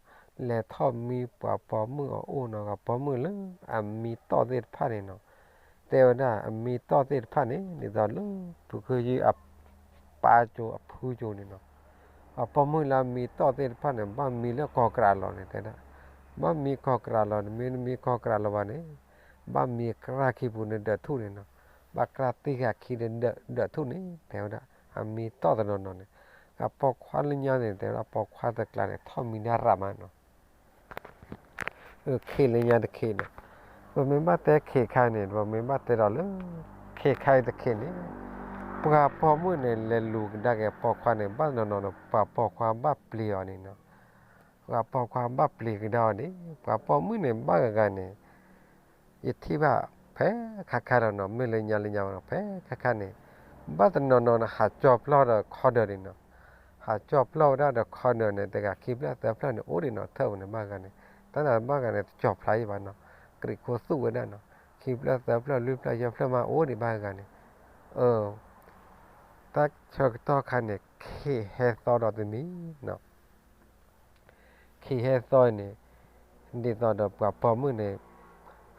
လဲၤထီၣ်မံပှၤပိာ်မုၣ်အအိၣ်နီၤ, ပှၤပိာ်မုၣ်လၢအမံတီၢ်သ့ၣ်တဖၣ်န့ၣ်နီၤ, တဲဝဲဒၣ်အမံတီၢ်သ့ၣ်တဖၣ်န့ၣ် ဒ်သိးလၢ ဖုခ့ယုၢ်အပၢ်ကၠိအဖုကၠိန့ၣ်နီၤ, ပှၤပိာ်မုၣ်လၢအမံတီၢ်သ့ၣ်တဖၣ်န့ၣ် ဘၣ်မံလၢကီၢ်ကရးလီၤန့ၣ် တဲဒၣ်, ဘၣ်မံကီၢ်ကရးလီၤန့ၣ် မ့တမံကီၢ်ကရးလီၤဘၣ်န့ၣ် ဘၣ်မံကြၢ်ခံပူၤန့ၣ်ဒၢးထူၣ်န့ၣ်နီၤ, ဘၣ်ကြၢ်တံၢ်ဃာ်ခံဒီးဒၢးထူၣ်န့ၣ် တဲဝဲဒၣ်, အမံတီၢ်တနီၤနီၤန့ၣ်, အပိာ်ခွါလၢညါန့ၣ် တဲဝဲဒၣ်ပိာ်ခွါတကျါန့ၣ် ထီၣ်မံဒၣ်ရးမးနီၤ ခ့လၢညါတခ့န့ၣ်, ပမ့ၢ်ဘၣ်တဲခ့ခါန့ၣ် ပမ့ၢ်ဘၣ်တဲဒီးလၢ ခ့ခါအံၤတခ့န့ၣ်, ပှၤပိာ်မုၣ်န့ၣ် လဲၤလူၤကဒါက့ၤပိာ်ခွါန့ၣ် ဘၣ်နီၤနီၤန့ၣ် ပှၤပိာ်ခွါဘၣ်ပျံၤအီၤန့ၣ်နီၤ, ပှၤပိာ်ခွါဘၣ်ပျံၤကဒါအီၤန့ၣ် ပှၤပိာ်မုၣ်န့ၣ် ဘၣ်ဂၤဂၤန့ၣ် ယထံၣ်ဘၣ်ဖဲခါခါလီၤနီၤ, မ့ၢ်လၢညါလၢညါဘၣ်နီၤ, ဖဲခါခါန့ၣ် ဘၣ်တနီၤနီၤန့ၣ် ဟးကၠီၣ်ပျီၢ်ဒီးခီဒၢးန့ၣ်နီၤ, ဟးကၠီၣ်ပျီၢ်ဝဲဒၣ်ဒီးခီဒၢးန့ၣ် တဂၤခံဖျၢၣ်သၢဖျၢၣ်န့ၣ် အိၣ်ဒံးနီၤ, ထၢၣ်ဝဲန့ၣ် ဘၣ်ဂၤန့ၣ်, တၢ်န့ၣ်ဘၣ်ဂၤန့ၣ် တကၠီၣ်ဖျါအံၤဘၣ်နီၤ, ကြံးခိသူၣ်ဝဲဒၣ်နီၤ, ခံဖျၢၣ်သၢဖျၢၣ်လွံၢ်ဖျၢၣ်ယဲၢ်ဖျၢၣ်မး အိၣ်ဒံးဘၣ်ဂၤန့ၣ်, အ တၢ်ဆၢကတီၢ်ခါန့ၣ် ခ့ဟဲသီဒီးတမံၤနီၤ, ခ့ဟဲသီန့ၣ် ဒ်သိးဒီးပှၤပိာ်မုၣ်န့ၣ်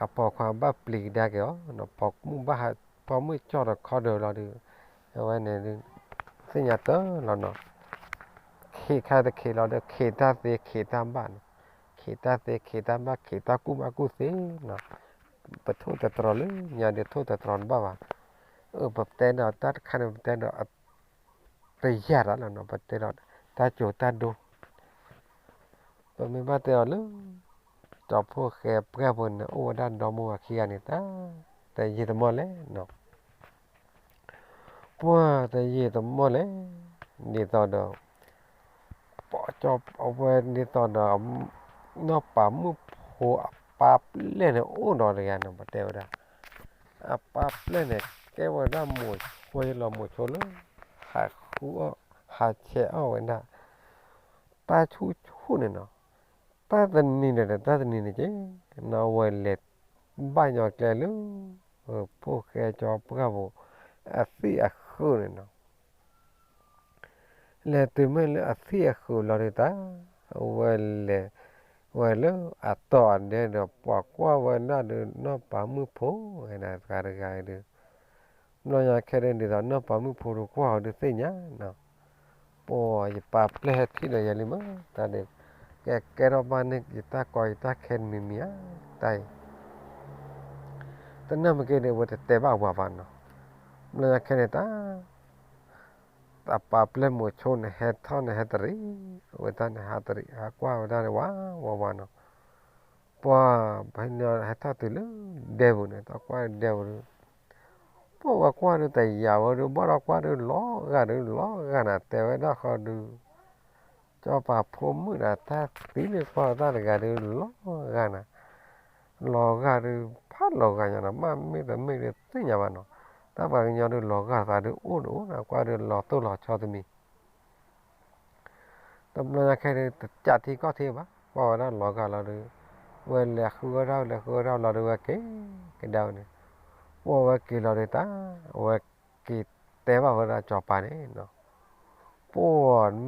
အပိာ်ခွါဘၣ်ပျံၤကဒါက့ၤအီၤ, ပိာ်မုၣ်ဘၣ်ဟး ပိာ်မုၣ်ကၠီၣ်ဒီးခီဒၢးလီၤဒီး အဝဲန့ၣ် သ့ၣ်ညါတၢ်လီၤနီၤ, ခ့ခါတခ့လီၤဒီး ခ့တၢ်သ့ခ့တၢ်ဘၣ်နီၤ, ခ့တၢ်သ့ခ့တၢ်ဘၣ် ခ့တၢ်ကူၣ်ဘၣ်ကူၣ်သ့နီၤ, ပထိၣ်သတြီၤလၢညါဒီးထိၣ်သတြီၤတဘၣ်ဘၣ်, အ ပတဲဒီးတၢ်တခါန့ၣ် ပတဲဒီး တယာ်တၢ်လီၤနီၤ, ပတဲဒီးတၢ်စိၤတၢ်ဒိ ပမ့ၢ်ဘၣ်တဲအီၤလၢ ကၠီၤဖိၣ်ဃဲပှၢ်ဖိန့ၣ် အိၣ်ဝဲဒၣ်ဒီမါဝၤခံဂၤန့ၣ် တၢ်တယံာ်တမီၢ်လဲၣ်နီၤ, ပှၢ်တယံာ်တမီၢ်လဲၣ်, ဒ်သိးဒီး အဝဲဒ်သိးဒီး နီၢ်ပၤမုၣ်ဖိအပၢ်ပျဲၢ်န့ၣ် အိၣ်ဒီးတဂၤန့ၣ် ပတဲဝဲဒၣ် အပၢ်ပျဲၢ်န့ၣ် ကဲဝဲဒၣ်မိၤဆိလၢ ဟးဃုအီၣ် ဟးဆဲးအီၣ်ဝဲဒၣ် တၢ်ဆူၣ်ဆူၣ်န့ၣ်နီၤ, တၢ်တနံၤန့ၣ်ဒီး တၢ်တနံၤန့ၣ်က့ၤ နီၢ်ဝဲလဲၤဘၣ်ညီကျဲလၢ ဖိၣ်ဃဲကၠီၤပှၢ်ဖိ အသံၣ်အဃုာ်န့ၣ်နီၤ လဲၤတုၤမ့ၢ်လၢအသံၣ်အဃုာ်လီၤဒုးတၢ်, အဝဲလဲၤဝဲလၢအတီၢ်အဒဲဒီး ပှၤကွၢ်ဝဲဒၣ်ဒီး နီၢ်ပၤမုၣ်ဖိဝဲဒၣ်တဂၤတဂၤအံၤဒုး, ဘျီညါခဲဒုး ဒ်သိးနီၢ်ပၤမုၣ်ဖိဒုးကွၢ်အီၤဒုးသ့ၣ်ညါနီၤ, ပှၤယပၢ်ပျဲၢ်ဟဲထံၣ်ဒီးယၤလံမး, တၢ်ဒုး ကဲကဲထီၣ်ဘၣ်န့ၣ် ယတၢ်ကီယတၢ်ခဲတမံၤမံၤဧါ, တၢ်အံၤ တနၢ်မ့ၢ်က့ၤဒီး အဝဲတတဲဘၣ်ဝၤဘၣ်နီၤ, ဘျီညါခဲန့ၣ်တၢ် အပၢ်ပျဲၢ်မိၤဆိန့ၣ် ဟဲထီၣ်န့ၣ် ဟဲတရံး, အဝဲတၢ်န့ၣ်ဟးတရံး ဟးကွၢ်ဝဲဒၣ်န့ၣ် ဝါဝါဝါနီၤ, ပှၤ ပှၤဟဲထီၣ်တုၤလၢဒဲပူၤန့ၣ် တၢ်ကွၢ်ဒဲပူၤဒီး, ပှၤဝဲကွၢ်ဒုးတယာ်ဝဲဒုး ဘၣ်ဒီးကွၢ်ဒုးလီၤဂာ်ဒုးလီၤဂာ်နၤ တဲဝဲဒၣ်ဃီဒုး ကၠီၤပၤဖိမုၣ်ဒီး တၢ်သံလၢကွၢ်တၢ်တဂၤဒုးလီၤဂာ်နၤ, လီၤဂာ်ဒုး ဖးလီၤဂာ်ညါနီၤ, မ့ၢ်တမ့ၢ်ဒုးသ့ၣ်ညါဘၣ်နီၤ, တၢ်ပှၤကညီဒုးလီၤဂာ်သးဒုးအိၣ်ဒုးအိၣ်နၤ ကွၢ်ဒုးလီၤတိၢ်လီၤဆီတမံၤ တဘျီညါခဲဒုး တကးထံကီၢ်ထံဘၣ် ကွၢ်ဝဲဒၣ်လီၤဂာ်လီၤဒုး, ဝဲလဲၤဃုဝဲဒၣ် လဲၤဃုဝဲဒၣ်လီၤဒုး ဝဲက့ၤကဒါဝဲန့ၣ်, ပှၤဝဲက့ၤလီၤဒုးတၢ်, ဝဲက့ၤတဲဘၣ်ဝဲဒၣ်ကၠီၤပၤန့ၣ်နီၤ, ပှၤ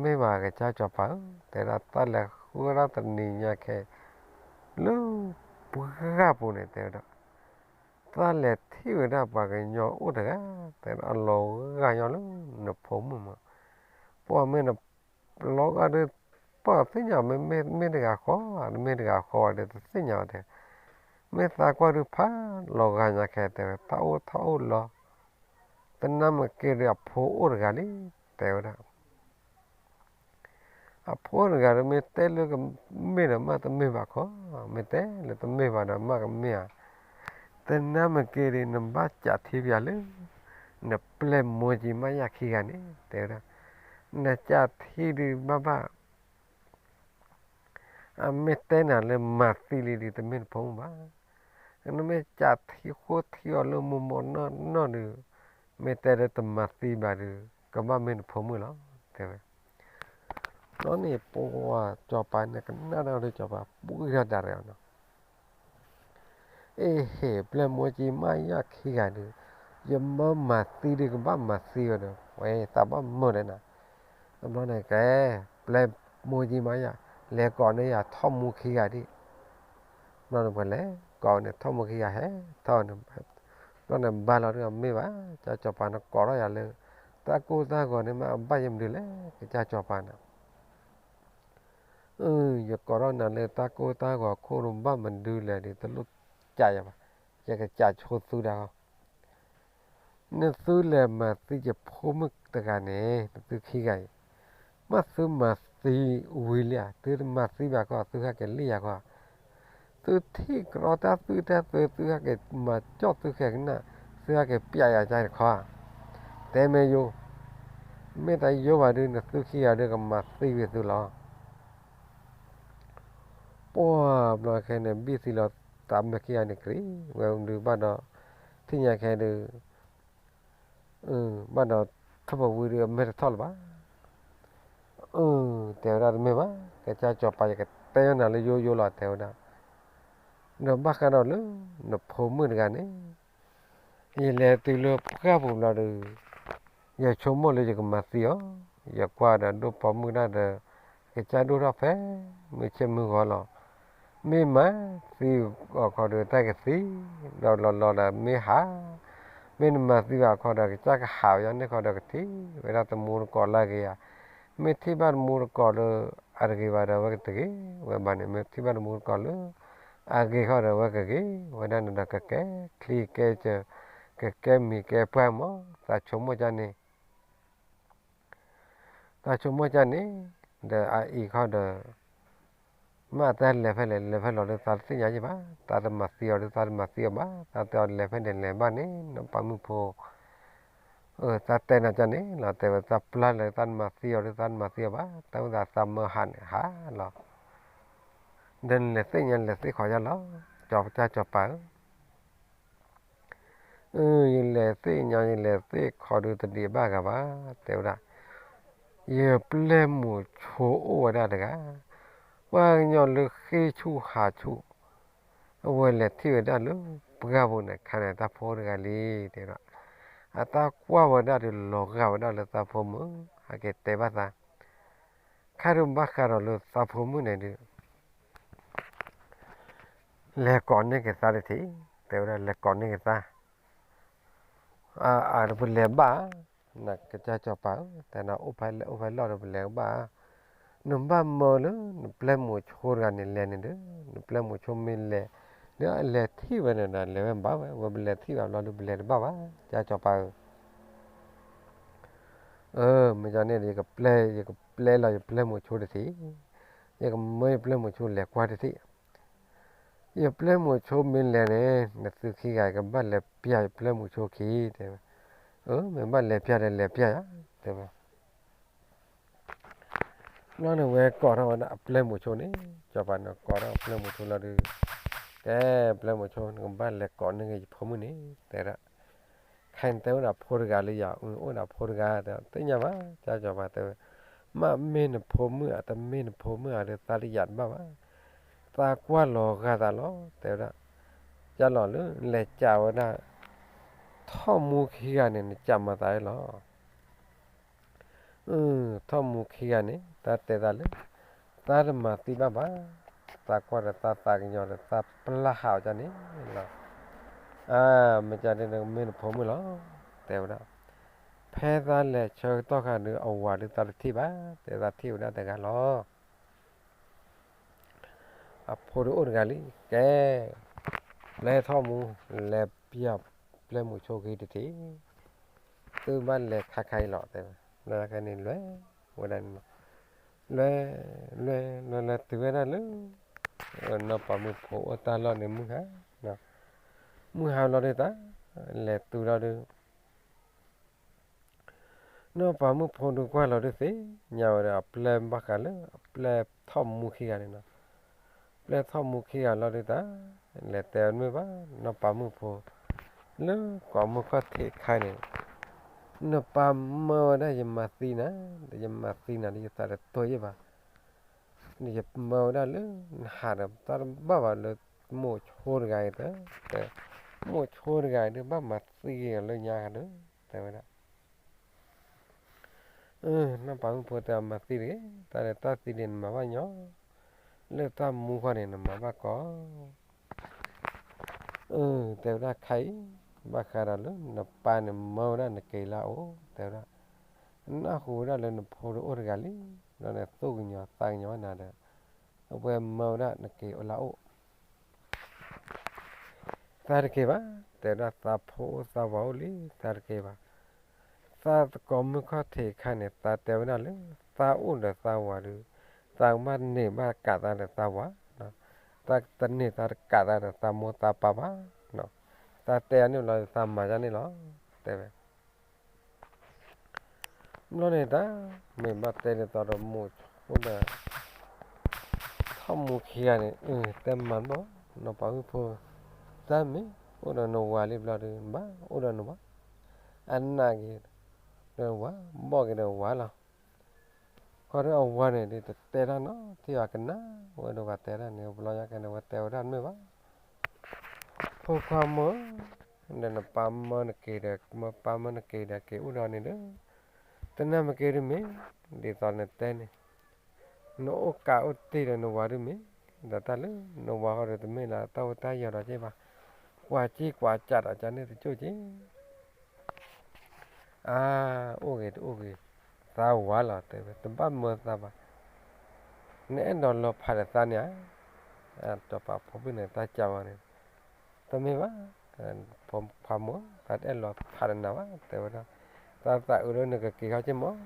မ့ၢ်မၤကစၢ်ကၠီၤပၤဧၢ, တဲဒၣ်တၢ်လဲၤဃုဝဲဒၣ်တနံၤညါခဲ လၢပှၢ်ပူၤန့ၣ် တဲဝဲဒၣ် တၢ်လဲၤထံၣ်ဝဲဒၣ်ပှၤကညီအိၣ်တဂၤ, တဲဒၣ်အလီၤဂာ်ညီလၢနဖိမုၣ်မး, ပှၤမ့ၢ်နလီၤဂာ်ဒုး ပှၤသ့ၣ်ညါမ့ၢ်မ့ၢ်တဂၤဃီ, မ့ၢ်တဂၤဃီဒီးတသ့ၣ်ညါဝဲတဲ, မ့ၢ်သးကွၢ်ဒုးဖးလီၤဂာ်ညါခဲတဲဝဲ တၢ်အိၣ်ထီၣ်အိၣ်လီၤ, တနၢ်မ့ၢ်က့ၤဒီးအဖိအိၣ်တဂၤလံ, တဲဝဲဒၣ် အဖိတဂၤဒီး မ့ၢ်တဲလၢကမ့ၢ်ဒီး မ့ၢ်တမ့ၢ်ဘၣ်ခီ, မ့ၢ်တဲလၢတမ့ၢ်ဘၣ်ဒီး မ့ၢ်ကမ့ၢ်ဧါ, တနၢ်မ့ၢ်က့ၤဒီး နဘၣ်ကးထံပျးလၢ နပျဲၢ်မိၢ်ကံမးယခံဂၤန့ၣ် တဲဝဲဒၣ်, နကးထံဒုးဘၣ်ဘၣ် အမ့ၢ်တဲနၤလၢမၤသံလံဒီး တမ့ၢ်နဖိမုၣ်ဘၣ်. နမ့ၢ်ကးထံဃိထံအီၤလၢမိၢ်မိၢ်နီၢ်နီၢ်ဒီး, မ့ၢ်တဲလၢတမၤသံဘၣ်ဒီး ကဘၣ်မ့ၢ်နဖိမုၣ်လီၤ တဲဝဲ. ဘျီန့ၣ်ပှၤစီၤပၤန့ၣ်ကနၣ်ဒီး စီၤပၤပှ့ၤထီၣ်တၢ်ရဲၣ်အီၤနီၤ. အ့ဟ့ၣ် ပျဲၢ်မိၢ်ကံမးယၤခံဂၤဒီး, ယမၢမၤသံဒီး ကဘၣ်မၤသံဝဲဒီး ဝဲသးဘၣ်မၢလဲၣ်နၤ. တဘျီန့ၣ်ကဲ, ပျဲၢ်မိၢ်ကံမးယၤ, လဲၤကိးန့ၢ်ယၤထီၣ်မူခံဂၤဒံး. ဘျီန့ၣ်ပှၤလဲၤကိးန့ၣ် ထီၣ်မူခံဂၤဟဲထီၣ်န့ၣ်, ဘျီန့ၣ်ဘါလီၤဒီး မ့ၢ်ဘၣ် ကစၢ်စီၤပၤန့ၣ်ကိးထီၣ်ယၤလၢ တၢ်ကိၢ်တၢ်ဂီၤန့ၣ် မ့ၢ်အဘၣ်ယမနုၤလဲၣ် ကစၢ်စီၤပၤန့ၣ် အၢ ယကိးထီၣ်နၤလၢတၢ်ကိၢ်တၢ်ဂီၤခိၣ်ဒီး ဘၣ်မနုၤလဲၣ်ဒီး တလိၣ်ကးယၤဘၣ်, ယကစးဆိသုဒၣ်ဃီ. နသုလဲၤမၤသံယဖိမုၣ်တဂၤန့ၣ် နသုခံဂၤအံၤ, မ့ၢ်သုမၤသံဝံၤလံဧါ, သုတမၤသံဘၣ်ကီး သုဟဲက့ၤလံယၤခီ, သုထံၣ်ကရီတၢ်သွံၣ်တၢ်သၢ သုဟဲက့ၤမၤကၠီၣ် သုဟဲကနၣ်, သုဟဲက့ၤပျးယၤကါတခီဧါ. တဲမ့ၢ်ယိၤ, မ့ၢ်တယိၤဘၣ်ဒီး နသုခံဂၤဒီးကမၤသံဝံၤသုလီၤ. ပှၢ်ဘျီခဲန့ၣ် ဘံၣ်သံလီၤသး မ့ၢ်ခံဂၤန့ၣ် ကြံးဝဲဒုးဘၣ်ဒီး, ထံၣ်ညါခဲဒုး, ဘၣ်ဒီးထီၣ်ပဝံၤဒီး အမဲာ်တထီၣ်လၢၤဘၣ်. အၢ တဲဝဲဒၣ်တမ့ၢ်ဘၣ်, ကစၢ်စီၤပၤ ယကတဲနၤလၢယိယိလီၤ တဲဝဲဒၣ်. ဒီးဘၣ်ဃးဒီးလၢ နဖိမုၣ်တဂၤန့ၣ် ယလဲၤတုၤလၢပှၢ်ပူၤဘျီဒီး, ယဆိကမိၣ်လၢယကမၤသံအီၤ, ယကွၢ်ဒီးဒိၣ်ပိာ်မုၣ်ဒၣ်ဒီး, ကစၢ်ဒိၣ်ထီၣ်ဖဲမုၢ်ဆ့ၣ်မုၢ်ဂီၤလီၤ. မ့ၢ်မၤသံအီၤခီဒီးတၢ်ကသံ, ဒီးလီၤလီၤဒီးမ့ၢ်ဟး, မ့ၢ်နမၤသံဘၣ်ခီဒီး ကစၢ်ကဟးဝဲယါန့ၣ်ခီဒီး ကထံၣ်ဝဲဒၣ်တမူတကိးလၢအဂ့ၤဧါ. မ့ၢ်ထံၣ်ဘၣ်တမူတကိးလၢအတဂ့ၤဘၣ်ဒီး အဝဲကတဂ့ၤဝဲဘၣ်န့ၣ်, မ့ၢ်ထံၣ်ဘၣ်တမူတကိးလၢအဂ့ၤခီဒီး အဝဲကဂ့ၤဝဲဒၣ်န့ၣ်ဒီး ကကဲချံကဲစၢၤ, ကကဲမံၤကဲပှၢ်မး, သးဆိကမိၣ်ကန့ၣ် သးဆိကမိၣ်ကန့ၣ်, ဒီးအအံၤခီဒီး, မ့ၢ်တၢ်လဲၤဖဲလဲၣ် လဲၤဖဲလဲၣ်ဒီး သးတသ့ၣ်ညါယဲၢ်ဘၣ်, သးတမၤသံအီၤဒီး သးတမၤသံအီၤဘၣ်, သးတဲအီၤလဲၤဖဲလဲၣ်လဲၤဘၣ်န့ၣ် နီၢ်ပၤမုၣ်ဖိ, အၢ သးတဲနၤကန့ၣ်လီၤ, တဲဝဲသးပျၢ်လၢ သးတမၤသံအီၤဒီး သးတမၤသံအီၤဘၣ်, တၢ်ဝဲသးမၢဟးန့ၣ်ဟးလီၤ. ဒီးနလဲၤသ့ၣ်ညါလဲၤသ့ၣ်ခီယါလီၤ, ကစၢ်စီၤပၤဧၢ အၢ ယလဲၤသ့ၣ်ညါ ယလဲၤသ့ၣ်ခီဒုး တဒံးဘၣ်ဂၤဘၣ်, တဲဝဲဒၣ်, ယပျဲၢ်မုၣ်ဆိအိၣ်ဝဲဒၣ်တဂၤ, ပှၤကညီလၢဃ့ဆူၣ်ဟးဆူၣ်, အဝဲလဲၤထံၣ်ဝဲဒၣ်လၢပှၢ်ပူၤန့ၣ် ခါန့ၣ်တၢ်ဖိတဂၤလံ, တဲဝဲဒၣ်, အတၢ်ကွၢ်ဝဲဒၣ်ဒီးလီၤဂာ်ဝဲဒၣ်လၢသးဖိမုၣ်, ဟဲက့ၤတဲဘၣ်သး, ခါဒုးဘၣ်ဃးဒီးလၢသးဖိမုၣ်န့ၣ်ဒုး လဲၤကိးန့ၢ်က့ၤသးတထံၣ်, တဲဝဲဒၣ်လဲၤကိးန့ၢ်က့ၤသး, အၢ ပလဲၤဘၣ်, နကစၢ်စီၤပၤဧၢ တဲနၤ အိၣ်ဖဲလဲၣ်အိၣ်ဖဲလဲၣ်ဒီး ပလဲၤကဘၣ်, နဘၣ်မၢလၢ နပျဲၢ်မုၣ်ဆိတဂၤန့ၣ်လဲၤန့ၣ်ဒီး, နပျဲၢ်မုၣ်ဆိမ့ၢ်လဲၤ, ဒီးအလဲၤထံၣ်ဝဲန့ၣ်ဒီး လဲၤဝဲဘၣ်ဝဲ, ဝဲပလဲၤထံၣ်ဘၣ်ဘျီဒီး ပလဲၤတဘၣ်ဘၣ် ကစၢ်စီၤပၤဧၢ အၢ မ့ၢ်ကန့ၣ်ဒီး ယကပျဲ ယကပျဲလီၤယပျဲၢ်မုၣ်ဆိတထံၣ်, ယကမၢယပျဲၢ်မုၣ်ဆိလဲၤကွၢ်တထံၣ်, ယပျဲၢ်မုၣ်ဆိမ့ၢ်လဲၤန့ၣ် နသုခံဂၤကဘၣ်လဲၤပျၢ်ယပျဲၢ်မုၣ်ဆိခံ တဲဝဲ, အၢ မ့ၢ်ဘၣ်လဲၤပျၢ်ဒီးလဲၤပျၢ်ယၤ တဲဝဲ ဘျီန့ၣ်ဝဲကိးထီၣ်ဝဲဒၣ်အပျဲၢ်မုၣ်ဆိန့ၣ်, စီၤပၤန့ၣ်ကိးထီၣ်အပျဲၢ်မုၣ်ဆိလီၤဒီး, ကဲ ပျဲၢ်မုၣ်ဆိ နကဘၣ်လဲၤကိးန့ၢ်က့ၤယဖိမုၣ်န့ၣ် တဲဒၣ်, ခဲအံၤနတဲအိၣ်ဒီးဖိတဂၤလၢယၤ, အိၣ်ဒီးဖိတဂၤ တသ့ၣ်ညါဘၣ်, ကစၢ်စီၤပၤတဲဝဲ, မ့ၢ်မ့ၢ်နဖိမုၣ်ဧါ တမ့ၢ်နဖိမုၣ်ဧါဒီး သးတယာ်တဘၣ်ဘၣ်, သးကွၢ်လီၤဂာ်သးလီၤ တဲဝဲဒၣ်, ကလီၤလၢလဲၤကးဝဲဒၣ် ထီၣ်မူခံဂၤန့ၣ် နကးမၤသးလီၤ ထီၣ်မူခံဂၤန့ၣ် တၢ်တဲသးလၢ သးတမၤသံဘၣ်ဘၣ်, သးကွၢ်ဒီးသးသးကညီၤဒီး သးပျၢ်ဟးအီၤကန့ၣ်လီၤ. အၢ မ့ၢ်ကန့ၣ်ဒီး မ့ၢ်နဖိမုၣ်လီၤ တဲဝဲဒၣ်, ဖဲသးလဲၤဆၢကတီၢ်ခါဒီး အဝၤဒီးသးတထံၣ်ဘၣ်, တဲသးထံၣ်ဝဲဒၣ်တဂၤလီၤ အဖိဒုးအိၣ်တဂၤလံ, ကဲ, ပျဲထီၣ်မူ, လဲၤပျၢ်ပျဲၢ်မုၣ်ဆိခံတထံၣ်, သုဘၣ်လဲၤခါခါအံၤလီၤ တဲဝဲ, လၢခဲန့ၣ်လဲၤဝဲဒၣ်န့ၣ်လီၤ, လဲၤ, လဲၤ, လဲၤ, လဲၤတုၤဝဲဒၣ်လၢ နီၢ်ပၤမုၣ်ဖိအိၣ်တၢ်လီၢ်န့ၣ်မုၢ်ဟါ, မုၢ်ဟါလီၤဒုးတၢ်, လဲၤတုၤလီၤဒုး နီၢ်ပၤမုၣ်ဖိဒုးကွၢ်လီၤဒုးသ့ၣ်ညါဝဲဒီး အပျဲၢ်ဘၣ်ဃးလၢ အပျဲၢ်ထီၣ်မူခံဂၤန့ၣ်လီၤ. ပျဲထီၣ်မူခံဂၤလီၤဒုးတၢ်, လဲၤတဲဝဲတမ့ၢ်ဘၣ်, နီၢ်ပၤမုၣ်ဖိ လၢကိးမုၢ်ခီၣ်ထံးအခါန့ၣ်, နပၢ်မၢဝဲဒၣ်ယမၤသံနၤ, ယမၤသံနၤဒီးယသးတတိၢ်ယံၣ်ဘၣ်, ယမၢဝဲဒၣ်လၢနဟးဒီးတၢ်တဘၣ်ဘၣ်လၢမိၢ်ဆိတဂၤအံၤ, မိၢ်ဆိတဂၤအံၤဒုးဘၣ်မၤသံက့ၤလၢညါဒီး, တဲဝဲဒၣ် နီၢ်ပၤမုၣ်ဖိတဲအီၤမၤသံတဂ့ၤ, တၢ်ဒီးတၢ်သံန့ၣ်နမၤဘၣ်ညီ, လၢတၢ်မူခီန့ၣ်နမၤဘၣ်ကီး, တဲဝဲဒၣ်ခါအံၤ, ဘၣ်ဃးဒီးလၢနပၢ်န့ၣ်မၢဝဲဒၣ်နက့ၤလၢအအိၣ်, တဲဝဲဒၣ်, နၢ်ဟူဝဲဒၣ်လၢနဖိတအိၣ်တဂၤလံ, ဒီးနသူၣ်ကညီၤသးကညီၤဝဲနၤဒီး, အဝဲမၢဝဲဒၣ်နက့ၤအိၣ်လၢအအိၣ် သးတက့ၤဘၣ်, တဲဝဲဒၣ်သးဖိအိၣ်သးဝၤအိၣ်လံ, သးတက့ၤဘၣ်, သးသကိးမုၢ်ခီၣ်ထံးအခါန့ၣ် သးတဲဝဲဒၣ်လၢ သးအိၣ်ဒီးသးဝၤဒီး, သးကဘၣ်န့ၢ်ဘၣ်ကးသးဒီးသးဝၤ, သးတန့ၢ်သးတကးသးဒီးသးမိၢ်သးပၢ်ဘၣ်, သးတဲအန့ၣ်လီၤ သးမၤဒ်န့ၣ်လီၤ, တဲဝဲ ဘျီန့ၣ်တၢ်, မ့ၢ်ဘၣ်တဲဒ်သိးဒီးမိၢ်ဆိဒီး ထီၣ်မူခံဂၤန့ၣ်, တဲမၤဘၣ်, နီၢ်ပၤမုၣ်ဖိ, တၢ်မ့ၢ်အိၣ်ဒီးနဝၤလံဘျီဒီး ဘၣ်အိၣ်ဒီးနဝၤ, အနာ်က့ၤဒီးဝၤ, ဘီၣ်က့ၤဒီးဝၤလီၤ. ခီဒီးအဝၤန့ၣ်ဒ်တတဲတၢ်နီတထံၣ်ဘၣ်, ကနၣ်ဝဲဒီးဝၤတဲဒၣ်န့ၣ် ဘျီညါကဲန့ၣ် ဝဲတဲဝဲဒၣ်တမ့ၢ်ဘၣ် ဖိခွါမိၢ်, ဒီးနပၢ်မၢနက့ၤဒီး မၢပၢ်မၢနက့ၤဒီးက့ၤအိၣ်ဒီးန့ၣ်ဒီး, တနာ်မ့ၢ်က့ၤဒ်မ့ၢ်, ဒ်သိးနတဲန့ၣ်, နအိၣ်ကးအိၣ်တ့ၢ်ဒီးနဝၤဒ်မ့ၢ်, ဒီးတၢ်လၢနဝၤဃီဒီးတမ့ၢ်လၢတၢ်အိၣ်တၢ်ယီၤဒီးက့ၤဘၣ်, ကွၢ်က့ၤကွၢ်ကးဒီးကန့ၣ်တကၠိၣ်က့ၤ အါ, အိၣ်ဂ့ၤတအိၣ်ဂ့ၤ, သးဝၤလီၤတဲဝဲ တဘၣ်မၢသးဘၣ်, နအဲၣ်ဒိးလီၤဖးဒီးသးန့ၣ်ဧါ, ဒီးပာ်ဖီဘၣ်န့ၣ် တၢ်ကးဝဲန့ၣ်, တမ့ၢ်ဘၣ်, ဖိခွါမိၢ် သးတအဲၣ်လီၤဖးဒီးနၤဘၣ် တဲဝဲဒၣ်, သးသးအုးလၢနကက့ၤခီက့ၤမး,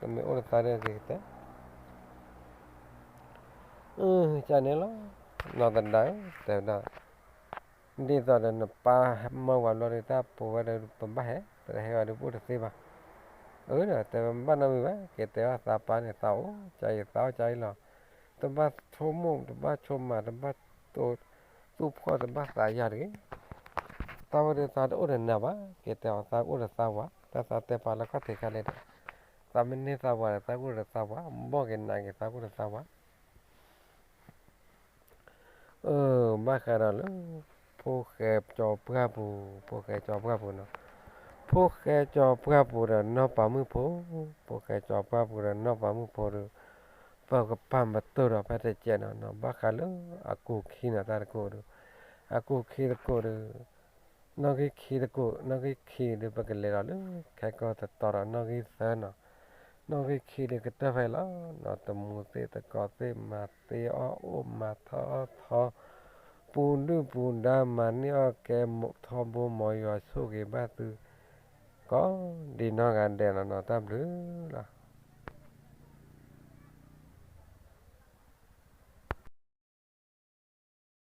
တမ့ၢ်အိၣ်ဒီးသးဒီးက့ၤကတၢၢ် ကန့ၣ်လီၤ, နီၢ်သဒါဧၢ တဲဝဲဒၣ်, ဒ်သိးဒီးနပၢ်မၢဝၤဘျီဒီး တၢ်ပဝဲဒီးပဘၣ်ဟဲ, ပဟဲဝဲဒီးပအိၣ်တသ့ဘၣ်, အၢဒီးတဲဝဲဘၣ်နီတမံၤဘၣ်, က့ၤတဲဘၣ်သးပၢ်န့ၣ် သးအိၣ်ကါအံၤ သးအိၣ်ကါအံၤလီၤ, တဘၣ်ဆိကမိၣ် တဘၣ်ဆိမး တဘၣ်သူၣ်ဖှီၣ် တဘၣ်သးယၤတဂ့ၤ, တၢ်ဝဲဒီးသးတအိၣ်ဒီးနၤဘၣ်, က့ၤတဲအီၤသးအိၣ်ဒီးသးဝၤ, တၢ်သးတဲပာ်လၢခီၣ်ထံးခါလဲၣ်ဒီး, သးမ့ၢ်န့ၢ်သးဝၤဒီး သးအိၣ်ဒီးသးဝၤ, ဘီၣ်က့ၤနးက့ၤ သးအိၣ်ဒီးသးဝၤ အၢ, ဘၣ်ဃးဒီးလၢ ဖိၣ်ဃဲကၠီၤပှၢ်ပူၤ, ဖိၣ်ဃဲကၠီၤပှၢ်ပူၤနီၤ, ဖိၣ်ဃဲကၠီၤပှၢ်ပူၤဒီးနီၢ်ပၤမုၣ်ဖိ, ဖိၣ်ဃဲကၠီၤပှၢ်ပူၤဒီးနီၢ်ပၤမုၣ်ဖိဒီး, ပကပာ်ပတုာ်ဒီးဖဲတကဲးနီၤနီၤ, ဘၣ်ဃးလၢအကူာ်ခံနီၤ တၢ်တကူာ်ဒီး, အကူာ်ခံတကူာ်ဒီး နီၣ်ဂံၢ်ခံတကူာ်, နီၣ်ဂံၢ်ခံဒီး ပကလဲၤဒီးလၢ ခဲကီၢ်တတီၤဒီး နီၣ်ဂံၢ်သၢနီၤ, နီၣ်ဂံၢ်ခံဒီး ကတၢၢ်ဖဲလီၤနီၤ, တမူသ့ၣ်သကိးသ့ၣ် မၤသ့အီၣ်အိၣ် မၤထီၣ်အီၣ်ထီ, ပူၤဒုၣ်ပူၤဒါ မၤန့ၢ်အီၣ်ကဲ ထီဘိမီၤယွၤဆိၣ်ဂ့ၤဘၣ်သု ကိးဒံးနီၢ်ဂၤဒဲးလီၤနီၤ, တၢ်ဘျုးလီၤ.